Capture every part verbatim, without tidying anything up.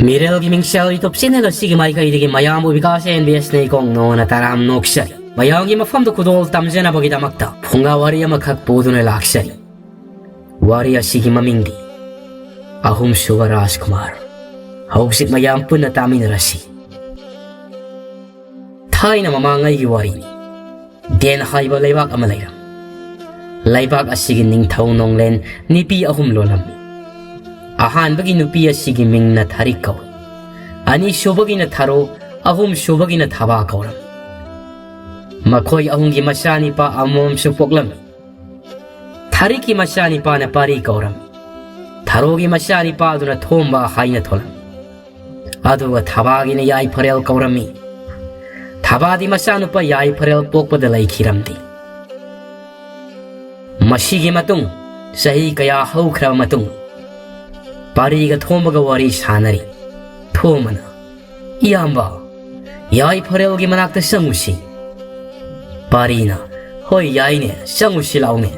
ꯃꯤꯔꯦꯜꯒꯤ ꯃꯤꯡꯁꯦꯜ YouTube channel ꯑꯁꯤꯒꯤ ꯃꯥꯏꯀꯩꯗꯒꯤ ꯃꯌꯥꯝꯕꯨ ꯕꯤꯀꯥꯁ ꯑꯦꯟ ꯕꯤ ꯑꯦꯁꯅ ꯏꯀꯣꯡ ꯅꯣꯅ ꯇꯔꯥꯝ ꯅꯣꯛꯆꯔꯤ꯫ ꯃꯌꯥꯝꯒꯤ ꯃꯐꯝꯗ ꯈꯨꯗꯣꯜ ꯇꯝꯖꯅꯕꯒꯤꯗꯃꯛꯇ ꯐꯨꯡꯒꯥ ꯋꯥꯔꯤ ꯑꯃꯈꯛ ꯄꯨꯗꯨꯅ ꯂꯥꯛꯆꯔꯤ꯫ ꯋꯥꯔꯤ ꯑꯁꯤꯒꯤ ꯃꯃꯤꯡꯗꯤ ꯑꯍꯨꯝꯁꯨꯕ ꯔꯥꯖꯀꯨꯃꯥꯔ꯫ ꯍꯧꯖꯤꯛ ꯃꯌꯥꯝ ꯄꯨꯟꯅ ꯇꯥꯃꯤꯟꯅꯔꯁꯤ꯫ ꯊꯥꯏꯅ ꯃꯃꯥꯡꯉꯩꯒꯤ ꯋꯥꯔꯤꯅꯤ꯫ ꯗꯦꯟ ꯍꯥꯏꯕ ꯂꯩꯕꯥꯛ ꯑꯃ ꯂꯩꯔꯝꯃꯤ꯫ ꯂꯩꯕꯥꯛ ꯑꯁꯤꯒꯤ ꯅꯤꯡꯊꯧ ꯅꯣꯡꯂꯦꯟ ꯅꯨꯄꯤ ꯑꯍꯨꯝ ꯂꯣꯜꯂꯝꯃꯤ꯫ ꯑꯍꯥꯟꯕꯒꯤ ꯅꯨꯄꯤ ꯑꯁꯤꯒꯤ ꯃꯤꯡꯅ ꯊꯥꯔꯤꯛ ꯀꯧꯏ꯫ ꯑꯅꯤꯁꯨꯕꯒꯤꯅ ꯊꯔꯣ, ꯑꯍꯨꯝꯁꯨꯕꯒꯤꯅ ꯊꯕꯥ ꯀꯧꯔꯝꯃꯤ꯫ ꯃꯈꯣꯏ ꯑꯍꯨꯝꯒꯤ ꯃꯆꯥꯅꯤꯄꯥ ꯑꯃꯃꯝꯁꯨ ꯄꯣꯛꯂꯝꯃꯤ꯫ ꯊꯥꯔꯤꯛꯀꯤ ꯃꯆꯥꯅꯤꯄꯥꯅ ꯄꯥꯔꯤ ꯀꯧꯔꯝꯃꯤ꯫ ꯊꯔꯣꯒꯤ ꯃꯆꯥꯅꯤꯄꯥꯗꯨꯅ ꯊꯣꯝꯕ ꯍꯥꯏꯅ ꯊꯣꯜꯂꯝꯃꯤ꯫ ꯑꯗꯨꯒ ꯊꯕꯥꯒꯤꯅ ꯌꯥꯏꯐꯔꯦꯜ ꯀꯧꯔꯝꯃꯤ꯫ ꯊꯕꯥꯗꯤ ꯃꯆꯥꯅꯨꯄꯥ ꯌꯥꯏꯐꯔꯦꯜ ꯄꯣꯛꯄꯗ ꯂꯩꯈꯤꯔꯝꯗꯦ꯫ ꯃꯁꯤꯒꯤ ꯃꯇꯨꯡ ꯆꯍꯤ ꯀꯌꯥ ꯍꯧꯈ꯭ꯔꯕ ꯃꯇꯨꯡ ꯄꯥꯔꯤꯒ ꯊꯣꯝꯕꯒ ꯋꯥꯔꯤ ꯁꯥꯟꯅꯔꯤ꯫ ꯊꯣꯝꯕꯅ, "ꯏꯌꯥꯝꯕ, ꯌꯥꯏꯐꯔꯦꯜꯒꯤ ꯃꯅꯥꯛꯇ ꯆꯪꯉꯨꯁꯤ꯫" ꯄꯥꯔꯤꯅ, "ꯍꯣꯏ ꯌꯥꯏꯅꯦ, ꯆꯪꯉꯨꯁꯤ ꯂꯥꯎꯅꯦ꯫"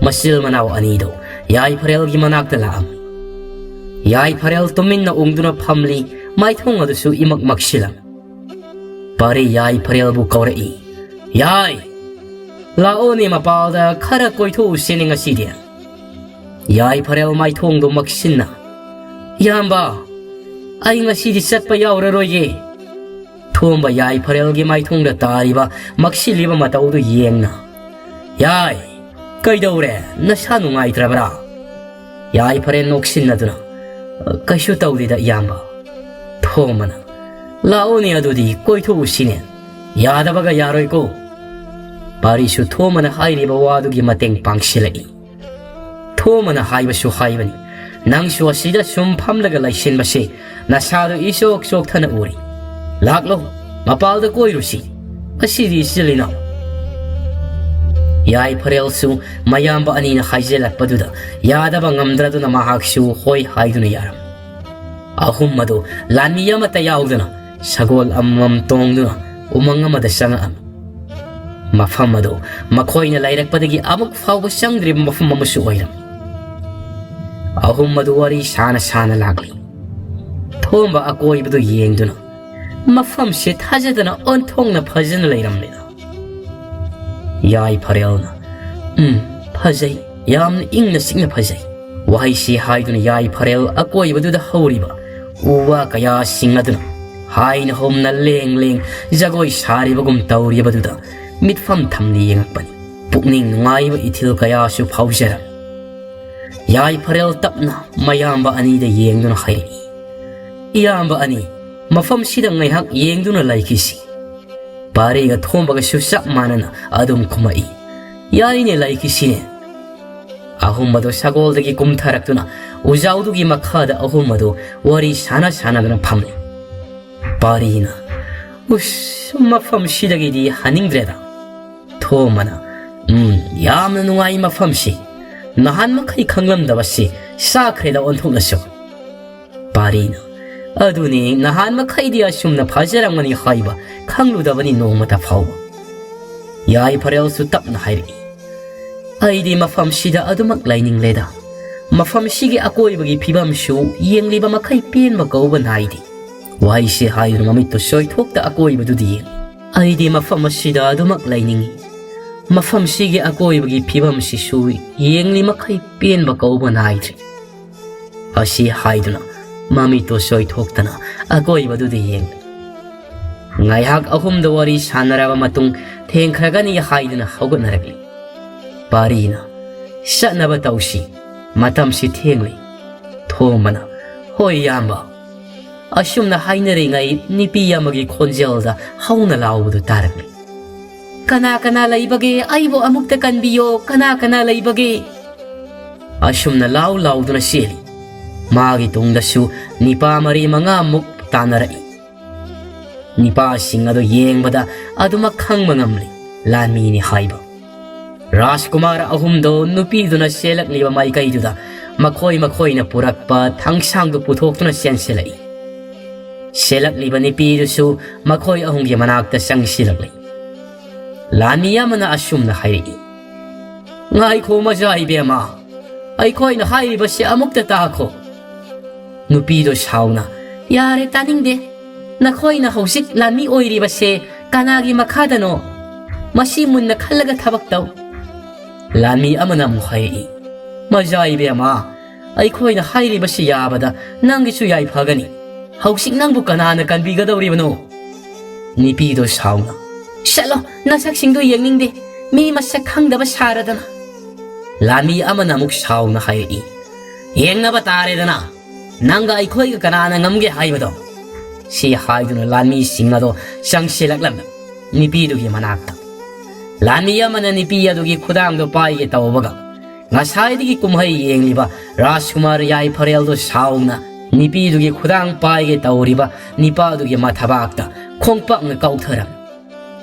ꯃꯆꯤꯜ ꯃꯅꯥꯎ ꯑꯅꯤꯗꯣ ꯌꯥꯏꯐꯔꯦꯜꯒꯤ ꯃꯅꯥꯛꯇ ꯂꯥꯛꯑꯝꯃꯤ꯫ ꯌꯥꯏꯐꯔꯦꯜ ꯇꯨꯃꯤꯟꯅ ꯎꯪꯗꯨꯅ ꯐꯝꯂꯤ, ꯃꯥꯏꯊꯣꯡ ꯑꯗꯨꯁꯨ ꯏꯃꯛ ꯃꯛꯁꯤꯜꯂꯝꯃꯤ꯫ ꯄꯥꯔꯤ ꯌꯥꯏꯐꯔꯦꯜꯕꯨ ꯀꯧꯔꯛꯏ, "ꯌꯥꯏ, ꯂꯥꯛꯑꯣꯅꯦ ꯃꯄꯥꯜꯗ ꯈꯔ ꯀꯣꯏꯊꯣꯛꯎꯁꯦꯅꯦ ꯉꯁꯤꯗꯤ꯫" ꯌꯥꯏꯐꯔꯦꯜ ꯃꯥꯏꯊꯣꯡꯗꯣ ꯃꯛꯁꯤꯟꯅ, "ꯏꯌꯥꯝꯕ, ꯑꯩ ꯉꯁꯤꯗꯤ ꯆꯠꯄ ꯌꯥꯎꯔꯔꯣꯏꯒꯦ꯫" ꯊꯣꯝꯕ ꯌꯥꯏꯐꯔꯦꯜꯒꯤ ꯃꯥꯏꯊꯣꯡꯗ ꯇꯥꯔꯤꯕ ꯃꯛꯁꯤꯜꯂꯤꯕ ꯃꯇꯧꯗꯨ ꯌꯦꯡꯅ, "ꯌꯥꯏ, ꯀꯩꯗꯧꯔꯦ? ꯅꯁꯥ ꯅꯨꯡꯉꯥꯏꯇ꯭ꯔꯕ꯭ꯔꯥ?" ꯌꯥꯏꯐꯔꯦꯜ ꯅꯣꯛꯁꯤꯟꯅꯗꯨꯅ, "ꯀꯩꯁꯨ ꯇꯧꯗꯦꯗ ꯏꯌꯥꯝꯕ꯫" ꯊꯣꯝꯕꯅ, "ꯂꯥꯛꯑꯣꯅꯦ ꯑꯗꯨꯗꯤ ꯀꯣꯏꯊꯣꯛꯎꯁꯤꯅꯦ꯫ ꯌꯥꯗꯕꯒ ꯌꯥꯔꯣꯏꯀꯣ꯫" ꯄꯥꯔꯤꯁꯨ ꯊꯣꯝꯕꯅ ꯍꯥꯏꯔꯤꯕ ꯋꯥꯗꯨꯒꯤ ꯃꯇꯦꯡ ꯄꯥꯡꯁꯤꯜꯂꯛꯏ꯫ ꯊꯣꯝꯕꯅ ꯍꯥꯏꯕꯁꯨ ꯍꯥꯏꯕꯅꯤ, "ꯅꯪꯁꯨ ꯑꯁꯤꯗ ꯁꯨꯝ ꯐꯝꯂꯒ ꯂꯩꯁꯤꯟꯕꯁꯦ ꯅꯁꯥꯗꯣ ꯏꯆꯣꯛ ꯆꯣꯛꯊꯅ ꯎꯔꯤ꯫ ꯂꯥꯛꯂꯣ, ꯃꯄꯥꯜꯗ ꯀꯣꯏꯔꯨꯁꯤ꯫ ꯑꯁꯤꯗꯤ ꯏꯆꯤꯜ ꯏꯅꯥꯎ꯫" ꯌꯥꯏꯐꯔꯦꯜꯁꯨ ꯃꯌꯥꯝꯕ ꯑꯅꯤꯅ ꯍꯥꯏꯖꯤꯜꯂꯛꯄꯗꯨꯗ ꯌꯥꯗꯕ ꯉꯝꯗ꯭ꯔꯗꯨꯅ ꯃꯍꯥꯛꯁꯨ ꯍꯣꯏ ꯍꯥꯏꯗꯨꯅ ꯌꯥꯔꯝꯃꯤ꯫ ꯑꯍꯨꯝ ꯑꯗꯨ ꯂꯥꯟꯃꯤ ꯑꯃꯠꯇ ꯌꯥꯎꯗꯅ ꯁꯒꯣꯜ ꯑꯃꯃꯝ ꯇꯣꯡꯗꯨꯅ ꯎꯃꯪ ꯑꯃꯗ ꯆꯪꯉꯛꯑꯝꯃꯤ꯫ ꯃꯐꯝ ꯑꯗꯨ ꯃꯈꯣꯏꯅ ꯂꯩꯔꯛꯄꯗꯒꯤ ꯑꯃꯨꯛ ꯐꯥꯎꯕ ꯆꯪꯗ꯭ꯔꯤꯕ ꯃꯐꯝ ꯑꯃꯁꯨ ꯑꯣꯏꯔꯝꯃꯤ꯫ ꯑꯍꯨꯝ ꯑꯗꯨ ꯋꯥꯔꯤ ꯁꯥꯅ ꯁꯥꯅ ꯂꯥꯛꯂꯤ꯫ ꯄꯣꯝꯕ ꯑꯀꯣꯏꯕꯗꯨ ꯌꯦꯡꯗꯨꯅ, "ꯃꯐꯝꯁꯦ ꯊꯥꯖꯗꯅ ꯑꯣꯟꯊꯣꯛꯅ ꯐꯖꯅ ꯂꯩꯔꯝꯂꯦꯗ"꯫ ꯌꯥꯏꯐꯔꯦꯜꯅ, "ꯎꯝ, ꯐꯖꯩ, ꯌꯥꯝꯅ ꯏꯪꯅ ꯆꯤꯛꯅ ꯐꯖꯩ"꯫ ꯋꯥꯍꯩꯁꯤ ꯍꯥꯏꯗꯨꯅ ꯌꯥꯏꯐꯔꯦꯜ ꯑꯀꯣꯏꯕꯗꯨꯗ ꯍꯧꯔꯤꯕ ꯎ ꯋꯥ ꯀꯌꯥꯁꯤꯡ ꯑꯗꯨꯅ ꯍꯥꯏꯅ ꯍꯨꯝꯅ ꯂꯦꯡ ꯂꯦꯡ ꯖꯒꯣꯏ ꯁꯥꯔꯤꯕꯒꯨꯝ ꯇꯧꯔꯤꯕꯗꯨꯗ ꯃꯤꯠꯐꯝ ꯊꯝꯅ ꯌꯦꯡꯉꯛꯄꯅꯤ꯫ ꯄꯨꯛꯅꯤꯡ ꯅꯨꯡꯉꯥꯏꯕ ꯏꯊꯤꯜ ꯀꯌꯥꯁꯨ ꯐꯥꯎꯖꯔꯝꯃꯤ꯫ ꯌꯥꯏꯐꯔꯦꯜ ꯇꯞꯅ ꯃꯌꯥꯝꯕ ꯑꯅꯤꯗ ꯌꯦꯡꯗꯨꯅ ꯍꯥꯏꯔꯛꯏ, "ꯏꯌꯥꯝꯕ ꯑꯅꯤ, ꯃꯐꯝꯁꯤꯗ ꯉꯥꯏꯍꯥꯛ ꯌꯦꯡꯗꯨꯅ ꯂꯩꯈꯤꯁꯤ"꯫ ꯄꯥꯔꯤꯒ ꯊꯣꯝꯕꯒꯁꯨ ꯆꯞ ꯃꯥꯟꯅꯅ ꯑꯗꯨꯝ ꯈꯨꯝꯃꯛꯏ, "ꯌꯥꯏꯅꯦ, ꯂꯩꯈꯤꯁꯤꯅꯦ"꯫ ꯑꯍꯨꯝ ꯑꯗꯨ ꯁꯒꯣꯜꯗꯒꯤ ꯀꯨꯝꯊꯔꯛꯇꯨꯅ ꯎꯖꯥꯎꯗꯨꯒꯤ ꯃꯈꯥꯗ ꯑꯍꯨꯝ ꯑꯗꯨ ꯋꯥꯔꯤ ꯁꯥꯟꯅ ꯁꯥꯟꯅꯗꯨꯅ ꯐꯝꯂꯤ꯫ ꯄꯥꯔꯤꯅ, "ꯎꯁ, ꯃꯐꯝꯁꯤꯗꯒꯤꯗꯤ ꯍꯟꯅꯤꯡꯗ꯭ꯔꯦꯗ"꯫ ꯊꯣꯝꯕꯅ, "ꯎꯝ, ꯌꯥꯝꯅ ꯅꯨꯡꯉꯥꯏ ꯃꯐꯝꯁꯤ꯫ ꯅꯍꯥꯟ ꯃꯈꯩ ꯈꯪꯂꯝꯗꯕꯁꯤ ꯆꯥꯈ꯭ꯔꯦꯗ ꯑꯣꯟꯊꯣꯛꯅꯁꯨ"꯫ ꯄꯥꯔꯤꯅ, "ꯑꯗꯨꯅꯤ, ꯅꯍꯥꯟ ꯃꯈꯩꯗꯤ ꯑꯁꯨꯝꯅ ꯐꯖꯔꯝꯒꯅꯤ ꯍꯥꯏꯕ ꯈꯪꯂꯨꯗꯕꯅꯤ ꯅꯣꯡꯃꯇ ꯐꯥꯎꯕ"꯫ ꯌꯥꯏꯐꯔꯦꯜꯁꯨ ꯇꯞꯅ ꯍꯥꯏꯔꯛꯏ, "ꯑꯩꯗꯤ ꯃꯐꯝꯁꯤꯗ ꯑꯗꯨꯃꯛ ꯂꯩꯅꯤꯡꯂꯦꯗ꯫ ꯃꯐꯝꯁꯤꯒꯤ ꯑꯀꯣꯏꯕꯒꯤ ꯐꯤꯕꯝꯁꯨ ꯌꯦꯡꯂꯤꯕ ꯃꯈꯩ ꯄꯦꯟꯕ ꯀꯧꯕ ꯅꯥꯏꯗꯦ"꯫ ꯋꯥꯍꯩꯁꯤ ꯍꯥꯏꯗꯨꯅ ꯃꯃꯤꯠꯇꯨ ꯁꯣꯏꯊꯣꯛꯇ ꯑꯀꯣꯏꯕꯗꯨꯗ ꯌꯦꯡꯂꯤ꯫ "ꯑꯩꯗꯤ ꯃꯐꯝ ꯑꯁꯤꯗ ꯑꯗꯨꯃꯛ ꯂꯩꯅꯤꯡꯏ꯫ ꯃꯐꯝꯁꯤꯒꯤ ꯑꯀꯣꯏꯕꯒꯤ ꯐꯤꯕꯝꯁꯤꯁꯨ ꯌꯦꯡꯂꯤ ꯃꯈꯩ ꯄꯦꯟꯕ ꯀꯧꯕ ꯅꯥꯏꯗ꯭ꯔꯦ"꯫ ꯑꯁꯤ ꯍꯥꯏꯗꯨꯅ ꯃꯃꯤꯠꯇꯨ ꯁꯣꯏꯊꯣꯛꯇꯅ ꯑꯀꯣꯏꯕꯗꯨꯗ ꯌꯦꯡꯂꯤ꯫ ꯉꯥꯏꯍꯥꯛ ꯑꯍꯨꯝꯗ ꯋꯥꯔꯤ ꯁꯥꯟꯅꯔꯕ ꯃꯇꯨꯡ ꯊꯦꯡꯈ꯭ꯔꯒꯅꯤ ꯍꯥꯏꯗꯨꯅ ꯍꯧꯒꯠꯅꯔꯛꯂꯤ꯫ ꯄꯥꯔꯤꯅ, "ꯆꯠꯅꯕ ꯇꯧꯁꯤ, ꯃꯇꯝꯁꯤ ꯊꯦꯡꯂꯤ"꯫ ꯊꯣꯝꯕꯅ, "ꯍꯣꯏ ꯏꯌꯥꯝꯕ"꯫ ꯑꯁꯨꯝꯅ ꯍꯥꯏꯅꯔꯤꯉꯩ ꯅꯨꯄꯤ ꯑꯃꯒꯤ ꯈꯣꯟꯖꯦꯜꯗ ꯍꯧꯅ ꯂꯥꯎꯕꯗꯨ ꯇꯥꯔꯛꯂꯤ꯫ "ꯀꯅꯥ ꯀꯅꯥ ꯂꯩꯕꯒꯦ? ꯑꯩꯕꯨ ꯑꯃꯨꯛꯇ ꯀꯟꯕꯤꯌꯣ, ꯀꯅꯥ ꯀꯅꯥ ꯂꯩꯕꯒꯦ?" ꯑꯁꯨꯝꯅ ꯂꯥꯎ ꯂꯥꯎꯗꯨꯅ ꯆꯦꯜꯂꯤ꯫ ꯃꯥꯒꯤ ꯇꯨꯡꯗꯁꯨ ꯅꯤꯄꯥ ꯃꯔꯤ ꯃꯉꯥꯃꯨꯛ ꯇꯥꯟꯅꯔꯛꯏ꯫ ꯅꯤꯄꯥꯁꯤꯡ ꯑꯗꯨ ꯌꯦꯡꯕꯗ ꯑꯗꯨꯃꯛ ꯈꯪꯕ ꯉꯝꯂꯤ, ꯂꯥꯟꯃꯤꯅꯤ ꯍꯥꯏꯕ꯫ ꯔꯥꯖꯀꯨꯃꯥꯔ ꯑꯍꯨꯝꯗꯣ ꯅꯨꯄꯤꯗꯨꯅ ꯆꯦꯜꯂꯛꯂꯤꯕ ꯃꯥꯏꯀꯩꯗꯨꯗ ꯃꯈꯣꯏ ꯃꯈꯣꯏꯅ ꯄꯨꯔꯛꯄ ꯊꯥꯡꯁꯥꯡꯗꯨ ꯄꯨꯊꯣꯛꯇꯨꯅ ꯆꯦꯟꯁꯤꯜꯂꯛꯏ꯫ ꯆꯦꯜꯂꯛꯂꯤꯕ ꯅꯨꯄꯤꯗꯨꯁꯨ ꯃꯈꯣꯏ ꯑꯍꯨꯝꯒꯤ ꯃꯅꯥꯛꯇ ꯆꯪꯁꯤꯜꯂꯛꯂꯤ꯫ ꯂꯥꯟꯃꯤ ꯑꯃꯅ ꯑꯁꯨꯝꯅ ꯍꯥꯏꯔꯛꯏ, "ꯉꯥꯏꯈꯣ ꯃꯖꯥ ꯏꯕꯦꯝꯃ, ꯑꯩꯈꯣꯏꯅ ꯍꯥꯏꯔꯤꯕꯁꯤ ꯑꯃꯨꯛꯇ ꯇꯥꯈꯣ"꯫ ꯅꯨꯄꯤꯗꯨ ꯁꯥꯎꯅ, "ꯌꯥꯔꯦ, ꯇꯥꯅꯤꯡꯗꯦ꯫ ꯅꯈꯣꯏꯅ ꯍꯧꯖꯤꯛ ꯂꯥꯟꯃꯤ ꯑꯣꯏꯔꯤꯕꯁꯦ ꯀꯅꯥꯒꯤ ꯃꯈꯥꯗꯅꯣ? ꯃꯁꯤ ꯃꯨꯟꯅ ꯈꯜꯂꯒ ꯊꯕꯛ ꯇꯧ"꯫ ꯂꯥꯟꯃꯤ ꯑꯃꯅ ꯑꯃꯨꯛ ꯍꯥꯏꯔꯛꯏ, "ꯃꯖꯥ ꯏꯕꯦꯝꯃ, ꯑꯩꯈꯣꯏꯅ ꯍꯥꯏꯔꯤꯕꯁꯤ ꯌꯥꯕꯗ ꯅꯪꯒꯤꯁꯨ ꯌꯥꯏꯐꯒꯅꯤ꯫ ꯍꯧꯖꯤꯛ ꯅꯪꯕꯨ ꯀꯅꯥꯅ ꯀꯟꯕꯤꯒꯗꯧꯔꯤꯕꯅꯣ?" ꯅꯨꯄꯤꯗꯣ ꯁꯥꯎꯅ, "ꯆꯠꯂꯣ, ꯅꯁꯛꯁꯤꯡꯗꯣ ꯌꯦꯡꯅꯤꯡꯗꯦ꯫ ꯃꯤ ꯃꯁꯛ ꯈꯪꯗꯕ ꯁꯥꯔꯗꯅ"꯫ ꯂꯥꯟꯃꯤ ꯑꯃꯅ ꯑꯃꯨꯛ ꯁꯥꯎꯅ ꯍꯥꯏꯔꯛꯏ, "ꯌꯦꯡꯅꯕ ꯇꯥꯔꯦꯗꯅ, ꯅꯪꯒ ꯑꯩꯈꯣꯏꯒ ꯀꯅꯥꯅ ꯉꯝꯒꯦ ꯍꯥꯏꯕꯗꯣ"꯫ ꯁꯤ ꯍꯥꯏꯗꯨꯅ ꯂꯥꯟꯃꯤꯁꯤꯡ ꯑꯗꯣ ꯆꯪꯁꯤꯜꯂꯛꯂꯝꯃꯤ ꯅꯨꯄꯤꯗꯨꯒꯤ ꯃꯅꯥꯛꯇ꯫ ꯂꯥꯟꯃꯤ ꯑꯃꯅ ꯅꯨꯄꯤ ꯑꯗꯨꯒꯤ ꯈꯨꯗꯥꯡꯗꯣ ꯄꯥꯏꯒꯦ ꯇꯧꯕꯒ, ꯉꯁꯥꯏꯗꯒꯤ ꯀꯨꯝꯍꯩ ꯌꯦꯡꯂꯤꯕ ꯔꯥꯖꯀꯨꯃꯥꯔ ꯌꯥꯏꯐꯔꯦꯜꯗꯣ ꯁꯥꯎꯅ ꯅꯨꯄꯤꯗꯨꯒꯤ ꯈꯨꯗꯥꯡ ꯄꯥꯏꯒꯦ ꯇꯧꯔꯤꯕ ꯅꯨꯄꯥꯗꯨꯒꯤ ꯃꯊꯕꯥꯛꯇ ꯈꯣꯡꯄꯥꯛꯅ ꯀꯥꯎꯊꯔꯝꯃꯤ꯫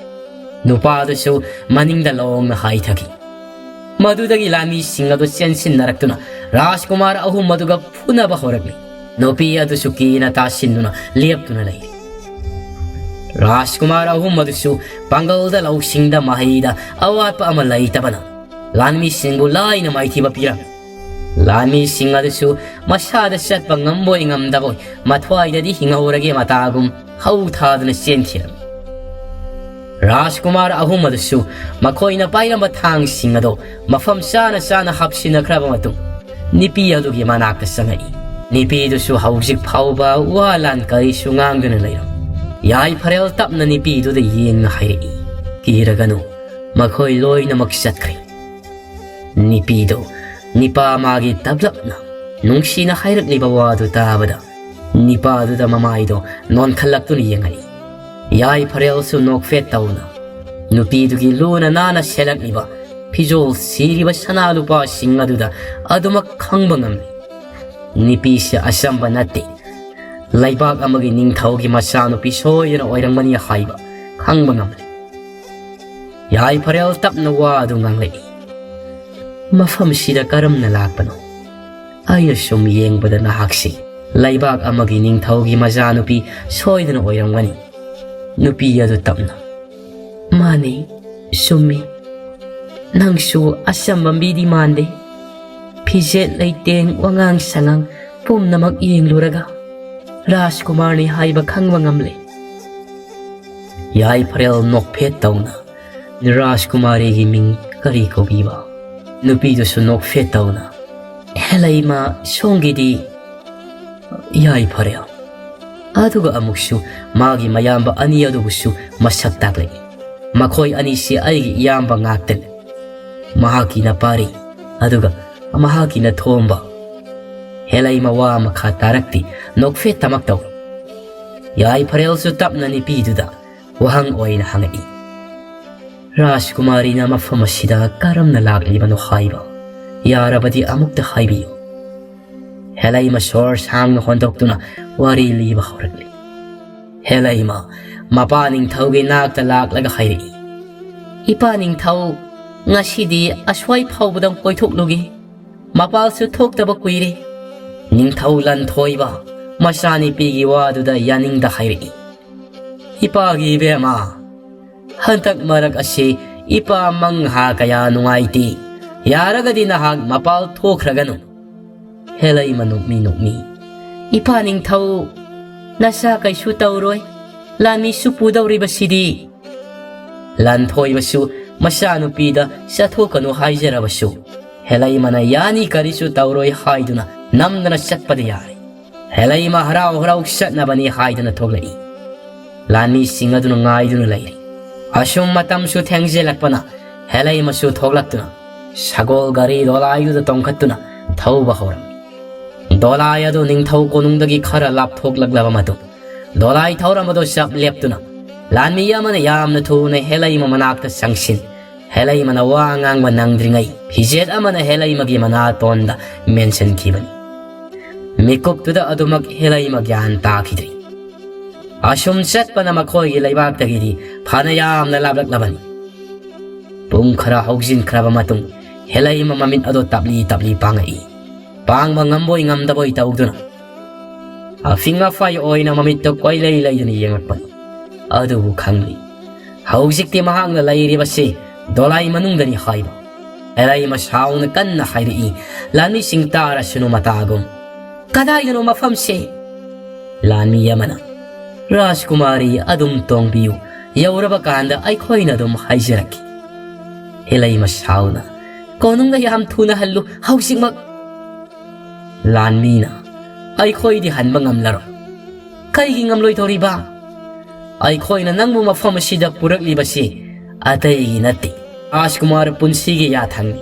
ꯅꯨꯄꯥꯗꯨꯁꯨ ꯃꯅꯤꯡꯗ ꯂꯣꯡꯅ ꯍꯥꯏꯊꯈꯤ꯫ ꯃꯗꯨꯗꯒꯤ ꯂꯥꯟꯃꯤꯁꯤꯡ ꯑꯗꯨ ꯆꯦꯟꯁꯤꯟꯅꯔꯛꯇꯨꯅ ꯔꯥꯖꯀꯨꯃꯥꯔ ꯑꯍꯨꯝ ꯑꯗꯨꯒ ꯐꯨꯅꯕ ꯍꯧꯔꯛꯂꯤ꯫ ꯅꯨꯄꯤ ꯑꯗꯨꯁꯨ ꯀꯤꯅ ꯇꯥꯁꯤꯟꯗꯨꯅ ꯂꯦꯞꯇꯨꯅ ꯂꯩꯔꯤ꯫ ꯔꯥꯖꯀꯨꯃꯥꯔ ꯑꯍꯨꯝ ꯑꯗꯨꯁꯨ ꯄꯥꯡꯒꯜꯗ, ꯂꯧꯁꯤꯡꯗ, ꯃꯍꯩꯗ ꯑꯋꯥꯠꯄ ꯑꯃ ꯂꯩꯇꯕꯅ ꯂꯥꯟꯃꯤꯁꯤꯡꯕꯨ ꯂꯥꯏꯅ ꯃꯥꯏꯊꯤꯕ ꯄꯤꯔꯝꯃꯤ꯫ ꯂꯥꯟꯃꯤꯁꯤꯡ ꯑꯗꯨꯁꯨ ꯃꯁꯥꯗ ꯆꯠꯄ ꯉꯝꯕꯣꯏ ꯉꯝꯗꯕꯣꯏ ꯃꯊ꯭ꯋꯥꯏꯗꯗꯤ ꯍꯤꯡꯍꯧꯔꯒꯦ ꯃꯇꯥꯒꯨꯝ ꯍꯧ ꯊꯥꯗꯨꯅ ꯆꯦꯟꯈꯤꯔꯝꯃꯤ꯫ ꯔꯥꯖꯀꯨꯃꯥꯔ ꯑꯍꯨꯝ ꯑꯗꯨꯁꯨ ꯃꯈꯣꯏꯅ ꯄꯥꯏꯔꯝꯕ ꯊꯥꯡꯁꯤꯡ ꯑꯗꯨ ꯃꯐꯝ ꯆꯥꯅ ꯆꯥꯅ ꯍꯥꯞꯆꯤꯟꯅꯈ꯭ꯔꯕ ꯃꯇꯨꯡ, ꯅꯨꯄꯤ ꯑꯗꯨꯒꯤ ꯃꯅꯥꯛꯇ ꯆꯪꯉꯛꯏ꯫ ꯅꯨꯄꯤꯗꯨꯁꯨ ꯍꯧꯖꯤꯛ ꯐꯥꯎꯕ ꯋꯥ ꯂꯥꯟ ꯀꯔꯤꯁꯨ ꯉꯥꯡꯗꯨꯅ ꯂꯩꯔꯝꯃꯤ꯫ ꯌꯥꯏꯐꯔꯦꯜ ꯇꯞꯅ ꯅꯨꯄꯤꯗꯨꯗ ꯌꯦꯡꯅ ꯍꯥꯏꯔꯛꯏ, "ꯀꯤꯔꯒꯅꯨ, ꯃꯈꯣꯏ ꯂꯣꯏꯅꯃꯛ ꯆꯠꯈ꯭ꯔꯦ"꯫ ꯅꯨꯄꯤꯗꯨ ꯅꯤꯄꯥ ꯃꯥꯒꯤ ꯇꯞꯂꯞꯅ ꯅꯨꯡꯁꯤꯅ ꯍꯥꯏꯔꯛꯂꯤꯕ ꯋꯥꯗꯨ ꯇꯥꯕꯗ, ꯅꯤꯄꯥꯗꯨꯗ ꯃꯃꯥꯏꯗꯣ ꯅꯣꯟꯈꯠꯂꯛꯇꯨꯅ ꯌꯦꯡꯉꯛꯏ꯫ ꯌꯥꯏꯐꯔꯦꯜꯁꯨ ꯅꯣꯛꯐꯦꯠ ꯇꯧꯅ ꯅꯨꯄꯤꯗꯨꯒꯤ ꯂꯨꯅ ꯅꯥꯟꯅ ꯁꯦꯠꯂꯛꯂꯤꯕ ꯐꯤꯖꯣꯜ ꯁꯤꯔꯤꯕ ꯁꯅꯥ ꯂꯨꯄꯥꯁꯤꯡ ꯑꯗꯨꯗ ꯑꯗꯨꯃꯛ ꯈꯪꯕ ꯉꯝꯂꯤ꯫ ꯅꯨꯄꯤꯁꯦ ꯑꯆꯝꯕ ꯅꯠꯇꯦ꯫ ꯂꯩꯕꯥꯛ ꯑꯃꯒꯤ ꯅꯤꯡꯊꯧꯒꯤ ꯃꯆꯥꯅꯨꯄꯤ ꯁꯣꯏꯗꯅ ꯑꯣꯏꯔꯝꯒꯅꯤ ꯍꯥꯏꯕ ꯈꯪꯕ ꯉꯝꯂꯤ꯫ ꯌꯥꯏꯐꯔꯦꯜ ꯇꯞꯅ ꯋꯥ ꯑꯗꯨ ꯉꯥꯡꯂꯛꯏ꯫ "ꯃꯐꯝꯁꯤꯗ ꯀꯔꯝꯅ ꯂꯥꯛꯄꯅꯣ? ꯑꯩꯅ ꯁꯨꯝ ꯌꯦꯡꯕꯗ ꯅꯍꯥꯛꯁꯤ ꯂꯩꯕꯥꯛ ꯑꯃꯒꯤ ꯅꯤꯡꯊꯧꯒꯤ ꯃꯆꯥꯅꯨꯄꯤ ꯁꯣꯏꯗꯅ ꯑꯣꯏꯔꯝꯒꯅꯤ"꯫ ꯅꯨꯄꯤ ꯑꯗꯨ ꯇꯞꯅ, "ꯃꯥꯅꯤ, ꯆꯨꯝꯃꯤ꯫ ꯅꯪꯁꯨ ꯑꯆꯝꯕ ꯃꯤꯗꯤ ꯃꯥꯟꯗꯦ꯫ ꯐꯤꯖꯦꯠ ꯂꯩꯇꯦꯡ, ꯋꯥꯉꯥꯡ ꯁꯉꯥꯡ ꯄꯨꯝꯅꯃꯛ ꯌꯦꯡꯂꯨꯔꯒ"꯫ ꯔꯥꯖꯀꯨꯃꯥꯔꯅꯤ ꯍꯥꯏꯕ ꯈꯪꯕ ꯉꯝꯂꯦ꯫ ꯌꯥꯏꯐꯔꯦꯜ ꯅꯣꯛꯐꯦꯠ ꯇꯧꯅ ꯔꯥꯖꯀꯨꯃꯥꯔꯤꯒꯤ ꯃꯤꯡ ꯀꯔꯤ ꯀꯧꯕꯤꯕ? ꯅꯨꯄꯤꯗꯨꯁꯨ ꯅꯣꯛꯐꯦꯠ ꯇꯧꯅ, "ꯍꯦꯂꯩꯃ, ꯁꯣꯝꯒꯤꯗꯤ?" ꯌꯥꯏꯐꯔꯦꯜ꯫ ꯑꯗꯨꯒ ꯑꯃꯨꯛꯁꯨ ꯃꯥꯒꯤ ꯃꯌꯥꯝꯕ ꯑꯅꯤ ꯑꯗꯨꯕꯨꯁꯨ ꯃꯁꯛ ꯇꯥꯛꯂꯛꯏ꯫ ꯃꯈꯣꯏ ꯑꯅꯤꯁꯤ ꯑꯩꯒꯤ ꯏꯌꯥꯝꯕ ꯉꯥꯛꯇꯅꯤ꯫ ꯃꯍꯥꯛꯀꯤꯅ ꯄꯥꯔꯤ, ꯑꯗꯨꯒ ꯃꯍꯥꯛꯀꯤꯅ ꯊꯣꯝꯕ꯫ ꯍꯦꯂꯩꯃ ꯋꯥ ꯃꯈꯥ ꯇꯥꯔꯛꯇꯦ, ꯅꯣꯛꯐꯦꯠ ꯇꯃꯛ ꯇꯧꯏ꯫ ꯌꯥꯏꯐꯔꯦꯜꯁꯨ ꯇꯞꯅ ꯅꯨꯄꯤꯗꯨꯗ ꯋꯥꯍꯪ ꯑꯣꯏꯅ ꯍꯪꯉꯛꯏ, "ꯔꯥꯖꯀꯨꯃꯥꯔꯤꯅ ꯃꯐꯝ ꯑꯁꯤꯗ ꯀꯔꯝꯅ ꯂꯥꯛꯂꯤꯕꯅꯣ ꯍꯥꯏꯕ? ꯌꯥꯔꯕꯗꯤ ꯑꯃꯨꯛꯇ ꯍꯥꯏꯕꯤꯌꯨ꯫" ꯍꯦꯂꯩꯃ ꯁꯣꯔ ꯁꯥꯡꯅ ꯍꯣꯟꯗꯣꯛꯇꯨꯅ ꯋꯥꯔꯤ ꯂꯤꯕ ꯍꯧꯔꯛꯂꯤ꯫ ꯍꯦꯂꯩꯃ ꯃꯄꯥ ꯅꯤꯡꯊꯧꯒꯤ ꯅꯥꯛꯇ ꯂꯥꯛꯂꯒ ꯍꯥꯏꯔꯛꯏ, "ꯏꯄꯥ ꯅꯤꯡꯊꯧ, ꯉꯁꯤꯗꯤ ꯑꯁ꯭ꯋꯥꯏ ꯐꯥꯎꯕꯗꯪ ꯀꯣꯏꯊꯣꯛꯂꯨꯒꯦ꯫ ꯃꯄꯥꯜꯁꯨ ꯊꯣꯛꯇꯕ ꯀꯨꯏꯔꯦ꯫" ꯅꯤꯡꯊꯧ ꯂꯟꯊꯣꯏꯕ ꯃꯆꯥꯅꯨꯄꯤꯒꯤ ꯋꯥꯗꯨꯗ ꯌꯥꯅꯤꯡꯗ ꯍꯥꯏꯔꯛꯏ, "ꯏꯄꯥꯒꯤ ꯏꯕꯦꯝꯃ, ꯍꯟꯗꯛ ꯃꯔꯛ ꯑꯁꯤ ꯏꯄꯥ ꯃꯪꯍꯥ ꯀꯌꯥ ꯅꯨꯡꯉꯥꯏꯇꯦ꯫ ꯌꯥꯔꯒꯗꯤ ꯅꯍꯥꯛ ꯃꯄꯥꯜ ꯊꯣꯛꯈ꯭ꯔꯒꯅꯨ꯫" ꯍꯦꯂꯩꯃ ꯅꯣꯛꯃꯤ ꯅꯣꯛꯃꯤ, "ꯏꯄꯥ ꯅꯤꯡꯊꯧ, ꯅꯆꯥ ꯀꯩꯁꯨ ꯇꯧꯔꯣꯏ꯫ ꯂꯥꯟꯃꯤꯁꯨ ꯄꯨꯗꯧꯔꯤꯕꯁꯤꯗꯤ꯫" ꯂꯥꯟꯊꯣꯏꯕꯁꯨ ꯃꯆꯥꯅꯨꯄꯤꯗ ꯆꯠꯊꯣꯛꯀꯅꯨ ꯍꯥꯏꯖꯔꯕꯁꯨ, ꯍꯦꯂꯩꯃꯅ ꯌꯥꯅꯤ, ꯀꯔꯤꯁꯨ ꯇꯧꯔꯣꯏ ꯍꯥꯏꯗꯨꯅ ꯅꯝꯗꯅ ꯆꯠꯄꯗꯤ ꯌꯥꯔꯦ꯫ ꯍꯦꯂꯩꯃ ꯍꯔꯥꯎ ꯍꯔꯥꯎ ꯆꯠꯅꯕꯅꯤ ꯍꯥꯏꯗꯨꯅ ꯊꯣꯛꯂꯛꯏ꯫ ꯂꯥꯟꯃꯤꯁꯤꯡ ꯑꯗꯨꯅ ꯉꯥꯏꯗꯨꯅ ꯂꯩꯔꯤ꯫ ꯑꯁꯨꯝ ꯃꯇꯝꯁꯨ ꯊꯦꯡꯖꯤꯜꯂꯛꯄꯅ ꯍꯦꯂꯩꯃꯁꯨ ꯊꯣꯛꯂꯛꯇꯨꯅ ꯁꯒꯣꯜ ꯒꯥꯔꯤ ꯗꯣꯂꯥꯏꯗꯨꯗ ꯇꯣꯡꯈꯠꯇꯨꯅ ꯊꯧꯕ ꯍꯧꯔꯝꯃꯤ꯫ ꯗꯣꯂꯥꯏ ꯑꯗꯨ ꯅꯤꯡꯊꯧ ꯀꯣꯅꯨꯡꯗꯒꯤ ꯈꯔ ꯂꯥꯞꯊꯣꯛꯂꯛꯂꯕ ꯃꯇꯨꯡ, ꯗꯣꯂꯥꯏ ꯊꯧꯔꯝꯕꯗꯨ ꯆꯞ ꯂꯦꯞꯇꯨꯅ ꯂꯥꯟꯃꯤ ꯑꯃꯅ ꯌꯥꯝꯅ ꯊꯨꯅ ꯍꯦꯂꯩꯃ ꯃꯅꯥꯛꯇ ꯆꯪꯁꯤꯟ, ꯍꯦꯂꯩꯃꯅ ꯋꯥ ꯉꯥꯡꯕ ꯅꯪꯗ꯭ꯔꯤꯉꯩ ꯐꯤꯖꯦꯠ ꯑꯃꯅ ꯍꯦꯂꯩꯃꯒꯤ ꯃꯅꯥꯇꯣꯟꯗ ꯃꯦꯟꯁꯤꯟꯈꯤꯕꯅꯤ꯫ ꯃꯤꯀꯨꯞꯇꯨꯗ ꯑꯗꯨꯃꯛ ꯍꯦꯂꯩꯃ ꯒ꯭ꯌꯥꯟ ꯇꯥꯈꯤꯗ꯭ꯔꯤ꯫ ꯑꯁꯨꯝ ꯆꯠꯄꯅ ꯃꯈꯣꯏꯒꯤ ꯂꯩꯕꯥꯛꯇꯒꯤꯗꯤ ꯐꯅ ꯌꯥꯝꯅ ꯂꯥꯞꯂꯛꯂꯕꯅꯤ꯫ ꯄꯨꯡ ꯈꯔ ꯍꯧꯖꯤꯟꯈ꯭ꯔꯕ ꯃꯇꯨꯡ ꯍꯦꯂꯩꯃ ꯃꯃꯤꯠ ꯑꯗꯨ ꯇꯞꯂꯤ ꯇꯞꯂꯤ ꯄꯥꯡꯉꯛꯏ꯫ ꯄꯥꯡꯕ ꯉꯝꯕꯣꯏ ꯉꯝꯗꯕꯣꯏ ꯇꯧꯗꯨꯅ ꯑꯐꯤꯡ ꯑꯐꯥꯏ ꯑꯣꯏꯅ ꯃꯃꯤꯠꯇ ꯀꯣꯏꯂꯩ ꯂꯩꯗꯨꯅ ꯌꯦꯡꯂꯛꯄꯅꯤ꯫ ꯑꯗꯨꯕꯨ ꯈꯪꯂꯤ, ꯍꯧꯖꯤꯛꯇꯤ ꯃꯍꯥꯛꯅ ꯂꯩꯔꯤꯕꯁꯤ ꯗꯣꯂꯥꯏ ꯃꯅꯨꯡꯗꯅꯤ ꯍꯥꯏꯕ꯫ ꯍꯦꯂꯩꯃ ꯁꯥꯎꯅ ꯀꯟꯅ ꯍꯥꯏꯔꯛꯏ, ꯂꯥꯟꯃꯤꯁꯤꯡ ꯇꯥꯔꯁꯅꯨ ꯃꯇꯥꯒꯨꯝ꯫ "ꯀꯗꯥꯏꯗꯅꯣ ꯃꯐꯝꯁꯦ?" ꯂꯥꯟꯃꯤ ꯑꯃꯅ, "ꯔꯥꯖꯀꯨꯃꯥꯔꯤ ꯑꯗꯨꯝ ꯇꯣꯡꯕꯤꯌꯨ, ꯌꯧꯔꯕ ꯀꯥꯟꯗ ꯑꯩꯈꯣꯏꯅ ꯑꯗꯨꯝ ꯍꯥꯏꯖꯔꯛꯀꯦ꯫" ꯍꯦꯂꯩꯃ ꯁꯥꯎꯅ, "ꯀꯣꯅꯨꯡꯗ ꯌꯥꯝ ꯊꯨꯅ ꯍꯜꯂꯨ, ꯍꯧꯖꯤꯛꯃꯛ!" ꯂꯥꯟꯃꯤꯅ, "ꯑꯩꯈꯣꯏꯗꯤ ꯍꯟꯕ ꯉꯝꯂꯔꯣꯏ꯫" "ꯀꯩꯒꯤ ꯉꯝꯂꯣꯏꯗꯧꯔꯤꯕ? ꯑꯩꯈꯣꯏꯅ ꯅꯪꯕꯨ ꯃꯐꯝ ꯑꯁꯤꯗ ꯄꯨꯔꯛꯂꯤꯕꯁꯤ ꯑꯇꯩꯒꯤ ꯅꯠꯇꯦ, ꯔꯥꯖꯀꯨꯃꯥꯔ ꯄꯨꯟꯁꯤꯒꯤ ꯌꯥꯊꯪꯅꯤ꯫"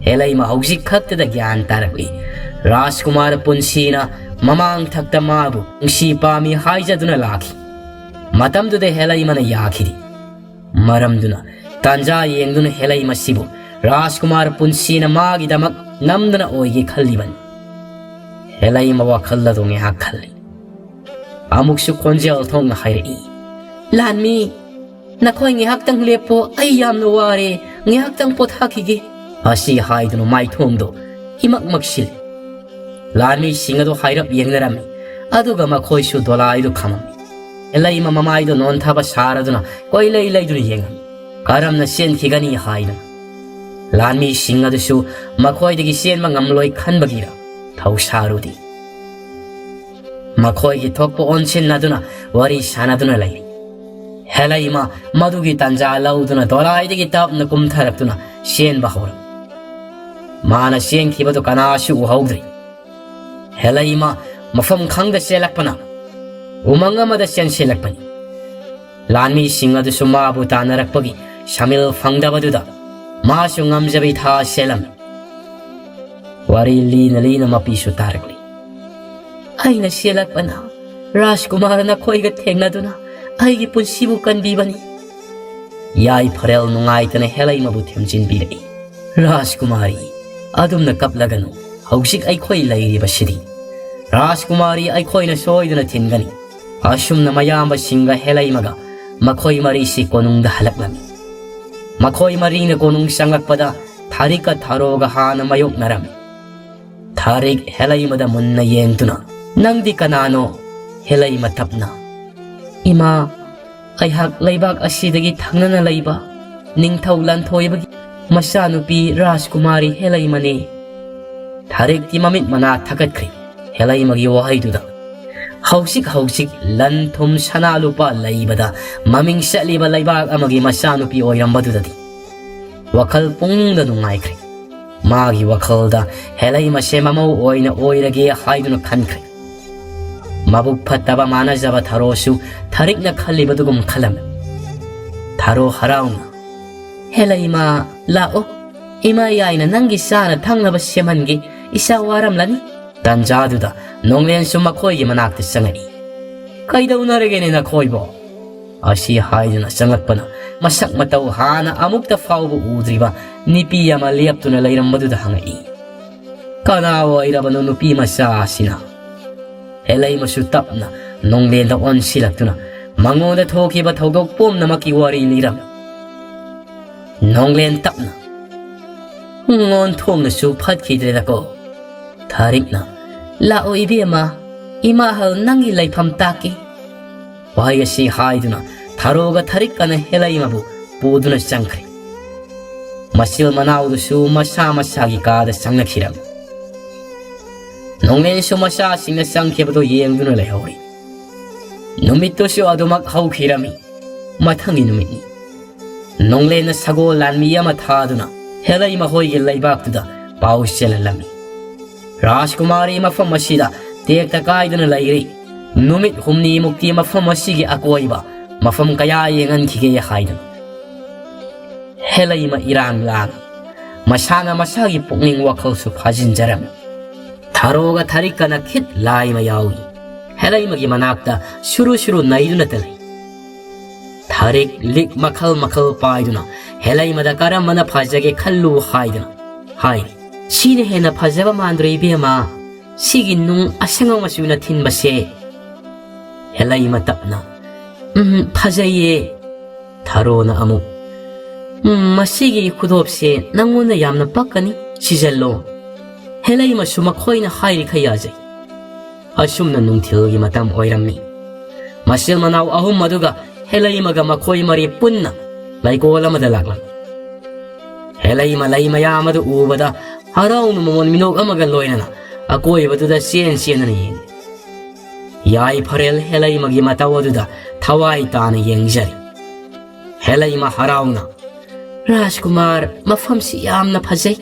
ꯍꯦꯂꯩꯃ ꯍꯧꯖꯤꯛ ꯈꯛꯇꯗ ꯒ꯭ꯌꯥꯟ ꯇꯥꯔꯛꯂꯤ꯫ ꯔꯥꯖꯀꯨꯃꯥꯔ ꯄꯨꯟꯁꯤꯅ ꯃꯃꯥꯡ ꯊꯛꯇ ꯃꯥꯕꯨ ꯅꯨꯡꯁꯤ ꯄꯥꯝꯃꯤ ꯍꯥꯏꯖꯗꯨꯅ ꯂꯥꯛꯈꯤ꯫ ꯃꯇꯝꯗꯨꯗ ꯍꯦꯂꯩꯃꯅ ꯌꯥꯈꯤꯗꯦ꯫ ꯃꯔꯝꯗꯨꯅ ꯇꯥꯟꯖꯥ ꯌꯦꯡꯗꯨꯅ ꯍꯦꯂꯩꯃꯁꯤꯕꯨ ꯔꯥꯖꯀꯨꯃꯥꯔ ꯄꯨꯟꯁꯤꯅ ꯃꯥꯒꯤꯗꯃꯛ ꯅꯝꯗꯅ ꯑꯣꯏꯒꯦ ꯈꯜꯂꯤꯕꯅꯤ꯫ ꯍꯦꯂꯩꯃ ꯋꯥꯈꯜ ꯑꯗꯨ ꯉꯥꯏꯍꯥꯛ ꯈꯜꯂꯤ꯫ ꯑꯃꯨꯛꯁꯨ ꯈꯣꯟꯖꯦꯜ ꯊꯣꯛꯅ ꯍꯥꯏꯔꯛꯏ, "ꯂꯥꯟꯃꯤ, ꯅꯈꯣꯏ ꯉꯥꯏꯍꯥꯛꯇꯪ ꯂꯦꯞꯄꯣ, ꯑꯩ ꯌꯥꯝꯅ ꯋꯥꯔꯦ, ꯉꯥꯏꯍꯥꯛꯇꯪ ꯄꯣꯊꯥꯈꯤꯒꯦ꯫" ꯑꯁꯤ ꯍꯥꯏꯗꯨꯅ ꯃꯥꯏꯊꯣꯡꯗꯣ ꯏꯃꯛ ꯃꯛꯁꯤꯜꯂꯤ꯫ ꯂꯥꯟꯃꯤꯁꯤꯡ ꯑꯗꯨ ꯍꯥꯏꯔꯞ ꯌꯦꯡꯅꯔꯝꯃꯤ, ꯑꯗꯨꯒ ꯃꯈꯣꯏꯁꯨ ꯗꯣꯂꯥꯏꯗꯨ ꯈꯝꯃꯝꯃꯤ꯫ ꯍꯦꯂꯩꯃ ꯃꯃꯥꯏꯗꯨ ꯅꯣꯟꯊꯕ ꯁꯥꯔꯗꯨꯅ ꯀꯣꯏꯂꯩ ꯂꯩꯗꯨꯅ ꯌꯦꯡꯉꯝꯃꯤ, ꯀꯔꯝꯅ ꯆꯦꯟꯈꯤꯒꯅꯤ ꯍꯥꯏꯗꯨꯅ꯫ ꯂꯥꯟꯃꯤꯁꯤꯡ ꯑꯗꯨꯁꯨ ꯃꯈꯣꯏꯗꯒꯤ ꯆꯦꯟꯕ ꯉꯝꯂꯣꯏ ꯈꯟꯕꯒꯤꯔ ꯊꯧꯁꯥꯔꯨꯗꯦ꯫ ꯃꯈꯣꯏꯒꯤ ꯊꯣꯛꯄ ꯑꯣꯟꯁꯤꯟꯅꯗꯨꯅ ꯋꯥꯔꯤ ꯁꯥꯟꯅꯗꯨꯅ ꯂꯩꯔꯤ꯫ ꯍꯦꯂꯩꯃ ꯃꯗꯨꯒꯤ ꯇꯥꯟꯖꯥ ꯂꯧꯗꯨꯅ ꯗꯣꯂꯥꯏꯗꯒꯤ ꯇꯞꯅ ꯀꯨꯝꯊꯔꯛꯇꯨꯅ ꯆꯦꯟꯕ ꯍꯧꯔꯝꯃꯤ꯫ ꯃꯥꯅ ꯆꯦꯟꯈꯤꯕꯗꯨ ꯀꯅꯥꯁꯨ ꯎꯍꯧꯗ꯭ꯔꯦ꯫ ꯍꯦꯂꯩꯃ ꯃꯐꯝ ꯈꯪꯗ ꯆꯦꯜꯂꯛꯄꯅ ꯎꯃꯪ ꯑꯃꯗ ꯆꯦꯟꯁꯤꯜꯂꯛꯄꯅꯤ꯫ ꯂꯥꯟꯃꯤꯁꯤꯡ ꯑꯗꯨꯁꯨ ꯃꯥꯕꯨ ꯇꯥꯟꯅꯔꯛꯄꯒꯤ ꯁꯃꯤꯜ ꯐꯪꯗꯕꯗꯨꯗ ꯃꯥꯁꯨ ꯉꯝꯖꯕꯤ ꯊꯥ ꯆꯦꯜꯂꯝꯃꯤ꯫ ꯋꯥꯔꯤ ꯂꯤꯅ ꯂꯤꯅ ꯃꯄꯤꯁꯨ ꯇꯥꯔꯛꯂꯤ꯫ "ꯑꯩꯅ ꯆꯦꯜꯂꯛꯄꯅ ꯔꯥꯖꯀꯨꯃꯥꯔ ꯅꯈꯣꯏꯒ ꯊꯦꯡꯅꯗꯨꯅ ꯑꯩꯒꯤ ꯄꯨꯟꯁꯤꯕꯨ ꯀꯟꯕꯤꯕꯅꯤ꯫" ꯌꯥꯏꯐꯔꯦꯜ ꯅꯨꯡꯉꯥꯏꯇꯅ ꯍꯦꯂꯩꯃꯕꯨ ꯊꯦꯝꯖꯤꯟꯕꯤꯔꯛꯏ꯫ "ꯔꯥꯖꯀꯨꯃꯥꯔꯤ, ꯑꯗꯨꯝꯅ ꯀꯞꯂꯒꯅꯨ, ꯍꯧꯖꯤꯛ ꯑꯩꯈꯣꯏ ꯂꯩꯔꯤꯕꯁꯤꯗꯤ꯫ ꯔꯥꯖꯀꯨꯃꯥꯔꯤ ꯑꯩꯈꯣꯏꯅ ꯁꯣꯏꯗꯅ ꯊꯤꯟꯒꯅꯤ꯫" ꯑꯁꯨꯝꯅ ꯃꯌꯥꯝꯕꯁꯤꯡꯒ ꯍꯦꯂꯩꯃꯒ ꯃꯈꯣꯏ ꯃꯔꯤꯁꯤ ꯀꯣꯅꯨꯡꯗ ꯍꯜꯂꯛꯂꯝꯃꯤ꯫ ꯃꯈꯣꯏ ꯃꯔꯤꯅ ꯀꯣꯅꯨꯡ ꯆꯪꯂꯛꯄꯗ ꯊꯥꯔꯤꯛꯀ ꯊꯥꯔꯣꯒ ꯍꯥꯟꯅ ꯃꯥꯌꯣꯛꯅꯔꯝꯃꯤ꯫ ꯊꯥꯔꯤꯛ ꯍꯦꯂꯩꯃꯗ ꯃꯨꯟꯅ ꯌꯦꯡꯗꯨꯅ, "ꯅꯪꯗꯤ ꯀꯅꯥꯅꯣ?" ꯍꯦꯂꯩꯃ ꯇꯞꯅ, "ꯏꯃꯥ, ꯑꯩꯍꯥꯛ ꯂꯩꯕꯥꯛ ꯑꯁꯤꯗꯒꯤ ꯊꯪꯅꯅ ꯂꯩꯕ ꯅꯤꯡꯊꯧ ꯂꯥꯟꯊꯣꯏꯕꯒꯤ ꯃꯆꯥꯅꯨꯄꯤ ꯔꯥꯖꯀꯨꯃꯥꯔꯤ ꯍꯦꯂꯩꯃꯅꯦ꯫" ꯊꯥꯔꯤꯛꯇꯤ ꯃꯃꯤꯠ ꯃꯅꯥ ꯊꯛꯀꯠꯈ꯭ꯔꯦ ꯍꯦꯂꯩꯃꯒꯤ ꯋꯥꯍꯩꯗꯨꯗ꯫ ꯍꯧꯖꯤꯛ ꯍꯧꯖꯤꯛ ꯂꯟ ꯊꯨꯝ ꯁꯅꯥ ꯂꯨꯄꯥ ꯂꯩꯕꯗ ꯃꯃꯤꯡ ꯆꯠꯂꯤꯕ ꯂꯩꯕꯥꯛ ꯑꯃꯒꯤ ꯃꯆꯥꯅꯨꯄꯤ ꯑꯣꯏꯔꯝꯕꯗꯨꯗꯗꯤ ꯋꯥꯈꯜ ꯄꯨꯛꯅꯤꯡꯗ ꯅꯨꯡꯉꯥꯏꯈ꯭ꯔꯦ꯫ ꯃꯥꯒꯤ ꯋꯥꯈꯜꯗ ꯍꯦꯂꯩꯃꯁꯦ ꯃꯃꯧ ꯑꯣꯏꯅ ꯑꯣꯏꯔꯒꯦ ꯍꯥꯏꯗꯨꯅ ꯈꯟꯈ꯭ꯔꯦ꯫ ꯃꯕꯨꯛ ꯐꯠꯇꯕ ꯃꯥꯟꯅꯖꯕ ꯊꯔꯣꯁꯨ ꯊꯔꯤꯛꯅ ꯈꯜꯂꯤꯕꯗꯨꯒꯨꯝ ꯈꯜꯂꯝꯃꯤ꯫ ꯊꯔꯣ ꯍꯔꯥꯎꯅ, "ꯍꯦꯂꯩꯃ, ꯂꯥꯛꯑꯣ, ꯏꯃꯥ ꯌꯥꯏꯅ ꯅꯪꯒꯤ ꯆꯥꯅ ꯊꯛꯅꯕ ꯁꯦꯝꯍꯟꯒꯦ, ꯏꯆꯥ ꯋꯥꯔꯝꯂꯅꯤ꯫" ꯇꯟꯖꯥꯗꯨꯗ ꯅꯣꯡꯂꯦꯟꯁꯨ ꯃꯈꯣꯏꯒꯤ ꯃꯅꯥꯛꯇ ꯆꯪꯉꯛꯏ꯫ "ꯀꯩꯗꯧꯅꯔꯒꯦꯅꯦ ꯅꯈꯣꯏꯕꯣ?" ꯑꯁꯤ ꯍꯥꯏꯗꯨꯅ ꯆꯪꯂꯛꯄꯅ ꯃꯁꯛ ꯃꯇꯧ ꯍꯥꯟꯅ ꯑꯃꯨꯛꯇ ꯐꯥꯎꯕ ꯎꯗ꯭ꯔꯤꯕ ꯅꯨꯄꯤ ꯑꯃ ꯂꯦꯞꯇꯨꯅ ꯂꯩꯔꯝꯕꯗꯨꯗ ꯍꯪꯉꯛꯏ꯫ "ꯀꯅꯥ ꯑꯣꯏꯔꯕꯅꯣ ꯅꯨꯄꯤ ꯃꯆꯥ ꯑꯁꯤꯅ?" ꯍꯦꯂꯩꯃꯁꯨ ꯇꯞꯅ ꯅꯣꯡꯂꯦꯟꯗ ꯑꯣꯟꯁꯤꯜꯂꯛꯇꯨꯅ ꯃꯉꯣꯟꯗ ꯊꯣꯛꯈꯤꯕ ꯊꯧꯗꯣꯛ ꯄꯨꯝꯅꯃꯛꯀꯤ ꯋꯥꯔꯤ ꯂꯤꯔꯝꯃꯤ꯫ ꯅꯣꯡꯂꯦꯟ ꯇꯞꯅ, "ꯑꯣꯟꯊꯣꯛꯅꯁꯨ ꯐꯠꯈꯤꯗ꯭ꯔꯦꯗꯀꯣ꯫" ꯊꯔꯤꯛꯅ, "ꯂꯥꯛꯑꯣ ꯏꯕꯦꯝꯃ, ꯏꯃꯥ ꯍꯜ ꯅꯪꯒꯤ ꯂꯩꯐꯝ ꯇꯥꯛꯀꯦ꯫" ꯋꯥꯍꯩ ꯑꯁꯤ ꯍꯥꯏꯗꯨꯅ ꯊꯔꯣꯒ ꯊꯔꯤꯛꯀꯅ ꯍꯦꯂꯩꯃꯕꯨ ꯄꯨꯗꯨꯅ ꯆꯪꯈ꯭ꯔꯦ꯫ ꯃꯆꯤꯜ ꯃꯅꯥꯎꯗꯨꯁꯨ ꯃꯁꯥ ꯃꯁꯥꯒꯤ ꯀꯥꯗ ꯆꯪꯅꯈꯤꯔꯝꯃꯤ꯫ ꯅꯣꯡꯂꯦꯟꯁꯨ ꯃꯆꯥꯁꯤꯡꯅ ꯆꯪꯈꯤꯕꯗꯨ ꯌꯦꯡꯗꯨꯅ ꯂꯩꯍꯧꯔꯤ꯫ ꯅꯨꯃꯤꯠꯇꯨꯁꯨ ꯑꯗꯨꯃꯛ ꯍꯧꯈꯤꯔꯝꯃꯤ꯫ ꯃꯊꯪꯒꯤ ꯅꯨꯃꯤꯠꯅꯤ꯫ ꯅꯣꯡꯂꯦꯟꯅ ꯁꯒꯣꯜ ꯂꯥꯟꯃꯤ ꯑꯃ ꯊꯥꯗꯨꯅ ꯍꯦꯂꯩ ꯃꯈꯣꯏꯒꯤ ꯂꯩꯕꯥꯛꯇꯨꯗ ꯄꯥꯎ ꯆꯦꯜꯍꯜꯂꯝꯃꯤ꯫ "ꯔꯥꯖꯀꯨꯃꯥꯔꯤ ꯃꯐꯝ ꯑꯁꯤꯗ ꯇꯦꯛꯇ ꯀꯥꯏꯗꯨꯅ ꯂꯩꯔꯤ꯫ ꯅꯨꯃꯤꯠ ꯍꯨꯝꯅꯤꯃꯨꯛꯇꯤ ꯃꯐꯝ ꯑꯁꯤꯒꯤ ꯑꯀꯣꯏꯕ ꯃꯐꯝ ꯀꯌꯥ ꯌꯦꯡꯍꯟꯈꯤꯒꯦ" ꯍꯥꯏꯗꯨꯅ꯫ ꯍꯦꯂꯩꯃ ꯏꯔꯥꯡ ꯂꯥꯡ ꯃꯁꯥꯅ ꯃꯁꯥꯒꯤ ꯄꯨꯛꯅꯤꯡ ꯋꯥꯈꯜꯁꯨ ꯐꯥꯖꯤꯟꯖꯔꯝꯃꯤ꯫ ꯊꯔꯣꯒ ꯊꯔꯤꯛꯀꯅ ꯈꯤꯠ ꯂꯥꯏꯃ ꯌꯥꯎꯏ꯫ ꯍꯦꯂꯩꯃꯒꯤ ꯃꯅꯥꯛꯇ ꯁꯨꯔꯨ ꯁꯨꯔꯨ ꯅꯩꯗꯨꯅꯇ ꯂꯩ꯫ ꯊꯔꯤꯛ ꯂꯤꯛ ꯃꯈꯜ ꯃꯈꯜ ꯄꯥꯏꯗꯨꯅ ꯍꯦꯂꯩꯃꯗ ꯀꯔꯝꯕꯅ ꯐꯖꯒꯦ ꯈꯜꯂꯨ ꯍꯥꯏꯗꯨꯅ ꯍꯥꯏꯔꯤ꯫ "ꯁꯤꯅ ꯍꯦꯟꯅ ꯐꯖꯕ ꯃꯥꯟꯗ꯭ꯔꯣ ꯏꯕꯦꯝꯃ? ꯁꯤꯒꯤ ꯅꯨꯡ ꯑꯁꯪꯕ ꯃꯆꯨꯅ ꯊꯤꯟꯕꯁꯦ?" ꯍꯦꯂꯩꯃ ꯇꯞꯅ, "ꯎꯝ, ꯐꯖꯩꯌꯦ꯫" ꯊꯔꯣꯅ ꯑꯃꯨꯛ, "ꯎꯝ, ꯃꯁꯤꯒꯤ ꯈꯨꯗꯣꯞꯁꯦ ꯅꯪꯉꯣꯟꯗ ꯌꯥꯝꯅ ꯄꯛꯀꯅꯤ, ꯁꯤꯖꯜꯂꯣ꯫" ꯍꯦꯂꯩꯃꯁꯨ ꯃꯈꯣꯏꯅ ꯍꯥꯏꯔꯤꯈꯩ ꯌꯥꯖꯩ꯫ ꯑꯁꯨꯝꯅ ꯅꯨꯡꯊꯤꯜꯒꯤ ꯃꯇꯝ ꯑꯣꯏꯔꯝꯃꯤ꯫ ꯃꯆꯤꯜ ꯃꯅꯥꯎ ꯑꯍꯨꯝ ꯑꯗꯨꯒ ꯍꯦꯂꯩꯃꯒ ꯃꯈꯣꯏ ꯃꯔꯤ ꯄꯨꯟꯅ ꯂꯩꯀꯣꯜ ꯑꯃꯗ ꯂꯥꯛꯂꯝꯃꯤ꯫ ꯍꯦꯂꯩꯃ ꯂꯩ ꯃꯌꯥꯝ ꯑꯗꯨ ꯎꯕꯗ ꯍꯔꯥꯎꯅ ꯃꯃꯣꯟ ꯃꯤꯅꯣꯛ ꯑꯃꯒ ꯂꯣꯏꯅꯅ ꯑꯀꯣꯏꯕꯗꯨꯗ ꯆꯦꯟ ꯆꯦꯟꯗꯨꯅ ꯌꯦꯡꯏ꯫ ꯌꯥꯏꯐꯔꯦꯜ ꯍꯦꯂꯩꯃꯒꯤ ꯃꯇꯧ ꯑꯗꯨꯗ ꯊꯋꯥꯏ ꯇꯥꯅ ꯌꯦꯡꯖꯔꯤ꯫ ꯍꯦꯂꯩꯃ ꯍꯔꯥꯎꯅ, "ꯔꯥꯖꯀꯨꯃꯥꯔ, ꯃꯐꯝꯁꯤ ꯌꯥꯝꯅ ꯐꯖꯩ꯫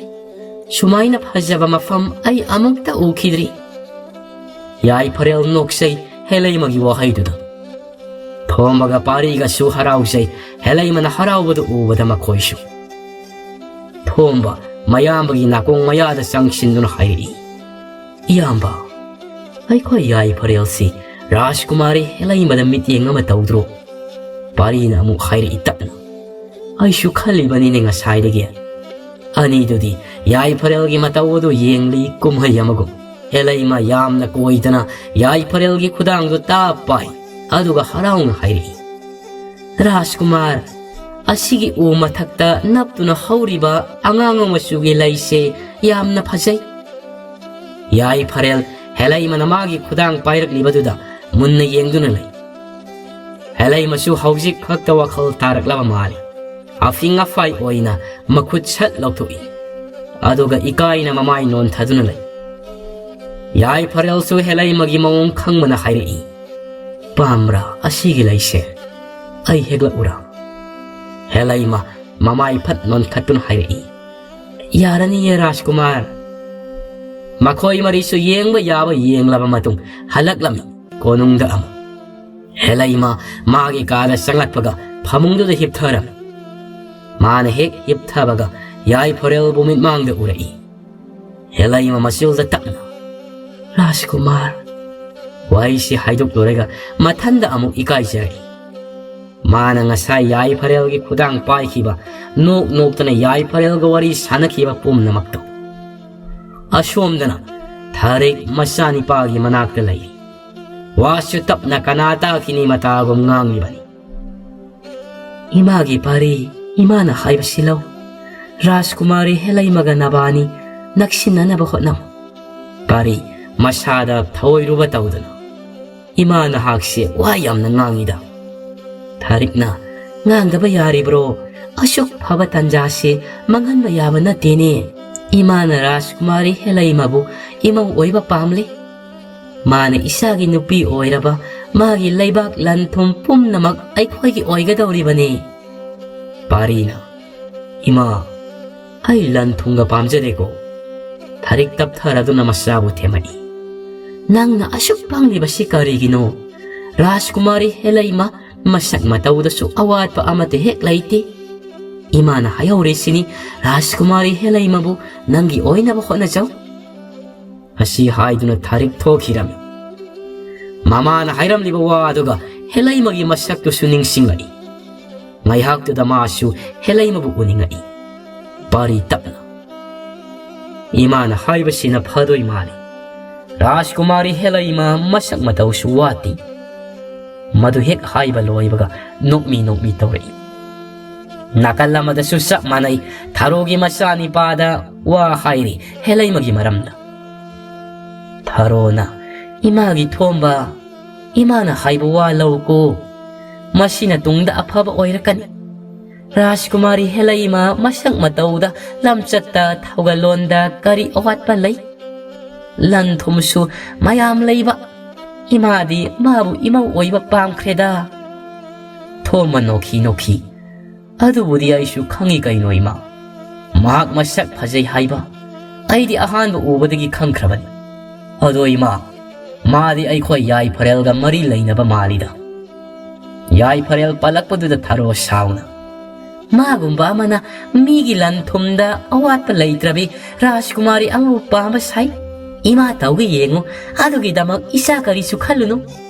ꯁꯨꯃꯥꯏꯅ ꯐꯖꯕ ꯃꯐꯝ ꯑꯩ ꯑꯃꯨꯛꯇ ꯎꯈꯤꯗ꯭ꯔꯤ꯫" ꯌꯥꯏꯐꯔꯦꯜ ꯅꯣꯛꯆꯩ ꯍꯦꯂꯩꯃꯒꯤ ꯋꯥꯍꯩꯗꯨꯗ꯫ ꯊꯣꯝꯕꯒ ꯄꯥꯔꯤꯒꯁꯨ ꯍꯔꯥꯎꯖꯩ ꯍꯦꯂꯩꯃꯅ ꯍꯔꯥꯎꯕꯗꯨ ꯎꯕꯗ ꯃꯈꯣꯏꯁꯨ꯫ ꯊꯣꯝꯕ ꯃꯌꯥꯝꯕꯒꯤ ꯅꯥꯀꯣꯡ ꯃꯌꯥꯗ ꯆꯪꯁꯤꯟꯗꯨꯅ ꯍꯥꯏꯔꯛꯏ, "ꯏꯌꯥꯝꯕ, ꯑꯩꯈꯣꯏ ꯌꯥꯏꯐꯔꯦꯜꯁꯤ ꯔꯥꯖꯀꯨꯃꯥꯔꯤ ꯍꯦꯂꯩꯃꯗ ꯃꯤꯠꯌꯦꯡ ꯑꯃ ꯇꯧꯗ꯭ꯔꯣ?" ꯄꯥꯔꯤꯅ ꯑꯃꯨꯛ ꯍꯥꯏꯔꯛꯏ ꯇꯞꯅ, "ꯑꯩꯁꯨ ꯈꯜꯂꯤꯕꯅꯤꯅꯦ ꯉꯁꯥꯏꯗꯒꯤ꯫" ꯑꯅꯤꯗꯨꯗꯤ ꯌꯥꯏꯐꯔꯦꯜꯒꯤ ꯃꯇꯧ ꯑꯗꯨ ꯌꯦꯡꯂꯤ ꯀꯨꯝꯍꯩ ꯑꯃꯒꯨꯝ꯫ ꯍꯦꯂꯩꯃ ꯌꯥꯝꯅ ꯀꯣꯏꯗꯅ ꯌꯥꯏꯐꯔꯦꯜꯒꯤ ꯈꯨꯗꯥꯡꯗꯨ ꯇꯥꯞ ꯄꯥꯏ, ꯑꯗꯨꯒ ꯍꯔꯥꯎꯅ ꯍꯥꯏꯔꯛꯏ, "ꯔꯥꯖꯀꯨꯃꯥꯔ, ꯑꯁꯤꯒꯤ ꯎ ꯃꯊꯛꯇ ꯅꯞꯇꯨꯅ ꯍꯧꯔꯤꯕ ꯑꯉꯥꯡꯕ ꯃꯆꯨꯒꯤ ꯂꯩꯁꯦ ꯌꯥꯝꯅ ꯐꯖꯩ꯫" ꯌꯥꯏꯐꯔꯦꯜ ꯍꯦꯂꯩꯃꯅ ꯃꯥꯒꯤ ꯈꯨꯗꯥꯡ ꯄꯥꯏꯔꯛꯂꯤꯕꯗꯨꯗ ꯃꯨꯟꯅ ꯌꯦꯡꯗꯨꯅ ꯂꯩ꯫ ꯍꯦꯂꯩꯃꯁꯨ ꯍꯧꯖꯤꯛ ꯈꯛꯇ ꯋꯥꯈꯜ ꯇꯥꯔꯛꯂꯕ ꯃꯥꯜꯂꯤ꯫ ꯑꯐꯤꯡ ꯑꯐꯥꯏ ꯑꯣꯏꯅ ꯃꯈꯨꯠ ꯁꯠ ꯂꯧꯊꯣꯛꯏ꯫ ꯑꯗꯨꯒ ꯏꯀꯥꯏꯅ ꯃꯃꯥꯏ ꯅꯣꯟꯊꯗꯨꯅ ꯂꯩ꯫ ꯌꯥꯏꯐꯔꯦꯜꯁꯨ ꯍꯦꯂꯩꯃꯒꯤ ꯃꯑꯣꯡ ꯈꯪꯕꯅ ꯍꯥꯏꯔꯛꯏ, "ꯄꯥꯝꯕ꯭ꯔꯥ ꯑꯁꯤꯒꯤ ꯂꯩꯁꯦ? ꯑꯩ ꯍꯦꯛꯂꯛꯎꯔꯥ?" ꯍꯦꯂꯩꯃ ꯃꯃꯥꯏ ꯐꯠ ꯅꯣꯟꯈꯠꯇꯨꯅ ꯍꯥꯏꯔꯛꯏ, "ꯌꯥꯔꯅꯤꯌꯦ ꯔꯥꯖꯀꯨꯃꯥꯔ꯫" ꯃꯈꯣꯏ ꯃꯔꯤꯁꯨ ꯌꯦꯡꯕ ꯌꯥꯕ ꯌꯦꯡꯂꯕ ꯃꯇꯨꯡ ꯍꯜꯂꯛꯂꯝꯃꯤ꯫ ꯀꯣꯅꯨꯡꯗ ꯑꯃꯨꯛ ꯍꯦꯂꯩꯃ ꯃꯥꯒꯤ ꯀꯥꯗ ꯆꯪꯂꯛꯄꯒ ꯐꯃꯨꯡꯗꯨꯗ ꯍꯤꯞꯊꯔꯝꯃꯤ꯫ ꯃꯥꯅ ꯍꯦꯛ ꯍꯤꯞꯊꯕꯒ ꯌꯥꯏꯐꯔꯦꯜꯕꯨ ꯃꯤꯠꯃꯥꯡꯗ ꯎꯔꯛꯏ꯫ ꯍꯦꯂꯩꯃ ꯃꯆꯤꯜꯗ ꯇꯞꯅ, "ꯔꯥꯖꯀꯨꯃꯥꯔ꯫" ꯋꯥꯍꯩꯁꯤ ꯍꯥꯏꯗꯣꯛꯂꯨꯔꯒ ꯃꯊꯟꯗ ꯑꯃꯨꯛ ꯏꯀꯥꯏꯖꯔꯛꯏ꯫ ꯃꯥꯅ ꯉꯁꯥꯏ ꯌꯥꯏꯐꯔꯦꯜꯒꯤ ꯈꯨꯗꯥꯡ ꯄꯥꯏꯈꯤꯕ, ꯅꯣꯛ ꯅꯣꯛꯇꯅ ꯌꯥꯏꯐꯔꯦꯜꯒ ꯋꯥꯔꯤ ꯁꯥꯟꯅꯈꯤꯕ ꯄꯨꯝꯅꯃꯛꯇꯣ꯫ ꯑꯁꯣꯝꯗꯅ ꯊꯥꯔꯤꯛ ꯃꯆꯥꯅꯤꯄꯥꯒꯤ ꯃꯅꯥꯛꯇ ꯂꯩ꯫ ꯋꯥꯁꯨ ꯇꯞꯅ ꯀꯅꯥ ꯇꯥꯈꯤꯅꯤ ꯃꯇꯥꯒꯨꯝ ꯉꯥꯡꯂꯤꯕꯅꯤ꯫ "ꯏꯃꯥꯒꯤ ꯄꯥꯔꯤ, ꯏꯃꯥꯅ ꯍꯥꯏꯕꯁꯤ ꯂꯧ꯫ ꯔꯥꯖꯀꯨꯃꯥꯔꯤ ꯍꯦꯂꯩꯃꯒ ꯅꯕꯥꯅꯤ ꯅꯛꯁꯤꯟꯅꯅꯕ ꯍꯣꯠꯅꯧ꯫" ꯄꯥꯔꯤ ꯃꯁꯥꯗ ꯊꯑꯣꯏꯔꯨꯕ ꯇꯧꯗꯅ, "ꯏꯃꯥ ꯅꯍꯥꯛꯁꯦ ꯋꯥ ꯌꯥꯝꯅ ꯉꯥꯡꯉꯤꯗ꯫" ꯊꯥꯔꯤꯛꯅ, "ꯉꯥꯡꯗꯕ ꯌꯥꯔꯤꯕ꯭ꯔꯣ? ꯑꯁꯨꯛ ꯐꯕ ꯇꯥꯟꯖꯥꯁꯦ ꯃꯥꯡꯍꯟꯕ ꯌꯥꯕ ꯅꯠꯇꯦꯅꯦ꯫ ꯏꯃꯥꯅ ꯔꯥꯖꯀꯨꯃꯥꯔꯤ ꯍꯦꯂꯩꯃꯕꯨ ꯏꯃꯧ ꯑꯣꯏꯕ ꯄꯥꯝꯂꯤ꯫" ꯃꯥꯅ ꯏꯁꯥꯒꯤ ꯅꯨꯄꯤ ꯑꯣꯏꯔꯕ ꯃꯥꯒꯤ ꯂꯩꯕꯥꯛ ꯂꯟ ꯊꯨꯝ ꯄꯨꯝꯅꯃꯛ ꯑꯩꯈꯣꯏꯒꯤ ꯑꯣꯏꯒꯗꯧꯔꯤꯕꯅꯤ꯫ ꯄꯥꯔꯤꯅ, "ꯏꯃꯥ, ꯑꯩ ꯂꯟ ꯊꯨꯝꯒ ꯄꯥꯝꯖꯗꯦꯀꯣ"꯫ ꯊꯥꯔꯤꯛ ꯇꯞꯊꯔꯗꯨꯅ ꯃꯆꯥꯕꯨ ꯊꯦꯝꯃꯛꯏ꯫ "ꯅꯪꯅ ꯑꯁꯨꯛ ꯄꯪꯂꯤꯕꯁꯤ ꯀꯔꯤꯒꯤꯅꯣ? ꯔꯥꯖꯀꯨꯃꯥꯔꯤ ꯍꯦꯂꯩꯃ ꯃꯁꯛ ꯃꯇꯧꯗꯁꯨ ꯑꯋꯥꯠꯄ ꯑꯃꯠꯇ ꯍꯦꯛ ꯂꯩꯇꯦ꯫ ꯏꯃꯥꯅ ꯍꯥꯏꯍꯧꯔꯤꯁꯤꯅꯤ, ꯔꯥꯖꯀꯨꯃꯥꯔꯤ ꯍꯦꯂꯩꯃꯕꯨ ꯅꯪꯒꯤ ꯑꯣꯏꯅꯕ ꯍꯣꯠꯅꯖꯧ"꯫ ꯑꯁꯤ ꯍꯥꯏꯗꯨꯅ ꯊꯥꯔꯤꯛ ꯊꯣꯛꯈꯤꯔꯝꯃꯤ꯫ ꯃꯃꯥꯅ ꯍꯥꯏꯔꯝꯂꯤꯕ ꯋꯥ ꯑꯗꯨꯒ ꯍꯦꯂꯩꯃꯒꯤ ꯃꯁꯛꯇꯨꯁꯨ ꯅꯤꯡꯁꯤꯡꯂꯛꯏ꯫ ꯉꯥꯏꯍꯥꯛꯇꯨꯗ ꯃꯥꯁꯨ ꯍꯦꯂꯩꯃꯕꯨ ꯎꯅꯤꯡꯉꯛꯏ꯫ ꯄꯥꯔꯤ ꯇꯞꯅ, "ꯏꯃꯥꯅ ꯍꯥꯏꯕꯁꯤꯅ ꯐꯗꯣꯏ ꯃꯥꯜꯂꯤ꯫ ꯔꯥꯖꯀꯨꯃꯥꯔꯤ ꯍꯦꯂꯩꯃ ꯃꯁꯛ ꯃꯇꯧꯁꯨ ꯋꯥꯠꯇꯦ"꯫ ꯃꯗꯨ ꯍꯦꯛ ꯍꯥꯏꯕ ꯂꯣꯏꯕꯒ ꯅꯣꯛꯃꯤ ꯅꯣꯛꯃꯤ ꯇꯧꯔꯛꯏ꯫ ꯅꯥꯀꯜ ꯑꯃꯗꯁꯨ ꯆꯞ ꯃꯥꯟꯅꯩ, ꯊꯥꯔꯣꯒꯤ ꯃꯆꯥꯅꯤꯄꯥꯗ ꯋꯥ ꯍꯥꯏꯔꯤ ꯍꯦꯂꯩꯃꯒꯤ ꯃꯔꯝꯗ꯫ ꯊꯥꯔꯣꯅ, "ꯏꯃꯥꯒꯤ ꯊꯣꯝꯕ, ꯏꯃꯥꯅ ꯍꯥꯏꯕ ꯋꯥ ꯂꯧꯀꯣ꯫ ꯃꯁꯤꯅ ꯇꯨꯡꯗ ꯑꯐꯕ ꯑꯣꯏꯔꯛꯀꯅꯤ꯫ ꯔꯥꯖꯀꯨꯃꯥꯔꯤ ꯍꯦꯂꯩꯃ ꯃꯁꯛ ꯃꯇꯧꯗ, ꯂꯝꯆꯠꯇ, ꯊꯧꯒꯜꯂꯣꯟꯗ ꯀꯔꯤ ꯑꯋꯥꯠꯄ ꯂꯩ? ꯂꯟ ꯊꯨꯝꯁꯨ ꯃꯌꯥꯝ ꯂꯩꯕ꯫ ꯏꯃꯥꯗꯤ ꯃꯥꯕꯨ ꯏꯃꯧ ꯑꯣꯏꯕ ꯄꯥꯝꯈ꯭ꯔꯦꯗ"꯫ ꯊꯣꯝꯕ ꯅꯣꯛꯈꯤ ꯅꯣꯛꯈꯤ꯫ "ꯑꯗꯨꯕꯨꯗꯤ ꯑꯩꯁꯨ ꯈꯪꯏ ꯀꯩꯅꯣ ꯏꯃꯥ꯫ ꯃꯍꯥꯛ ꯃꯁꯛ ꯐꯖꯩ ꯍꯥꯏꯕ ꯑꯩꯗꯤ ꯑꯍꯥꯟꯕ ꯎꯕꯗꯒꯤ ꯈꯪꯈ꯭ꯔꯕꯅꯤ꯫ ꯑꯗꯣ ꯏꯃꯥ, ꯃꯥꯗꯤ ꯑꯩꯈꯣꯏ ꯌꯥꯏꯐꯔꯦꯜꯒ ꯃꯔꯤ ꯂꯩꯅꯕ ꯃꯥꯜꯂꯤꯗ"꯫ ꯌꯥꯏꯐꯔꯦꯜ ꯄꯜꯂꯛꯄꯗꯨꯗ ꯊꯥꯔꯣ ꯁꯥꯎꯅ, "ꯃꯥꯒꯨꯝꯕ ꯑꯃꯅ ꯃꯤꯒꯤ ꯂꯟ ꯊꯨꯝꯗ ꯑꯋꯥꯠꯄ ꯂꯩꯇ꯭ꯔꯕꯤ ꯔꯥꯖꯀꯨꯃꯥꯔꯤ ꯑꯃꯕꯨ ꯄꯥꯝꯕ ꯁꯥꯏ꯫ ꯏꯃꯥ ꯇꯧꯒꯦ ꯌꯦꯡꯉꯨ, ꯑꯗꯨꯒꯤꯗꯃꯛ ꯏꯆꯥ ꯀꯔꯤꯁꯨ ꯈꯜꯂꯨꯅꯨ"꯫